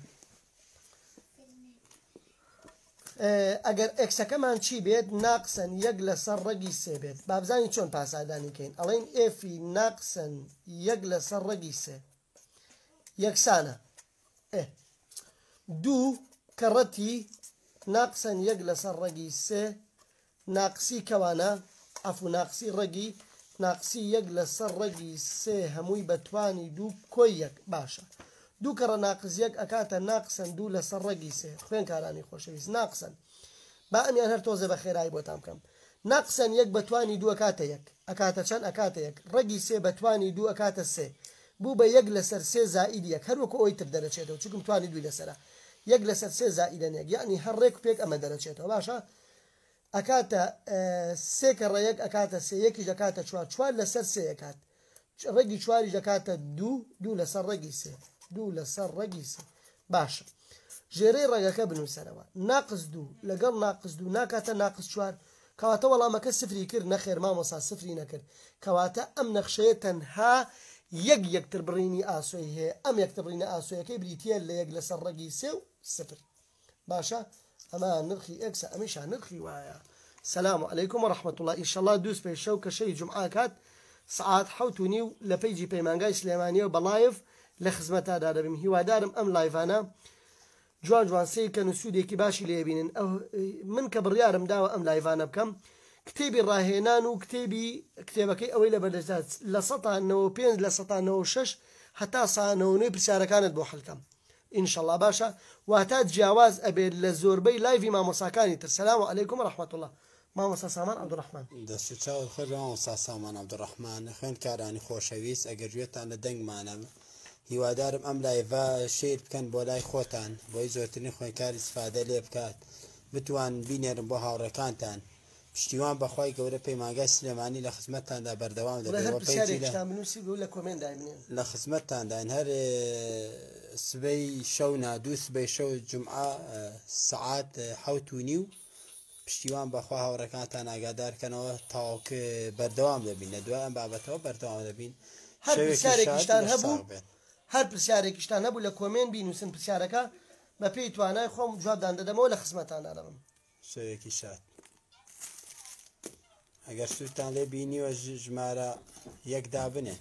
Speaker 1: ئەگەر x ەکەمان چی بێت؟ ناقسەن یەک لەسەر ڕەگی سێ بێت. با بزانین چۆن پاسادانی کەین. ئەڵێین f ی ناقسەن یەک لەسەر ڕەگی سێ یەکسانە ئێ دوو کەڕەتی ناقسەن یەک لەسەر ڕەگی سێ ناقسی کەوانە عەفو ناقسی ڕەگی ناقسی یەک لەسەر ڕەگی سێ هەمووی بە توانی دوو کۆی یەک. باشە دوو کەڕە ناقس یەک ئەکاتە ناقسەن دوو لەسەر ڕەگی سێ. خوێنکارانی خۆشەویست ناقسەن با ئەمیان هەر تۆزێ بە خێرایی بۆتان بکەم. ناقسەن یەک بە توانی دوو ئەکاتە یەک، ئەکاتە چەند؟ ئەکاتە یەک. ڕەگی سێ بە توانی دوو ئەکاتە سێ، بوو بە یەک لەسەر سێ زائید یەک، هەر وەکو ئەوەی تر دەرەچێتەوە چونکم توانی دووی لەسەرە، یەک لەسەر سێ زائیدەن یەک، یەعنی هەر ڕێک و پێک ئەمە دەرەچێتەوە. باشە ئەکاتە سێ کەڕە یەک ئەکاتە سێ، یەکیش ئەکاتە چوار، چوار لەسەر سێ ئەکات، ڕەگی چواریش ئەکاتە دوو، دوو لەسەر ڕەگی سێ، دوو لەسەر ڕەگی سێ. باشە ژێرەی ڕەگەکە بنووسەرەوە، ناقس دوو لەگەڵ ناقس دوو ناکاتە ناقس چوار، کەواتە وەڵامەکە سفری کرد. نەخێر مامۆسا سفری نەکرد، کەواتە ئەم نەخشەیە تەنها یەک یەکتربڕینی ئاسۆی هەیە، ئەم یەکتربڕینە ئاسۆیەکەی بریتییە لە یەک لەسەر ڕەگی سێ و سفر. باشە ئەمە نرخی x ە ئەمیشا نرخی y ە. سلام علیکم و رحمة اللە ئیشەڵا دووس پێ شەو کە شەوی جومعە کات سعات 7:30 لە page ی پەیمانگای سلێمانیەوە بە live لە خزمەتادا دەبم هیوادارم ئەم live انە جوان جوان سەیر کەن و سوودێکی باشی لێ بینن. من کە بڕیارم داوە ئەم live انە بکەم کتێبی ڕاهێنان و کتێبی کتێبەکەی ئەوەی لە بەردەستدا 95% 96% هەتا 99% پرسیارەکانت بۆ حلکەم ئینشەڵا. باشە واتا جیاواز ئەبێت لە زۆربەی live ی مامۆساکانی تر. سلام علیکم و رحمة اللە مامۆستا سامان عبدالرحمن.
Speaker 2: دەست و چاوت خۆش بێ مامۆستا سامان عبدالرحمن. خوێندکارانی خۆشەویست ئەگەر گوێتان لە دەنگمانە هیوادارم ئەم live ە share بکەن بۆ لای خۆتان بۆی زۆرترین خوێندکار ئیسفادە لێ بکات بتوان بینێرن بۆ هاوڕێکانتان. پشتیوان بەخوای گەورە پەیمانگای سلێمانی لە خزمەتتاندا بەردەوام
Speaker 1: بڵێ
Speaker 2: دەبێت
Speaker 1: هەر
Speaker 2: و page ی لە
Speaker 1: پرسیارێکیشتان بنووسی بوو لە comment دایبنێن.
Speaker 2: لە خزمەتتانداین هەر سبەی شەو نا دوو سبەی شەو جومعە سەعات 7:30 پشتیوان بەخوا هاوڕێکانتان ئاگادار کەنەوە تاوک بەردەوام دەبین لە دوای ئەم بابەتەوە بەردەوام دەبین.
Speaker 1: هەر
Speaker 2: شەوێکی شاد
Speaker 1: پرسیارێکیشتان
Speaker 2: لەش
Speaker 1: هەبوو
Speaker 2: ساغ بێت.
Speaker 1: هەر پرسیارێکیشتان هەبوو لە comment بینووسن پرسیارەکە بە پێی توانای خۆم جوابدان دەدەمەوە لە خزمەتاندا دەبم.
Speaker 2: شەوێکی شاد. ئەگەر سوودتان لێ بینیوە ژمارە یەک دابنێن.